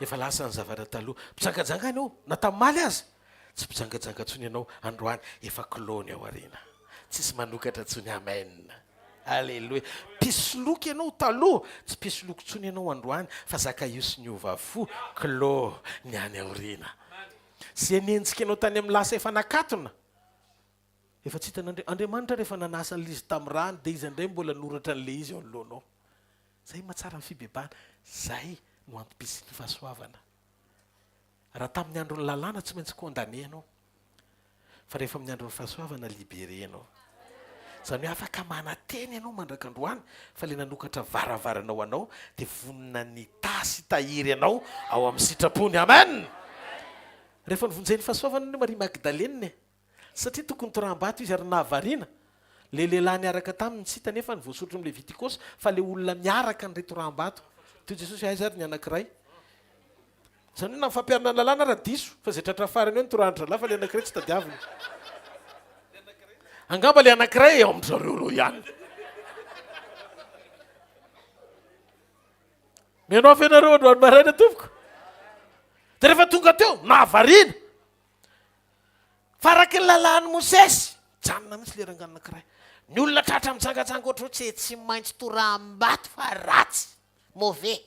Efa lasa ny zavatra taloha. Mpijangajanga ianao na tamaly aza. Tsy mpijangajanga intsony ianao androany. Efa clos ny ao aoriana. Tsisy manokatra intsony. Amen. Aleloia. Mpisoloky ianao taloha. Tsy mpisoloky intsony ianao androany fa Zakaiosy niova fo. Clos ny any aoriana. Izay nenjika anao tany amin'ny lasa efa nakatona. Efa tsy hitan'Andria, Andriamanitra rehefa nanasa an'ilay izy tamin'ny rany dia iza indray mbola hanoratra an'ilay izy eo anoloanao. Zay mahatsara ny fibebahana. Zay no antom-pisian'ny fahasoavana. Raha tamin'ny andron'ny lalàna tsy maintsy condamné ianao. Fa rehefa amin'ny andron'ny fahasoavana libéré ianao. Izany hoe afaka manantena ianao mandrak'androany fa ilay nanokatra varavarana ho anao dia vonona ny hitahy sy hitahiry anao ao amin'ny sitrapony. Amen! Rehefa novonjen'ny fahasoavana anie Maria Magdalene e! Satria tokony toraham-bato izy ary nahavariana le lehilahy niaraka taminy tsy hita nefa ny voasotro ny Levitikosy fa le olona miaraka ny retoraham-bato. Toy Jesosy hoe aiza ary ny anankiray? Izany hoe na ny fampiharana ny lalàna ara diso fa izay tratra farany eo no torahan-dry zalahy fa le anankiray tsy tadiavina. Angamba le anankiray eo amin-dry zareo ireo ihany. Mihaino ahy ve nareo androany maraina tompoko? Dia rehefa tonga teo, nahavariana. Fa araka ny lalàn'i Mosesy, mijanona mihitsy ilay rangahy anankiray. Ny olona tratra mijangajanga ohatr'izao tsy tsy maintsy toraham-bato fa ratsy, mauvais.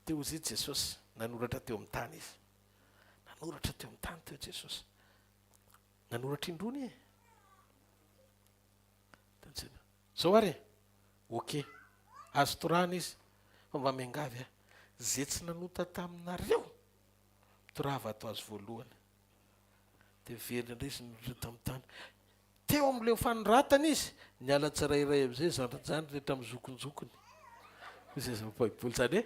Dia hoy izy Jesosy, nanoratra teo amin'ny tany izy. Nanoratra teo amin'ny tany teo Jesosy. Nanoratra indroa e. Zao ary e, ok, azo torahana izy, fa mba miangavy aho, ze tsy nanota taminareo, mitoraha vato azy voalohany. Dia miverina indray izy niriotra tamin'ny tany. Teo amin'ilay fanoratana izy, niala tsirairay amin'izay zandrinjandriny hatramin'ny zokinjokiny. Hoy izay zava baiboly. Izany hoe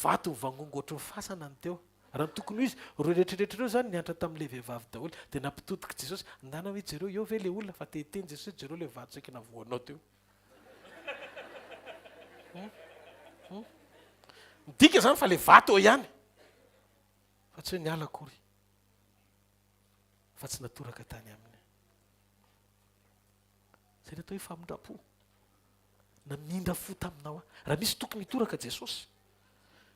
vato mivangongo ohatry ny fasana ny teo. Raha ny tokony ho izy, ireo rehetrarehetra ireo izany niantra tamin'ilay vehivavy daholo. Dia nampitodika Jesosy, ndana hoe jereo eo ve ilay olona fa te hiteny Jesosy hoe jereo ilay vato saika navoanao teo. Hum? Hum? Midika izany fa ilay vato eo ihany. Fa tsy hoe niala akory. Fa tsy natoraka tany aminy. Izay ny atao hoe famindram-po. Namindra fo taminao aho. Raha misy tokony hitoraka Jesosy.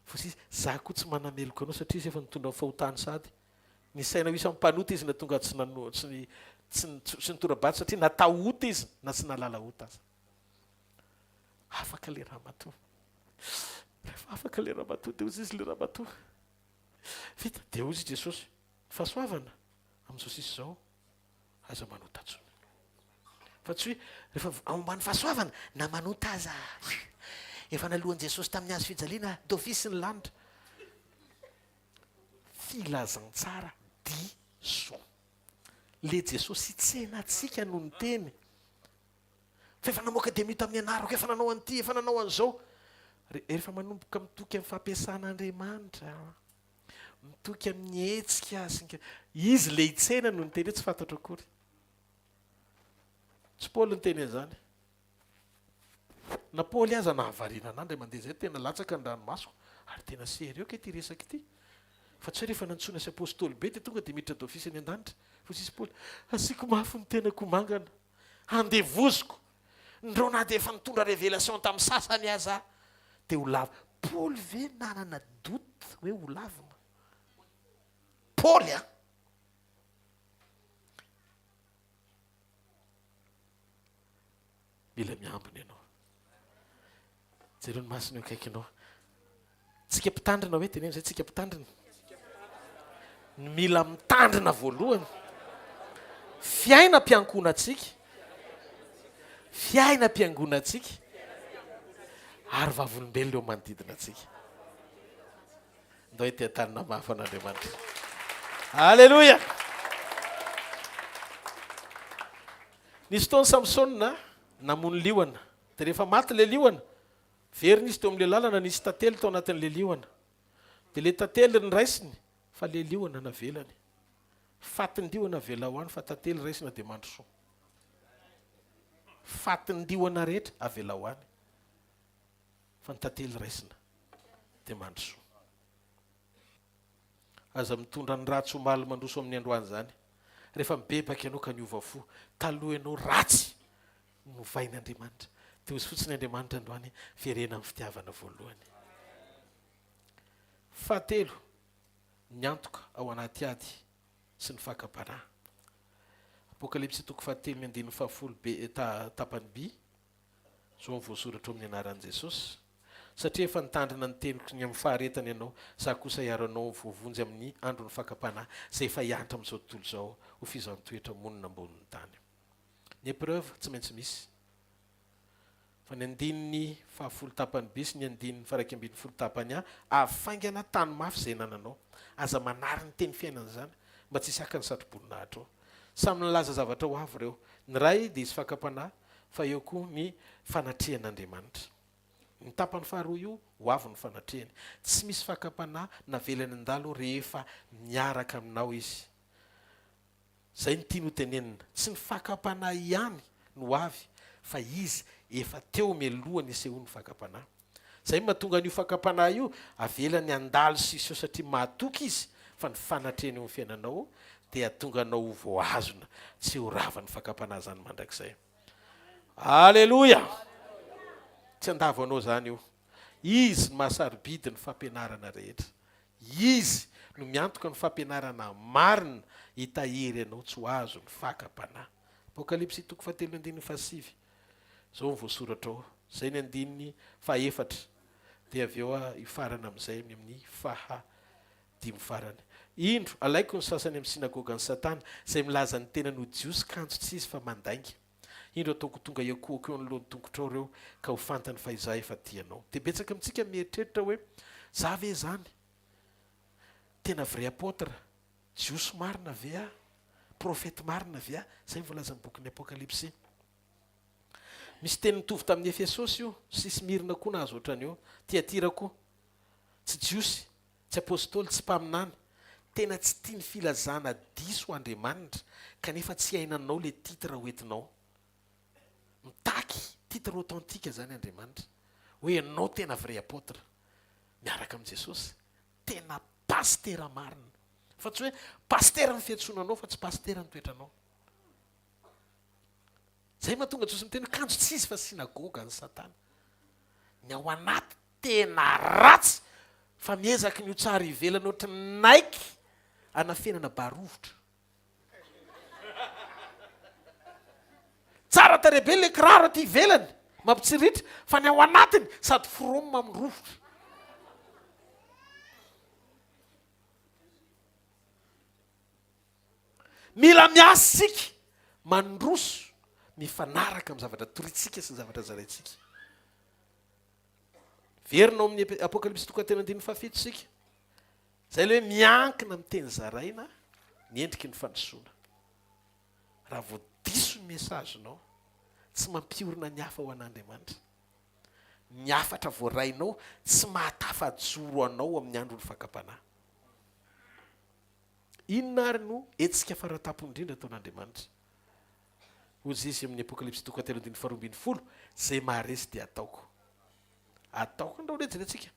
Fa izy, za koa tsy manameloka anao satria izy efa nitondra ny fahotany sahady. Nisaina ho isan'ny mpanota izy na tonga tsy nano tsy tsy tsy nitora-bato satria natao ota izy na tsy nahalala ota aza. Afaka le ramatoa. Rehefa afaka le ramatoa dia hozy izy le ramatoa. Vita dia hozy Jesosy, fahasoavana amin'izao sisa izao. Aza manota intsony. Fa tsy hoe rehefa ao ambany fahasoavana na manota aza efa naloan'i Jesosy tamin'ny hazo fijaliana d'office ny lanitra. Filazantsara diso. Le Jesosy hitsena antsika no niteny. Fa efa namoaka demony tamin'ny anarako, efa nanao an'ity, efa nanao an'izao. Rehefa manomboka mitoky amin'ny fampiasan'Andriamanitra. Mitoky amin'ny hetsika sy ny Izy le hitsena no niteny hoe tsy fantatro akory. Tsy Paoly niteny an'izany. Na Paoly aza nahavariana anah indray mandeha izay tena latsaka ny ranomasoko ary tena sérieux kay ity resaka ity. Fa tsy hoe rehefa nantsoina sy apostoly be dia tonga dia miditra d'office any an-danitra. Fa hoy sisa Paoly, asiako mafy ny tenako ho mangana. Handevoziko. Ndreo na dia efa nitondra révélation tamin'ny sasany aza aho dia ho lavo. Paoly ve nanana doute hoe ho lavina? Paoly an! Mila miambina ianao. Jereo ny masony eo akaikinao. Tsika mpitandrina hoe teneno zay tsika mpitandrina. Ny mila mitandrina voalohany. Fiainam-piankohonantsika. Fiainam-piangonantsika. Ary vavolombelona eo manodidina antsika. Ndao ety an-tanina mafy an'Andriamanitra. Alléluia. Nisy fotoana Samsona namono liona. Dia rehefa maty ilay liona, Verina izy teo amin'ilay lalana, nisy tantely tao anatin'ilay liona. Dia ilay tantely noraisiny, fa ilay liona navelany. Fatin-liona avelao any, fa tantely raisina dia mandrosoa. Fatin-liona rehetra avelao any, fa ny tantely raisina dia mandrosoa. Aza mitondra ny ratsy omaly mandroso amin'ny androany izany. Rehefa mibebaka ianao ka niova fo, taloha ianao ratsy, novain'Andriamanitra. Tohizo fotsiny Andriamanitra androany, verena amin'ny fitiavana voalohany. Fahatelo, ny antoka ao anaty ady sy ny fakam-panahy. Apokalypsy toko fahatelo ny andininy fahafolo be ta, tapany by, izao no voasoratra ao amin'ny anaran'i Jesosy, Satria efa nitandrina ny teniko ny amin'ny faharetana ianao, izaho kosa hiaro anao ho voavonjy amin'ny andron'ny fakam-panahy izay efa hihatra amin'izao tontolo izao ho fizaham-toetra monina ambonin'ny tany. Ny épreuve tsy maintsy misy. Fa ny andininy fahafolo tapany B sy ny andininy faha-iraika ambinifolo tapany A, avy faingana tano mafy izay anananao. Aza manary ny teny fiainana izany, mba tsy hisy haka ny satroboninahitra ao. Samy nilaza zavatra ho avy ireo. Ny iray dia hisy fakam-panahy, fa eo koa ny fanatrehan'Andriamanitra. Ny tapany faharoa io, ho avy ny fanatrehany. Tsy misy fakam-panahy navelany handalo rehefa miaraka aminao Izy. Izay no tiany ho tenenina. Tsy ny fakam-panahy ihany no avy fa izy efa teo mialoha ny hisehoan'ny fakam-panahy. Izay no mahatonga an'io fakam-panahy io avelany handalo sy hiseho satria mahatoky izy fa ny fanatrehany eo amin'ny fiainanao dia hahatonga anao ho voahazona tsy ho ravan'ny fakam-panahy izany mandrakizay. Aleloia! Tsy handavo anao izany io. Izy no mahasarobidy ny fampianarana rehetra. Izy no miantoka ny fampianarana marina hitahiry anao tsy ho azon'ny fakam-panahy. Apokalypsy toko fahatelo andininy fahasivy. Izao no voasoratra ao. Izay ny andininy fahaefatra. Dia avy eo aho hifarana amin'izay ny amin'ny faha dimy farany. Indro, alaiko ny sasany amin'ny synagogan'i Satana, izay milaza ny tenany ho Jiosy kanjo tsy izy fa mandainga. Indro ataoko tonga hiankohoka eo anoloan'ny tongotrao ireo, ka ho fantany fa izaho efa tia anao. Dia betsaka amintsika mieritreritra hoe, Za ve izany? Tena vrai apôtre? Jiosy marina ve aho? Profety marina ve aho? Izay no voalazan'ny bokin'ny Apokalypsy. Misy teny mitovy tamin'ny Efesosy io, sy Smyrna koa nahazo ohatran'io, Tyatira koa. Tsy Jiosy, Tsy apostoly, tsy mpaminany. Tena tsy tia ny filazana diso Andriamanitra kanefa tsy iainanao le titre hoentinao. Mitaky titre authentique zany Andriamanitra. Hoe ianao tena vrai apotre. Miaraka amin'i Jesosy. Tena pasitera marina. Fa tsy hoe pasitera ny fiantsoana anao fa tsy pasitera ny toetranao. Zay mahatonga Jesosy miteny hoe kanjo tsy izy fa synagoga an'i Satana. Ny ao anaty tena ratsy fa miezaky ny ho tsara ivelany ohatry ny Nike anafenana barovitra. Tsara tarehy be le kiraro aty ivelany, mampitsiritra, fa ny ao anatiny sady from amin'ny rovitra. Mila miasa isika, mandroso mifanaraka amin'ny zavatra torintsika sy ny zavatra zaraintsika. Verina ao amin'ny Apokalypsy toko fahatelo andininy fahafito isika. Izay ilay hoe miankina amin'ny teny zaraina ny endriky ny fandrosoana. Raha vao diso ny message-nao, tsy mampiorina ny hafa ho an'Andriamanitra. Ny hafatra voarainao tsy mahatafajoro anao amin'ny andron'ny fakam-panahy. Inona àry no hetsika faratampony indrindra ataon'Andriamanitra? Hoy Izy amin'ny Apokalypsy toko fahatelo andininy faharoa ambinifolo, Izay maharesy dia hataoko. Ataoko. Andao re jerentsika.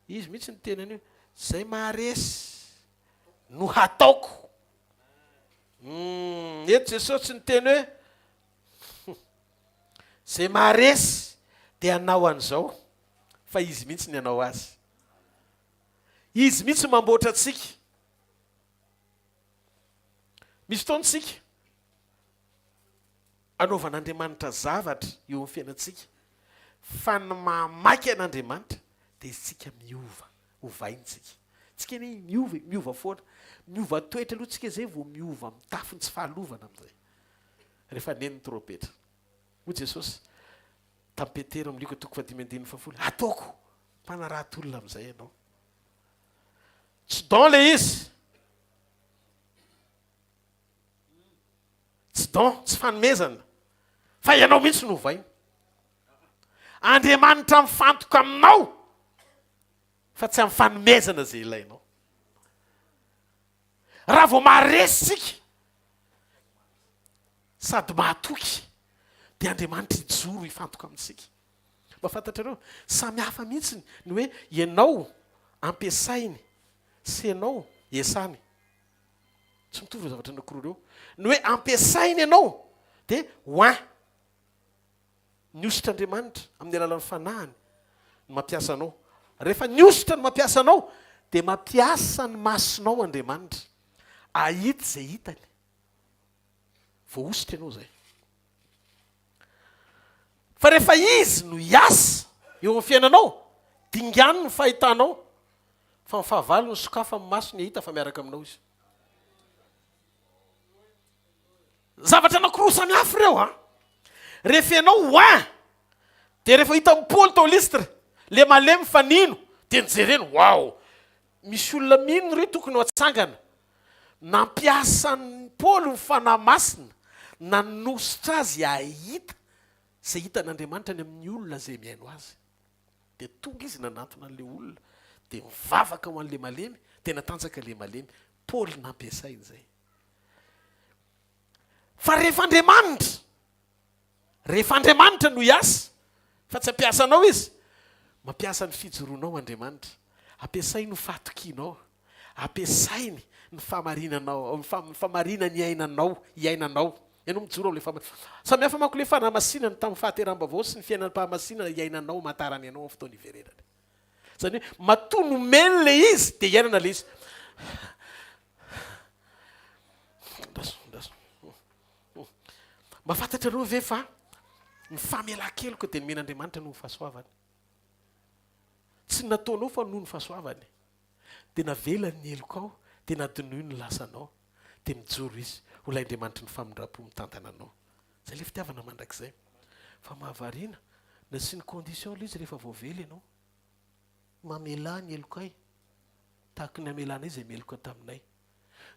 Izy mihitsy niteny an'io. Izay maharesy no hataoko. Hmm, eto Jesosy tsy niteny hoe izay maharesy dia hanao an'izao, fa Izy mihitsy ny hanao azy. Izy mihitsy mamboatra antsika. Misy fotoana isika anaovan'Andriamanitra zavatra eo amin'ny fiainantsika, fa ny mahamaika an'Andriamanitra dia isika miova, ovaina isika. Tsika anie miova e, miova foana. Miova toetra aloha tsika zay vao miova mitafy ny tsy fahalovana amin'izay. Rehefa neno ny trompetra. Hoy Jesosy tamin'i Petera amin'ny Lioka toko fahadimy andininy fahafolo, ataoko mpanarato olona amin'izay ianao. Tsy don le izy. Tsy don, tsy fanomezana. Fa ianao mihitsy no ovaina. Andriamanitra mifantoka aminao fa tsy amin'ny fanomezana izay ilainao. Raha vao maharesy isika sady mahatoky dia Andriamanitra hijoro hifantoka amintsika. Mba fantatrareo, samy hafa mihitsy ny hoe ianao ampiasainy sy ianao iasany. Tsy mitovy ireo zavatra anankiroa ireo. Ny hoe ampiasainy ianao dia oin. Ny hosotr'Andriamanitra amin'ny alalan'ny Fanahiny no mampiasa anao. Rehefa ny hosotra no mampiasa anao dia mampiasa ny masonao Andriamanitra hahita izay hitany. Voahosotra ianao izay. Fa rehefa Izy no hiasa eo amin'ny fiainanao, dingano ny fahitanao fa ny fahavalo no sokafa ny masony hahita fa miaraka aminao Izy. Zavatra anankiroa samy hafa ireo an. Rehefa ianao oin, dia rehefa hitan'i Paoly tao Lystre, le malemy fa nino, dia nijereny, waouh, misy olona mino ry tokony ho atsangana. Nampiasa an'i Paoly ny Fanahy Masina, nanosotra azy hahita izay hitan'Andriamanitra any amin'ny olona izay mihaino azy. Dia tonga izy nanantona an'ilay olona, dia nivavaka ho an'ilay malemy, dia natanjaka ilay malemy. Paoly nampiasainy izay. Fa rehefa Andriamanitra, rehefa Andriamanitra no hiasa, fa tsy hampiasa anao Izy, mampiasa ny fijoroanao Andriamanitra. Ampiasainy ho fahatokianao. Ampiasainy ny fahamarinanao, ny fahamarinany iainanao, iainanao. Ianao mijoro amin'ilay fahamarinana. Samy hafa manko ilay fanamasinana tamin'ny fahateraham-baovao sy ny fiainam-pahamasinana iainanao amantarany anao amin'ny fotoana iverenany. Izany hoe matoa nomeny ilay izy dia iainana ilay izy. Andraso, andraso. Mba fantatrareo ve fa ny famelan-keloka dia nomen'Andriamanitra noho ny fahasoavany. Tsy ny nataonao fa noho ny fahasoavany. Dia navelany ny helokao, dia nadinoiny ny lasanao. Dia mijoro Izy ho ilay Andriamanitry ny famindram-po mitantana anao. Izay ilay fitiavana mandrakizay. Fa mahavariana, nasiany condition ilay izy rehefa voavela ianao. Mamelà ny helokay, tahaka ny namelanay izay meloka taminay.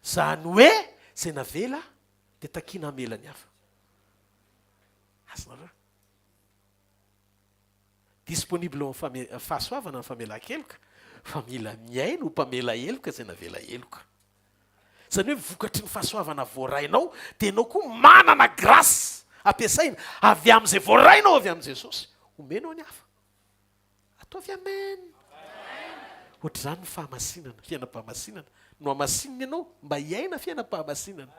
Izany hoe izay navela dia takiana hamela ny hafa. Azonareo? Disponible ao amin'ny fahasoavana ny famelan-keloka, fa mila mihaino ho mpamela heloka izay navela heloka. Izany hoe vokatry ny fahasoavana voarainao dia ianao koa manana grâce ampiasaina avy amin'izay voarainao avy amin'i Jesosy, omenao ny hafa. Ataovy amen. Ohatr'izany ny fahamasinana, fiainam-pahamasinana. Nohamasinina ianao mba hiaina fiainam-pahamasinana.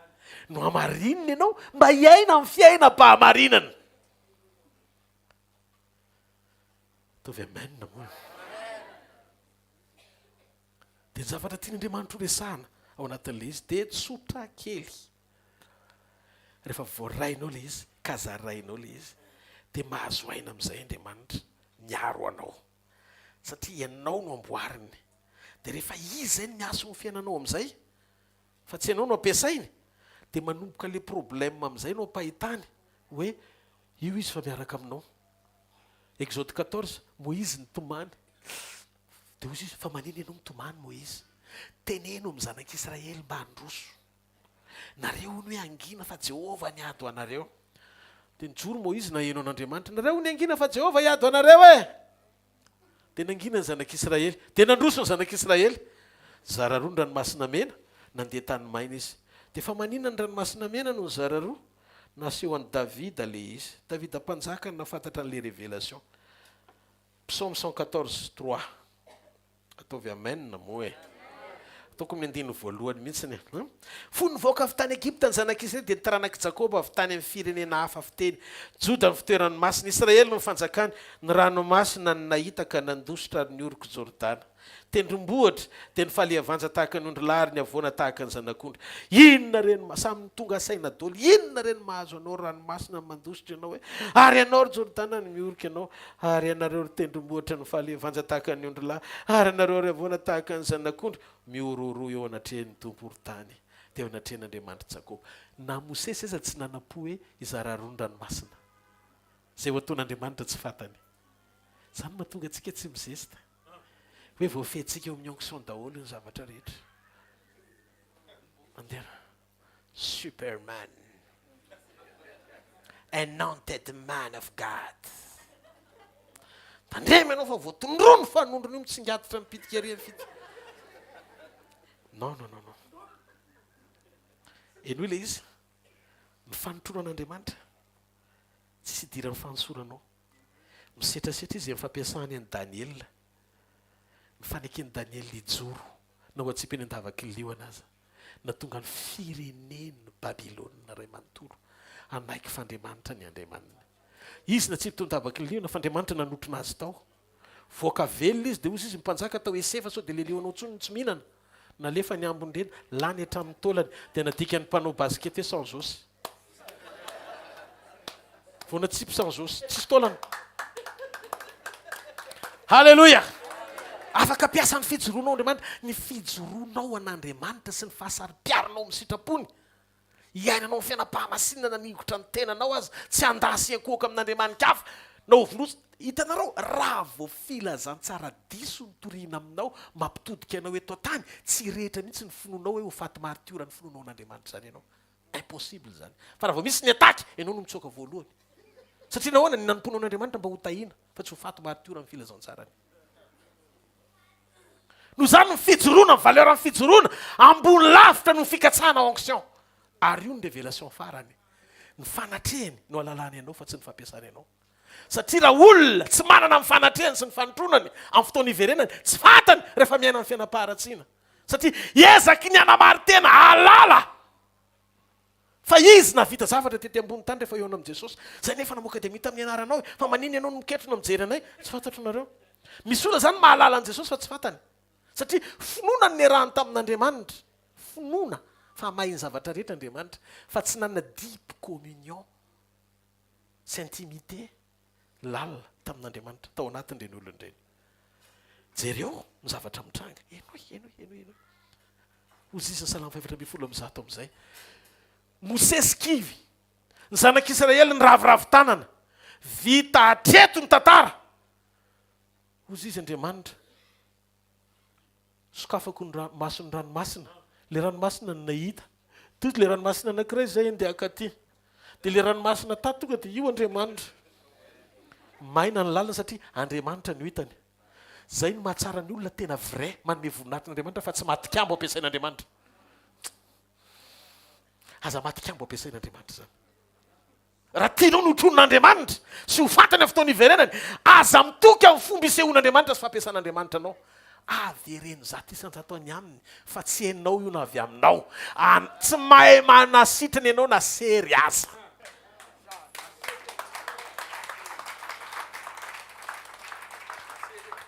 Nohamarinina ianao mba hiaina amin'ny fiainam-pahamarinana. Ataovy amen moa. Dia ny zavatra tian'Andriamanitra ho resahana ao anatin'ilay izy dia tsotra kely. Rehefa voarainao ilay izy ka zarainao ilay izy dia mahazo aina amin'izay Andriamanitra miaro anao. Satria ianao no amboariny. Dia rehefa izy izay no miasa ao amin'ny fiainanao amin'izay, fa tsy ianao no ampiasainy, dia manomboka ilay problème amin'izay no ampahitany hoe io izy fa miaraka aminao. Exode 14, Moizy nitomany. Dia hoy izy, fa manina ianao mitomany Moizy? Teneno amin'ny zanak'Israely mba handroso. Nareo hono hoe hangina fa Jehovah niady ho anareo. Dia nijoro Moizy naheno an'Andriamanitra, Nareo hono hangina fa Jehovah hiady ho anareo e! Dia nangina ny zanak'Israely. Dia nandroso ny zanak'Israely. Nizara roa ny Ranomasina Mena, nandeha tany maina izy. Dia fa maninona ny Ranomasina Mena no nizara roa? Naseho an'i Davida ilay izy. Davida mpanjaka no nahafantatra an'ilay révélation. Psaume 114, 3. Ataovy amen moa e. Ataoko amin'ny andininy voalohany mihitsy e. Fony nivoaka avy tany Egypta ny zanak'Israely dia ny taranak'i Jakoba avy tany amin'ny firenena hafa fiteny. Joda ny fitoerany masina, Israely no fanjakany, ny ranomasina no nahita ka nandositra ary ny orok'i Jordana. Tendrombohitra dia nifalihavanja tahaka ny ondrilahy ary ny havoana tahaka ny zanak'ondry. Inona re no samy tonga saina daholo, inona re no mahazo anao ranomasina no mandositra ianao e? Ary ianao ry Jordana no miorika ianao. Ary ianareo ry tendrombohitra nifaly vanja tahaka ny ondrilahy, ary ianareo ry havoana tahaka ny zanak'ondry, mihorohoroa eo anatrehan'ny Tompo ry tany, dia eo anatrehan'Andriamanitr'i Jakoba. Na Mosesy aza tsy nanam-po hoe hizara roa ny ranomasina. Izay ho ataon'Andriamanitra tsy fantany. Izany no mahatonga antsika tsy mizesta. Hoe voafehintsika eo amin'ny onction daholo ny zavatra rehetra. Mandeha. Superman. Anointed man of God. Tandremo ianao fa voatondro ny fanondrony io mitsingaditra mipitika ery amin'ny fity. Non, non, non, non. Henoy ilay izy. Ny fanotronan'Andriamanitra tsisy idiran'ny fanosoranao. Misetrasetra izy amin'ny fampiasany an'i Daniela. Ny faneken'i Daniela hijoro na ho atsipy eny an-davaky ny liona aza. Nahatonga ny firenen'i Babylona iray manontolo hanaiky fa Andriamanitra ny Andriamaniny. Izy natsipy tao an-davaky ny liona fa Andriamanitra nanotrona azy tao. Voaka velona izy dia hozy izy ny mpanjaka tao Esefa sao dia le liona ao intsony no tsy mihinana. Nalefa ny ambiny ireny, lany hatramin'ny taolany, dia nadikan'ny mpanao basket hoe sans os. Vao natsipy sans os, tsisy taolana. Haleloia! Afaka ampiasa ny fijoroanao Andriamanitra, ny fijoroanao an'Andriamanitra sy ny fahasaro-piaronao amin'ny sitrapony. Hiainanao ny fiainam-pahamasinana naningotra ny tenanao aza, tsy handà sy hiankohoka amin'andriamani-kafa, na ho vonoina. Hitanareo, raha vao filazantsara diso no torihina aminao, mampitodika anao eto an-tany, tsy hirehitra mihitsy ny finoanao hoe ho faty maritiora ny finoanao an'Andriamanitra izany ianao. Impossible izany. Fa raha vao misy ny attaque, ianao no mitsoaka voalohany. Satria nahoana? Ny nanompoanao an'Andriamanitra mba ho tahiana, fa tsy ho faty maritiora amin'ny filazantsarany. Noho izany ny fijoroana, ny valeur ny fijoroana, ambony lavitra noho ny fikatsahana onction. Ary io ny révélation farany. Ny fanatrehany no alalany anao fa tsy ny fampiasany anao. Satria raha olona tsy manana ny fanatrehany sy ny fanotronany amin'ny fotoana iverenany, tsy fantany rehefa miaina ny fiainam-paharatsiana. Satria ezaky ny hanamari-tena hahalala Fa izy nahavita zavatra tety ambony tany rehefa hihaona amin'i Jesosy. Zay nefa namoaka demony tamin'ny anaranao e! Fa maninona ianao no miketrona mijery anay? Tsy fantatro nareo. Misy olona zany mahalala an'i Jesosy fa tsy fantany. Satria finoana no niarahany tamin'Andriamanitra. Finoana fa mahay ny zavatra rehetra Andriamanitra. Fa tsy nanana deep communion sy intimité lalina tamin'Andriamanitra tao anatin'ireny olona ireny. Jereo ny zavatra mitranga. Henoy, henoy, henoy, henoy. Hoy izy ny Salamo 114 amin'izay. Mosesy kivy. Ny zanak'Israely niraviravy tanana. Vita hatreto ny tantara. Hoy izy Andriamanitra. Sokafako ny ra, mason'ny ranomasina. Ilay ranomasina no nahita. Toy ilay ranomasina anankiray izay andeha hankaty. Dia ilay ranomasina tato tonga dia io Andriamanitra. Maina ny lalana satria Andriamanitra no hitany. Izay no mahatsara ny olona tena vrai, manome voninahitra an'Andriamanitra fa tsy matikambo ampiasain'Andriamanitra. Aza matikambo ampiasain'Andriamanitra izany. Raha tianao ny hotronin'Andriamanitra sy ho fantany amin'ny fotoana iverenany, aza mitoky amin'ny fomba isehoan'Andriamanitra sy fampiasan'Andriamanitra anao. Avereno 100% any aminy fa tsy enao io na avy aminao. An, tsy mahay manasitrana ianao na sery aza.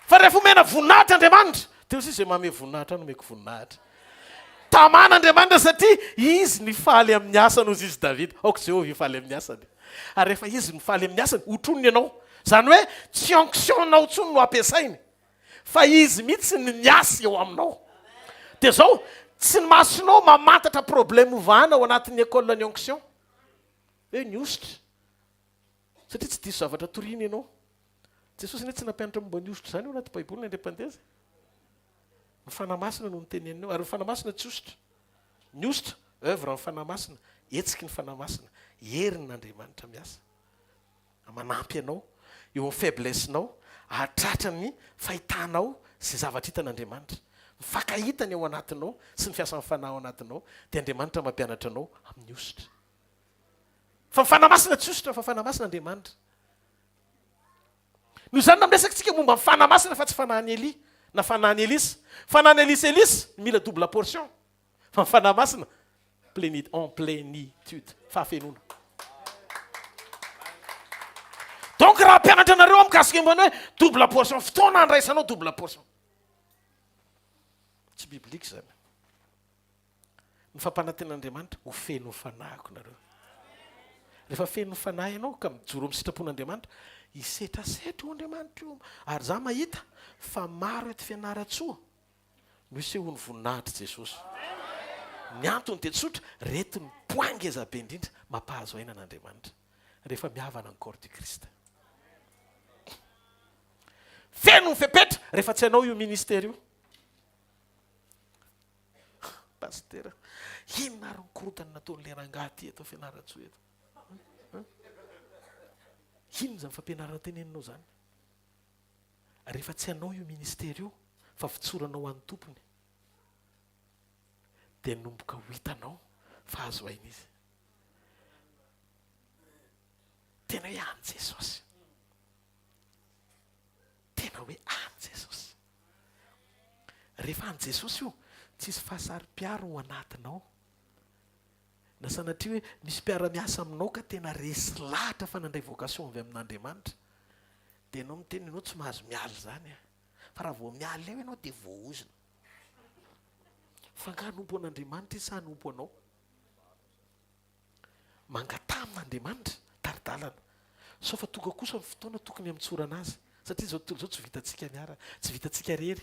Fa rehefa omena voninahitra Andriamanitra, dia hoy izy, izay manome voninahitra ahy no omeko voninahitra. Tamana Andriamanitra satria Izy nifaly amin'ny asany, hozy izy Davida. Aoka Jehovah hifaly amin'ny asany. Ary rehefa Izy mifaly amin'ny asany, hotroniny ianao. Izany hoe tsy onction-nao intsony no ampiasainy, fa Izy mihitsy no miasa eo aminao. Dia izao, tsy ny masonao mamantatra problème hovahana ao anatin'ny école ny onction. Hoe ny hosotra. Satria tsy diso zavatra toriana ianao. Jesosy anie tsy nampianatra momba ny hosotra izany ao anaty Baiboly na indray mpandeha aza. Ny Fanahy Masina no noteneniny eo. Ary ny Fanahy Masina tsy hosotra. Ny hosotra, oeuvre ny Fanahy Masina, hetsiky ny Fanahy Masina, herin'Andriamanitra miasa. Manampy anao eo amin'ny faiblesse-nao hahatratra ny fahitanao izay zavatra hitan'Andriamanitra. Mifankahita ny ao anatinao sy ny fiasan'ny Fanahy ao anatinao, dia Andriamanitra mampianatra anao amin'ny hosotra. Fa ny Fanahy Masina tsy hosotra fa Fanahy Masina Andriamanitra. Noho izany na miresaka tsika momba ny Fanahy Masina fa tsy fanahin'i Elia na fanahin'i Elisa. Fanahin'i Elisa Elisa mila double portion fa ny Fanahy Masina plénit en plénitude fahafenoana. Donc raha hampianatra anareo aho mikasika momba ny hoe double portion fotoana handraisanao double portion. Tsy biblique izany. Ny fampanantenan'Andriamanitra, ho feno ny fanahiko nareo. Rehefa feno ny fanahy ianao ka mijoro amin'ny sitrapon'Andriamanitra, hisetrasetra io Andriamanitra io. Ary za mahita fa maro eto Fianarantsoa no isehoan'ny voninahitr'i Jesosy. Ny antony dia tsotra, reto ny point ngeza be indrindra mampahazo aina an'Andriamanitra. Rehefa mihavana ny corps du Christ. Feno ny fepetra rehefa tsy anao io ministère io. Pasitera, inona ary ny korontana nataon'ilay rangahy ity eto Fianarantsoa eto? Inona izany fampianarana teneninao izany? Rehefa tsy anao io ministera io fa votsoranao ho an'ny tompony dia nomboka ho hitanao fa azo aina izy. Tena hoe an'i Jesosy. Tena hoe an'i Jesosy. Rehefa an'i Jesosy io, tsisy fahasaro-piaro ao anatinao. Na sanatria hoe misy mpiara-miasa aminao ka tena resy lahatra fa nandray vocation avy amin'Andriamanitra. Dia ianao miteny ianao tsy mahazo miala izany an. Fa raha vao miala eo ianao dia voaozona. Fa angaha hanompo an'Andriamanitra izy sa hanompo anao? Mangataha amin'Andriamanitra tari-dalana. Sao fa tonga kosa ny fotoana tokony hamotsorana azy. Satria izao tontolo izao tsy vitantsika miaraka, tsy vitantsika irery.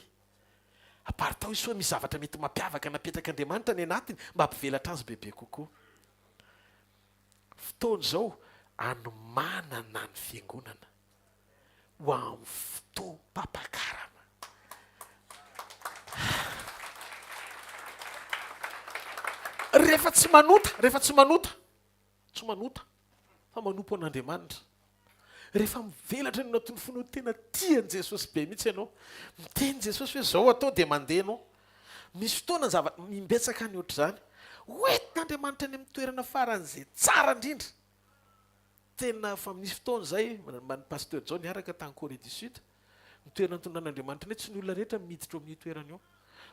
Aparitao izy sao misy zavatra mety mampiavaka napetrak'Andriamanitra any anatiny mba hampivelatra azy bebe kokoa. Fotoana izao hanomanana ny fiangonana ho amin'ny fotoam-pampakarana. Rehefa tsy manota, rehefa tsy manota, tsy manota fa manompo an'Andriamanitra. Rehefa mivelatra ny anatin'ny fonao tena tia an'i Jesosy be mihitsy ianao. Miteny Jesosy hoe zao atao dia mandeha ianao. Misy fotoana ny zava imbetsaka ny ohatr'izany. Hoentin'Andriamanitra any amin'ny toerana faran'izay tsara indrindra. Tena fa misy fotoana izay, ny Pasteur Jao niaraka tany Corée du Sud, ny toerana nitondran'Andriamanitra anay, tsy ny olona rehetra miditra ao amin'io toerana io.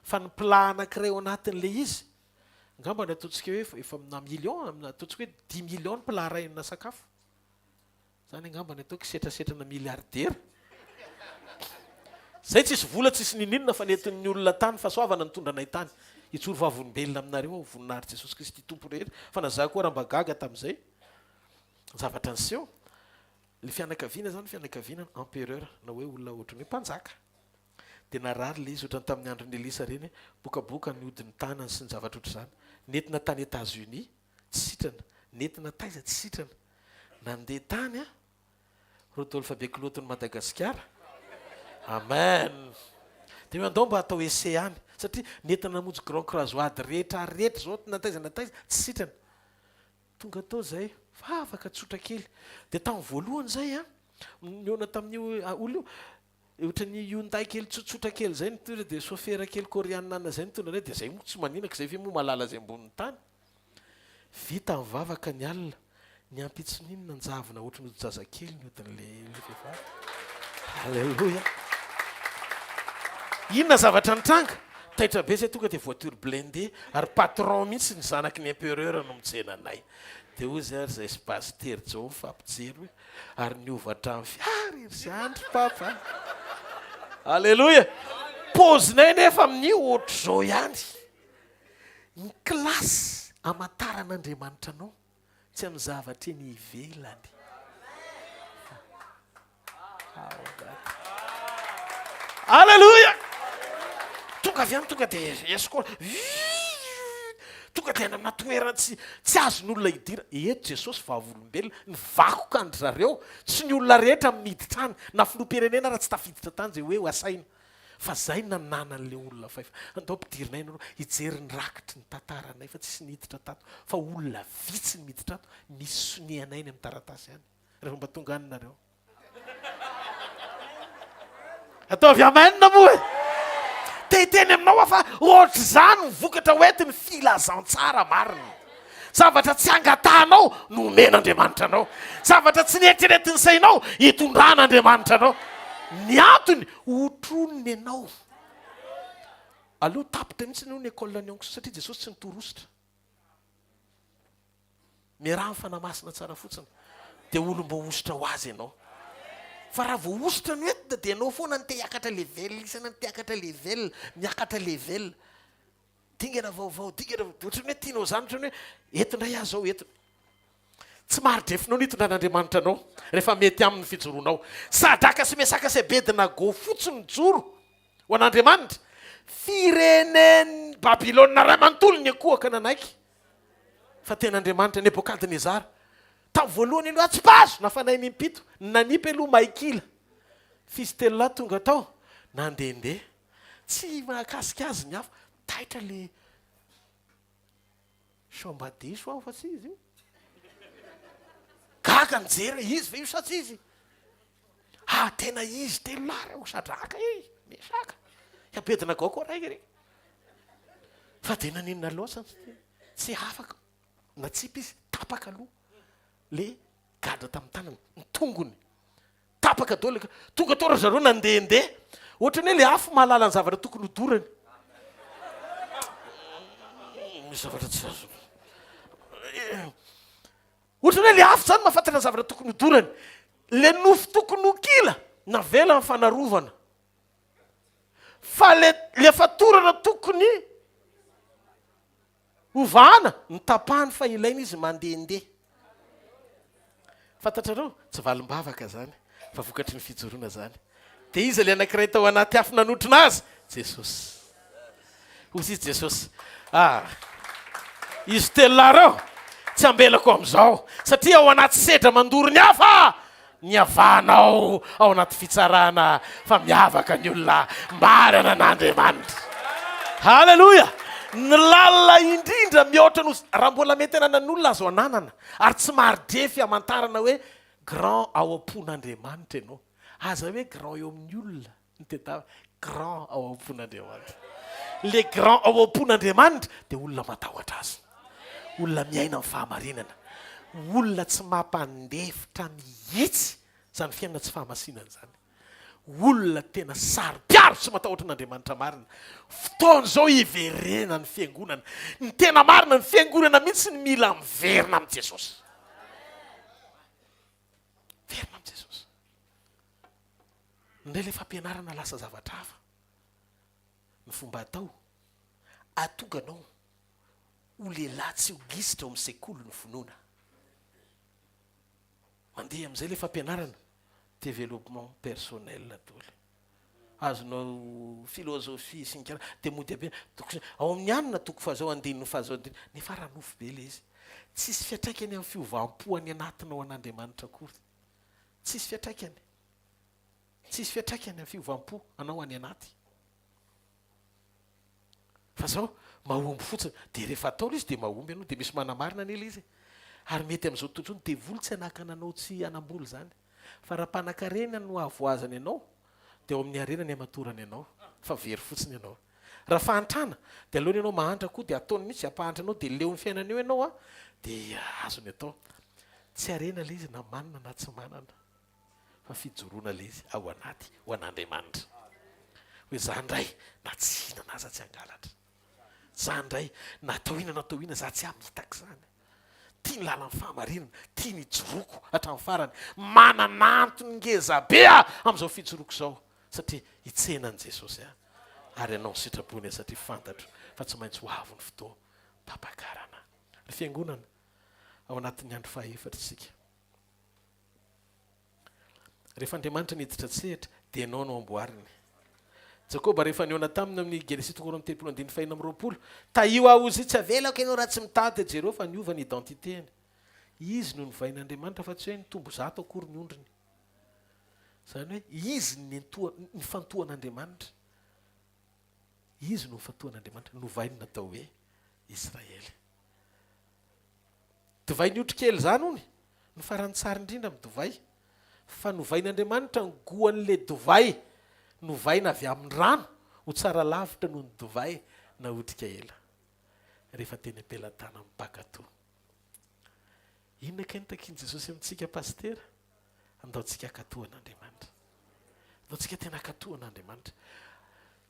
Fa ny plat anankiray ao anatin'ilay izy, angamba ny ataontsika hoe efa amina million, amina ataontsika hoe dix millions ny plat iray amina sakafo. Zany angamba ny atao kisetrasetrana milliardaire. Zay tsisy vola tsisy nininona fa nentin'ny olona tany fahasoavana nitondra anay tany. Hijoro vavolombelona aminareo aho voninahitry Jesosy Kristy Tompo rehetra fa na za koa raha mba gaga tamin'izay zavatra niseho. Le fianakaviana zany fianakaviana empereur na hoe olona ohatran'ny hoe mpanjaka. Dia narary le izy ohatran'ny tamin'ny andron'i Elisa ireny, bokaboka ny hodin'ny tanany sy ny zavatra ohatr'izany. Nentina tany Etats Unis tsy sitrana, nentina taiza tsy sitrana. Nandeha tany an, Rodolphe Bekoloton'i Madagasikara. Amen. Dia hoe andao mba atao essai any, satria nentina namonjy grand croisade rehetra rehetra izao na taiza na taiza tsy sitrana. Tonga tao izay, vavaka tsotra kely. Dia tamin'ny voalohany izay an, nihaona tamin'io olona io, ohatran'ny Hyundai kely tsotsotra kely izay nitondra, dia sôfera kely koreanina izay nitondra anay, dia izay moa tsy maninona, ka izay ve moa mahalala izay ambonin'ny tany. Vita ny vavaka ny alina, ny ampitson'iny nanjavona ohatran'ny hodi-jazakely ny hodin'ilay vehivavy. Alléluia. Inona zavatra nitranga? Taitra be zay tonga dia voiture blindée ary patron mihitsy ny zanaky ny empereur no mitsena anay. Dia hoy zay ary zay sy pasitera Joe mifampijery hoe ary niova hatramin'ny fiara iry zandry papa. Alléluia. Paozinay nefa amin'io ohatr'izao ihany. Ny classe amantaran'Andriamanitra anao tsy amin'ny zavatra eny ivelany fa ao anaty. Alléluia! Tonga avy any tonga dia escort. Tonga dia any amina toerana tsy tsy azon'olona idirana. Eto Jesosy vavolombelona, ny vakoka an-dry zareo, tsy ny olona rehetra miditra any, na filoham-pirenena ara tsy tafiditra tany izay hoe ho asaina. Fa zay nananan'le olona fahefana. Andao ampidirinay nareo hijery ny rakitry ny tantaranay fa tsisy niditra tato fa olona vitsy ny miditra ato, misy sonianay any amin'ny taratasy any rehefa mba tonga any nareo. Ataovy amen moa e! Te hiteny aminao aho fa ohatr'izany ny vokatra hoentin'ny filazantsara marina. Zavatra tsy angatahanao no omen'Andriamanitra anao. Zavatra tsy neritreretin'ny sainao itondran'Andriamanitra anao. Ny antony, hotroniny ianao. Aleo tapitra mihitsy aloha ny école ny onction satria Jesosy tsy nitory hosotra. Miaraha amin'ny Fanahy Masina tsara fotsiny dia olom-boahosotra ho azy ianao. Fa raha voahosotra no entina dia ianao foana no te hiakatra level isana te hiakatra level, miakatra level. Dingana vaovao, dingana vaovao, ohatran'ny hoe tianao izany, ohatran'ny hoe eto indray aho izao, eto. Tsy mari-drefinao ny hitondran'Andriamanitra anao rehefa mety aminy ny fijoroanao. Sadraka sy Mesaka sy Abednago fotsiny nijoro ho an'Andriamanitra. Firenen'i Babylona iray manontolo niankohoka nanaiky fa tena Andriamanitra. Nebokadnezara, tamin'ny voalohany aloha atsipazo, nafanainy impito, nanipy aloha maikila. F'izy telolahy tonga tao, nandehandeha. Tsy mahakasika azy ny hafa. Taitra le sao mba diso aho fa tsy izy io. Gaga nijery hoe izy ve io sa tsy izy? Ah tena izy telolahy reo Sadraka e, Mesaka. I Abednego koa raiky re. Fa dia naninona loatra tsy afaka natsipy izy, tapaka aloha le gadra tamin'ny tanany, ny tongony. Tapaka daholo le Tonga tao ry zareo nandehandeha. Ohatran'ny hoe le afo mahalala ny zavatra tokony hodorany. Misy zavatra tsy azo. Ohatran'ny hoe le afo zany mahafantatra ny zavatra tokony hodorany. Le nofo tokony ho kila, navela ny fanarovana. Fa le le fatorana tokony hovahana, notapahany fa ilaina izy mandehandeha. Fantatrareo? Tsy valim-bavaka zany, fa vokatry ny fijoroana zany. Dia iza ilay anankiray tao anaty afo nanotrona azy? Jesosy. Hoy izy Jesosy, Ah, izy telo lahy ireo, tsy ambelako amin'izao, satria ao anaty sedra mandoro ny hafa ny havanao ao anaty fitsarana fa miavaka ny olona marina an'Andriamanitra. Haleloia! Ny lalina indrindra mihoatra noho raha mbola mety ananan'olona azo ananana ary tsy mari-drefy hamantarana hoe grand ao am-pon'Andriamanitra ianao. Aza hoe grand eo amin'ny olona no tadiavina, grand ao am-pon'Andriamanitra. Le grand ao am-pon'Andriamanitra dia olona matahotra Azy, olona miaina amin'ny fahamarinana, olona tsy mampandefitra mihitsy izany fiainana tsy fahamasinana izany, olona tena saro-piaro sy matahotra an'Andriamanitra marina. Fotoana izao hiverenan'ny fiangonana. Ny tena marina, ny fiangonana mihitsy no mila miverina amin'i Jesosy. Miverina amin'i Jesosy. Indray ilay fampianarana lasa zavatra hafa. Ny fomba atao, ahatonga anao ho lehilahy tsy ho gisitra ao amin'ny sekoly ny finoana. Mandeha amin'izay ilay fampianarana, développement personnel daholo. Azonao philosophie sy ny kara, dia mody aby, ao amin'ny anona toko fahazao andininy fahazao andininy, nefa ara-nofo be ilay izy. Tsisy fiantraikany amin'ny fiovam-po any anatinao an'Andriamanitra akory. Tsisy fiantraikany. Tsisy fiantraikany amin'ny fiovam-po anao any anaty. Fa zao, mahomby fotsiny. Dia rehefa atao ilay izy dia mahomby ianao, dia misy manamarina anie ilay izy e. Ary mety amin'izao tontolo izao, ny devoly tsy hanakana anao tsy hanam-bola izany. Fa raha mpanankarena no havoazany anao, dia ao amin'ny harena ny hamatorany anao, fa very fotsiny ianao. Raha fahantrana, dia aleony ianao mahantra koa, dia ataony mihitsy izay hampahantra anao, dia leon'ny fiainana eo ianao an, dia azony atao. Tsy harena ilay izy na manana na tsy manana, fa fijoroana ilay izy ao anaty ho an'Andriamanitra. Hoe za indray na tsy hihinana aza tsy hangalatra. Za indray na atao inona na atao inona za tsy hamitaka izany. Tia ny lalan'ny fahamarinana, tia ny hijoroako hatramin'ny farany. Manana antony ngeza be aho amin'izao fijoroako izao satria hitsena an'i Jesosy aho ary hanao ny sitrapony aho satria fantatro fa tsy maintsy ho avy ny fotoam-pampakarana. Ry fiangonana, ao anatin'ny andro fahaefatra isika. Rehefa Andriamanitra niditra an-tsehatra, dia ianao no amboariny. Jakoba rehefa nihaona taminy amin'ny Genesisy toko 32 andininy faha-26, Tahio aho hozy, tsy avelako ianao raha tsy mitady, dia jereo fa niova ny identité-ny. Izy no novain'Andriamanitra fa tsy hoe nitombo zato akory ny ondriny. Izany hoe izy no nentoa, nifantohan'Andriamanitra. Izy no nifantohan'Andriamanitra, novainy natao hoe Israely. Divay niotro kely izany hono no farany tsara indrindra amin'ny divay. Fa novain'Andriamanitra ny goan'ilay divay novaina avy amin'ny rano ho tsara lavitra noho ny divay naotrika ela, rehefa teny am-pelatanan'ny mpankatò. Inona kay no takian'i Jesosy amintsika Pasitera? Andao tsika hankatò an'Andriamanitra. Andao tsika tena hankatò an'Andriamanitra.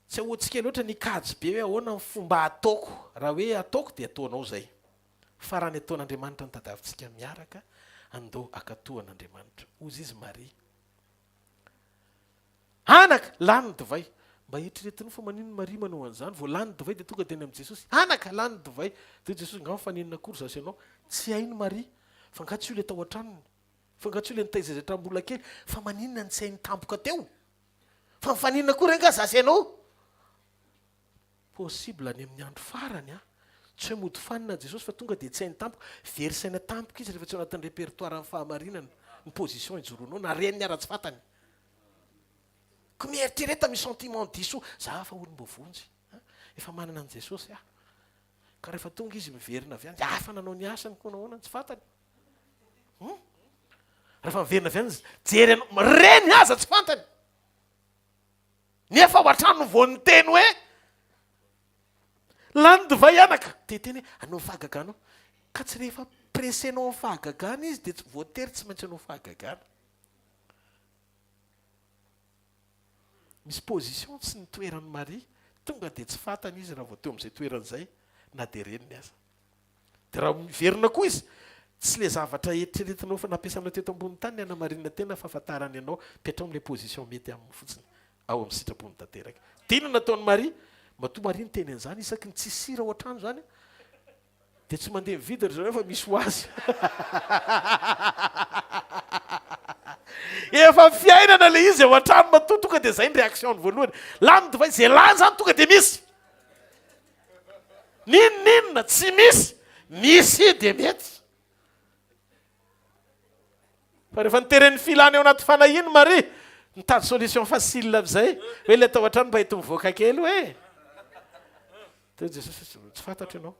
Tsy ahoantsika loatra ny kajy be hoe ahoana ny fomba ataoko. Raha hoe ataoko dia ataonao izay. Fa raha ny ataon'Andriamanitra no tadiavintsika miaraka, andao hankatò an'Andriamanitra. Hozy izy Maria. Anaka, lany ny divay. Mba eritreretinao fa maninona Maria manao an'izany? Vao lany ny divay dia tonga dia any amin'i Jesosy. Anaka, lany ny divay. Dia hoy Jesosy, Angaha mifaninona akory izaho sy ianao? Tsy hain'i Maria. Fa angaha tsy io ilay tao an-tranony? Fa angaha tsy io ilay nitaiza azy hatramin'ny mbola kely? Fa maninona no tsy hainy tampoka teo? Fa mifaninona akory angaha izaho sy ianao? Possible any amin'ny andro farany an! Tsy hoe mody fanina Jesosy fa tonga dia tsy hainy tampoka. Very saina tampoka izy rehefa tsy ao anatin'ny répertoire ny fahamarinana, ny position ijoroanao, na reniny ara tsy fantany. Ko mieritrereta misy sentiment diso, za fa olom-boavonjy an! Efa manana an'i Jesosy aho. Ka rehefa tonga izy miverina avy any, dia hafa nanao ny asany koa nahoana tsy fantany. Hum? Rehefa miverina avy any izy, jery anao, reny aza tsy fantany. Nefa ao an-tranony vao niteny hoe, Lany divay anaka! Te hiteny hoe, hanao fahagagana aho. Ka tsy rehefa pressenao amin'ny fahagagana izy dia tsy voatery tsy maintsy hanao fahagagana. Misy position tsy nitoeran'i Maria. Tonga dia tsy fantany izy raha vao teo amin'izay toerana izay, na dia reniny aza. Dia raha miverina koa izy, tsy ilay zavatra eritreretinao fa nampiasanao teto ambony tany ny hanamarinana tena fahafantarany anao, petraho amin'ilay position mety aminy fotsiny, ao amin'ny sitrapony tanteraka. Dia inona nataon'i Maria? Matoa Maria niteny an'izany, isaky ny tsisy sira ao an-trano izany, dia tsy mandeha mividy ry zareo fa misy ho azy. Efa fiainana ilay izy ao an-trano matoa tonga dia izay ny réaction-ny voalohany. Lany ny divay, izay lany izany tonga dia misy. N'inon'inona tsy misy, misy dia mety. Fa rehefa niteren'ny filana eo anaty fanahiany Maria, nitady solution facile amin'izay, hoe ilay tao an-trano mba enti-mivoaka kely hoe. Teo Jesosy hoe, tsy fantatro ianao,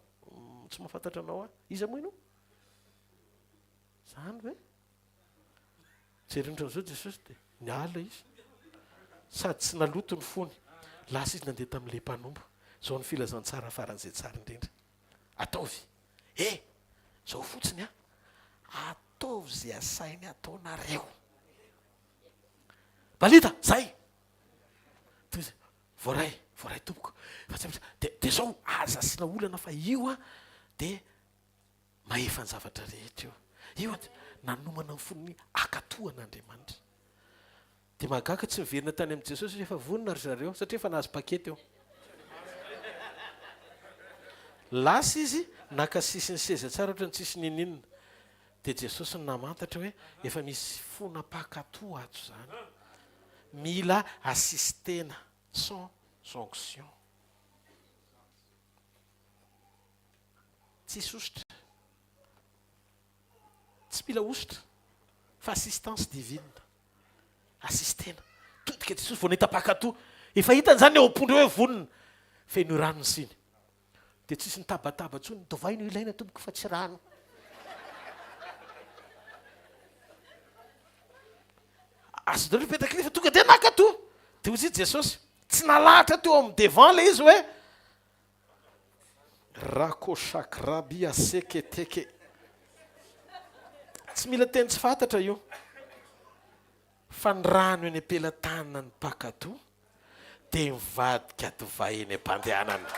tsy mahafantatra anao aho. Iza moa ianao? Zany ve? Jereo ohatran'izao Jesosy dia niala izy. Sady tsy naloto ny fony. Lasa izy nandeha tamin'ilay mpanompo. Izao ny filazantsara faran'izay tsara indrindra. Ataovy. E! Izao fotsiny an. Ataovy izay asainy ataonareo. Balita, zay! Toy izay. Voaray, voaray tompoko. Fa tsy dia dia izao aza asiana olana fa io an dia Mahefa ny zavatra rehetra io. Io an, nanomana ny fony hankatò an'Andriamanitra. Dia mahagaga tsy niverina tany amin'i Jesosy izy efa vonona ry zareo satria efa nahazo paquet teo. Lasa izy naka sisin'ny seza tsara ohatran'ny tsisy ninininona. Dia Jesosy no namantatra hoe efa misy fona mpankatò ato izany. Mila assistena sans onction. Tsisy hosotra. Tsy mila hosotra fa assistance divine. Assistena. Todika Jesosy vao nahita mpankatò. Efa hitany izany ny ao am-pondreo hoe vonona. Fenoy rano ny siny. Dia tsisy nitabataba intsony. Divay no ilaina tompoko fa tsy rano. Azo daholo mipetraka fa tonga dia nankatò. Dia hoy Jesosy, tsy nalahatra teo amin'ny devant ilay izy hoe Rakosakrabia seketeke. Tsy mila teny tsy fantatra io. Fa ny rano eny am-pelatanan'ny mpakato dia mivadika divay eny am-pandehanana.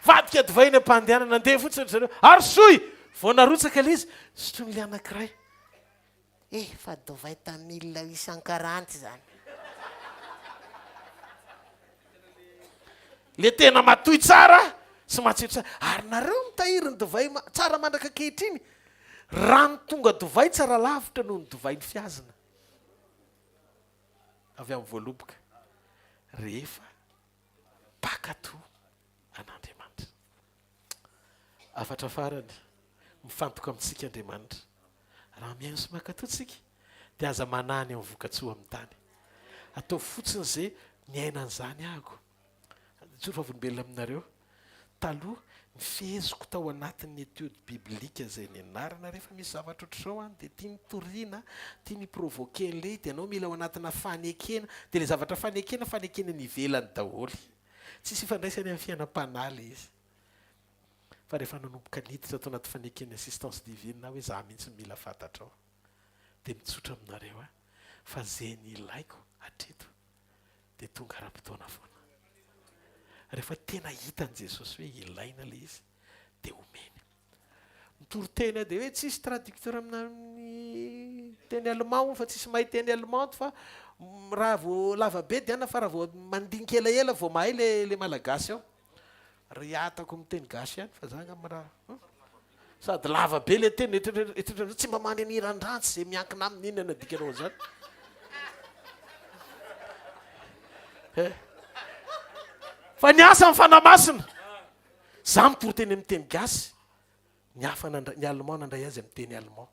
Vadika divay eny am-pandehanana, nandeha fotsiny ry zareo. Arosoy! Vao narotsaka ilay izy, sotroin'ilay anankiray. Eh fa dovay tamil isan-karanty zany. Le tena matoy tsara sy matsiro tsara. Ary nareo mitahiry ny divay tsara mandraka ankehitriny. Rano tonga divay tsara lavitra noho ny divay nifihazina avy amin'ny voaloboka rehefa mpankatò an'Andriamanitra. Hafatra farany, mifantoka amintsika Andriamanitra. Raha mihaino sy mankatò tsika, dia aza manahy ny amin'ny vokatsoa amin'ny tany. Ataovy fotsiny izay niaina an'izany ahako. Mijoro vavolombelona aminareo. Taloha, nifeheziko tao anatin'ny étude biblique izay nianarana, rehefa misy zavatra ohatr'izao an, dia tiany toriana, tiany hi-provoquer an'ilay, dia ianao mila ao anatina fanekena, dia ilay zavatra fanekena, fanekena ny ivelany daholo. Tsisy ifandraisany amin'ny fiainam-panahy ilay izy. Fa rehefa nanomboka niditra tao anaty faneken'ny assistance divine aho hoe za mihitsy no mila fantatrao dia mitsotra aminareo aho fa ze ny ilaiko hatreto dia tonga ara-potoana foana. Rehefa tena hitan'i Jesosy hoe ilaina ilay izy dia omeny. Mitory teny aho dia hoe tsisy traducteur amin'ny teny allemand hono fa tsisy mahay teny allemand fa raha vao lava be dia fa raha vao mandinika elaela vao mahay le le malagasy ao. Ry atako miteny gasy ihany fa za angamba raha sady lava be le teny eritreretina tsy mba maneniran-dratsy ze miankina aminy inona no adikanao an'izany. Eh. Fa ny asa ny fanahy masina. Za mitory teny amin'ny teny gasy, ny hafa nandray, ny allemand nandray azy amin'ny teny allemand.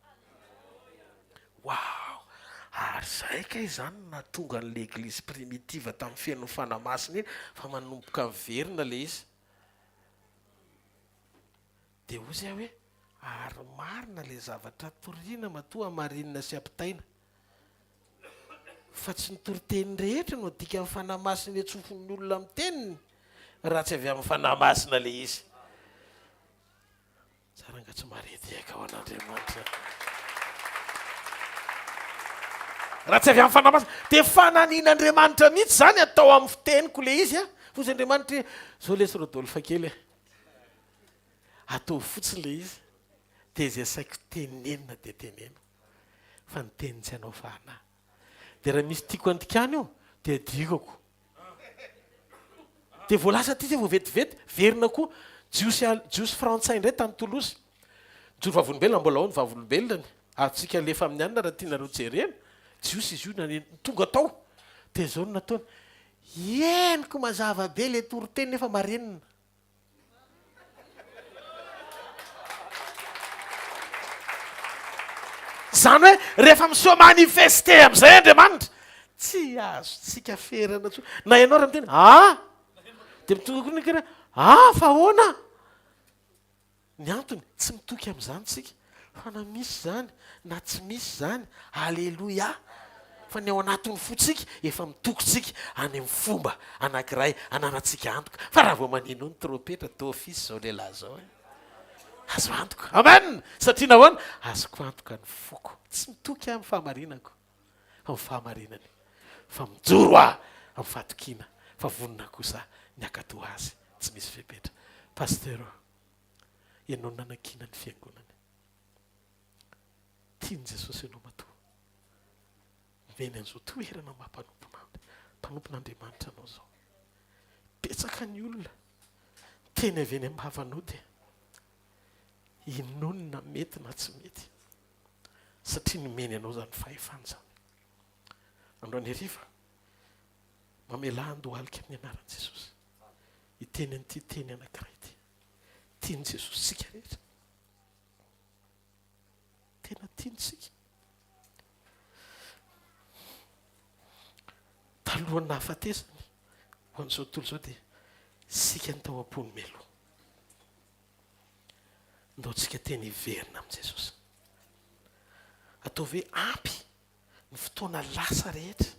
Waouh! Ary zay kay zany no nahatonga an'le eglise primitive tamin'ny feno ny fanahy masina iny fa manomboka miverina le izy. Dia hozy aho hoe ary marina le zavatra toriana matoa hamarinina sy ampitaina. Fa tsy ny toriteny rehetra no adikan'ny Fanahy Masina eny tsofin'ny olona amin'ny teniny raha tsy avy amin'ny Fanahy Masina ilay izy. Tsara nga tsy maredehaka ho an'Andriamanitra. Raha tsy avy amin'ny Fanahy Masina, dia fananian'Andriamanitra mihitsy izany atao amin'ny fiteniko ilay izy a. Hoy Andriamanitra hoe, zao lesy Rodolphe kely e, ataovy fotsiny le izy, dia izay asaiko tenenina dia teneno, fa ny teny tsy anao fa anah. Dia raha misy tiako andikana io dia adikako. Dia vao lasa aty zay vao vetivety, verina koa, jiosy jiosy frantsay indray tany Toulouse. Mijoro vavolombelona, mbola ao ny vavolombelonany, azontsika alefa amin'ny anona raha tianareo jerena, jiosy izy io nane- tonga tao, dia izao no nataony, henoko mazava be le toriteny nefa marenina. Izany hoe rehefa miseho manifester amin'izay Andriamanitra, tsy azontsika ferana intsony. Na ianao raha miteny ah! Dia mitonga koa ny kira ah fa ahoana? Ny antony, tsy mitoky amin'izany isika, fa na misy izany na tsy misy izany, Aleloia! Fa ny ao anatin'ny fontsika, efa mitoky isika any amin'ny fomba anankiray ananantsika antoka, fa raha vao maneno ny trompetra, d'office izao lehilahy izao e! Azo antoka. Amen! Satria nahoana? Azoko antoka ny foko. Tsy mitoky aho amin'ny fahamarinako, fa amin'ny fahamarinany. Fa mijoro aho amin'ny fahatokiana, fa vonona kosa ny hankatò azy, tsy misy fepetra. Pasteur, ianao no nanakiana ny fiangonana. Tian'i Jesosy ianao matoa omeny an'izao toerana maha mpanompon'Andriamanitra anao izao. Betsaka ny olona teny avy eny am-bavanao dia inoany na mety na tsy mety satria nomeny anao izany fahefana izany. Androany hariva, mamelà andohalika amin'ny anaran'i Jesosy hiteny an'ity teny anankiray ity. Tian'i Jesosy isika rehetra. Tena tiany isika. Talohan'ny nahafatesany ho an'izao tontolo izao dia isika ny tao am-pony mialoha. Ndao tsika tena hiverina amin'i Jesosy. Ataovy hoe ampy ny fotoana lasa rehetra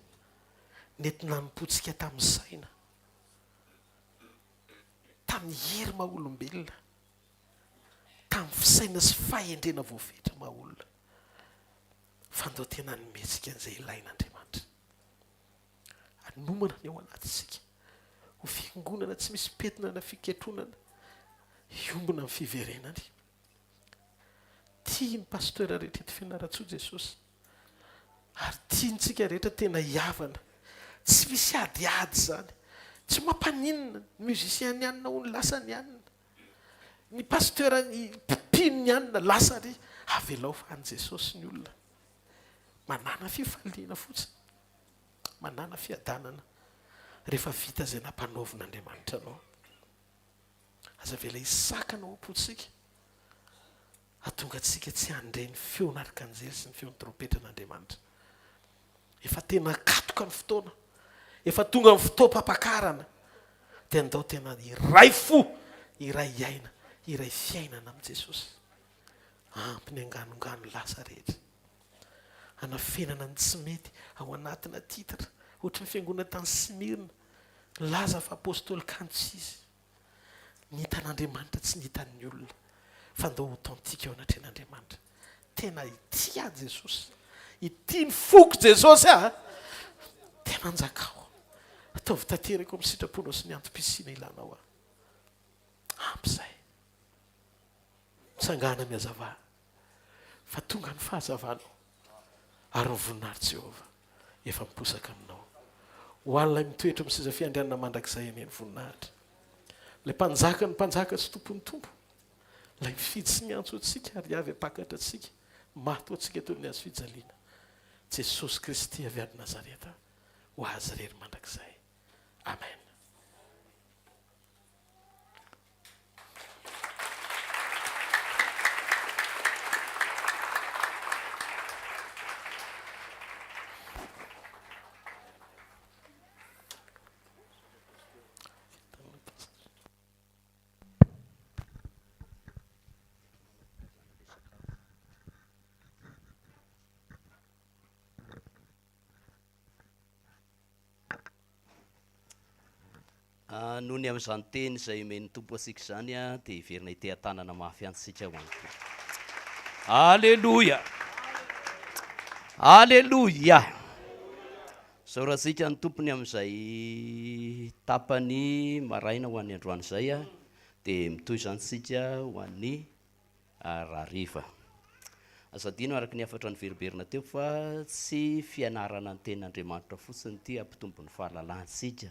nety nanompoantsika tamin'ny saina, tamin'ny hery maha olombelona. tamin'ny fisaina sy fahendrena voafetra maha olona fa ndao tena hanome antsika an'izay ilain'Andriamanitra. Hanomana ny ao anatintsika ho fiangonana tsy misy pentina na fiketronana hiombona amin'ny fiverenany. Tia ny pasteur rehetra eto Fianarantsoa Jesosy ary tiantsika rehetra tena hihavana. Tsy misy adiady izany. Tsy mampaninona ny musicien ny anona hono lasa ny anona. Ny pasteur ny mpino ny anona lasa ary avelao fa an'i Jesosy ny olona. Manàna fifaliana fotsiny. Manàna fiadanana rehefa vita izay nampanaovin'Andriamanitra anao. Aza avela hisakana ao am-pontsika hahatonga antsika tsy handre ny feon'arkanjely sy ny feon'ny trompetran'Andriamanitra. Efa tena katoka ny fotoana, efa tonga ny fotoam-pampakarana, dia ndao tena hiray fo, hiray aina, hiray fiainana amin'i Jesosy. Ampy ny anganongano lasa rehetra. Anafenana ny tsy mety ao anatina titre, ohatry ny fiangonana tany Smyrna, nilaza fa apostoly kanto tsy izy. Ny hitan'Andriamanitra tsy ny hitan'ny olona, fa ndao authentique eo anatrehan'Andriamanitra. Tena ity aho Jesosy, ity ny foko Jesosy ah! Tena anjakao. Ataovy tanteraka ao amin'ny sitraponao sy ny antom-pisiana ilanao aho. Ampy izay. Mitsangàna mihazavà, fa tonga ny fahazavanao, ary ny voninahitr'i Jehovah efa miposaka aminao. Ho an'ilay mitoetra amin'ny seza fiandrianana mandrakizay anie ny voninahitra. Ilay Mpanjakan'ny mpanjaka sy Tompon'ny tompo, ilay mifidy sy miantso antsika ary avy hampakatra antsika, maty ho antsika teo amin'ny hazo fijaliana, Jesosy Kristy avy any Nazareta, ho Azy irery mandrakizay. Amen. Noho ny amin'izany teny izay omen'ny Tompo antsika izany dia hiverina hiteha-tanana mafy antsika ho an'ny Tompo. Aleloia! Aleloia! Isaorantsika ny Tompony amin'izay tapany maraina ho an'ny androany izay dia mitohy izany isika ho an'ny rahariva. Aza adino araka ny hafatra niverimberina teo fa tsy fianarana ny tenin'Andriamanitra fotsiny ity hampitombo ny fahalalantsika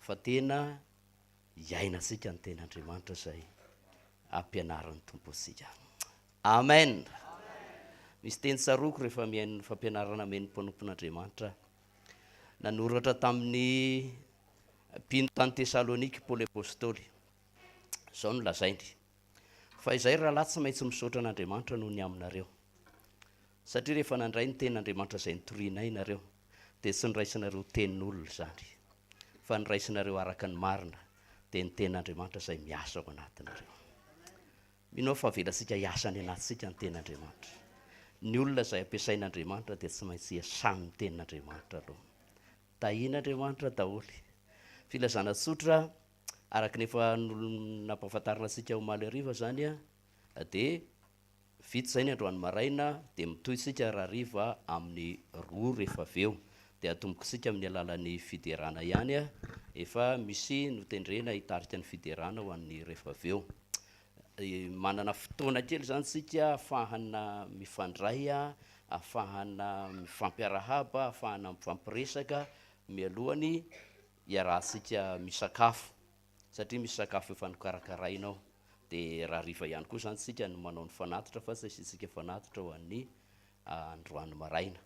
fa tena iainantsika ny tenin'Andriamanitra izay ampianarin'ny Tompo antsika. Amen! Misy teny tsaroako rehefa mihaino ny fampianarana amen'ny mpanompon'Andriamanitra aho. Nanoratra tamin'ny mpino tany Tesalonika i Paoly Apostoly. Izao no lazainy, Fa izay ry rahalahy tsy maintsy misaotra an'Andriamanitra noho ny aminareo. Satria rehefa nandray ny tenin'Andriamanitra izay notorianay ianareo, dia tsy noraisinareo tenin'olona izany, fa noraisinareo araka ny marina, dia ny tenin'Andriamanitra izay miasa ao anatinareo. Mino aho fa avelantsika hiasa any anatintsika ny tenin'Andriamanitra. Ny olona izay ampiasain'Andriamanitra dia tsy maintsy iasan'ny tenin'Andriamanitra aloha. Tahian'Andriamanitra daholo. Filazana tsotra, araka ny efa nampahafantarina antsika omaly hariva izany dia vita izay ny androany maraina dia mitohy isika rahariva amin'ny roa rehefa avy eo. Dia atombokisika amin'ny alalan'ny fiderana ihany, efa misy notendrena hitarika ny fiderana ho an'ny rehefa avy eo. Manana fotoana kely izany isika ahafahana mifandray, ahafahana mifampiarahaba, ahafahana mifampiresaka mialohan'ny hiarahantsika misakafo satria misy sakafo efa nokarakaraina ao. Dia rahariva ihany koa izany isika no manao ny fanatitra fa tsy asiantsika fanatitra ho an'ny androany maraina.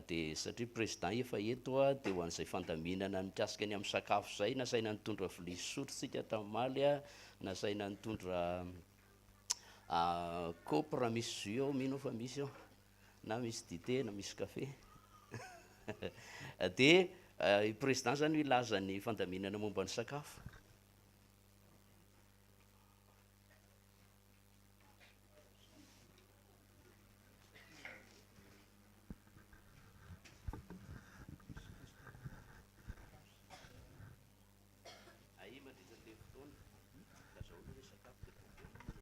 Dia satria président efa eto dia ho an'izay fandaminana mikasika ny amin'ny sakafo izay, nasaina nitondra vilia sy sotro tsika tamin'ny omaly, nasaina nitondra kaopy raha misy jus ao, mino aho fa misy ao, na misy dite na misy kafe. Dia i président izany no hilaza ny fandaminana momba ny sakafo.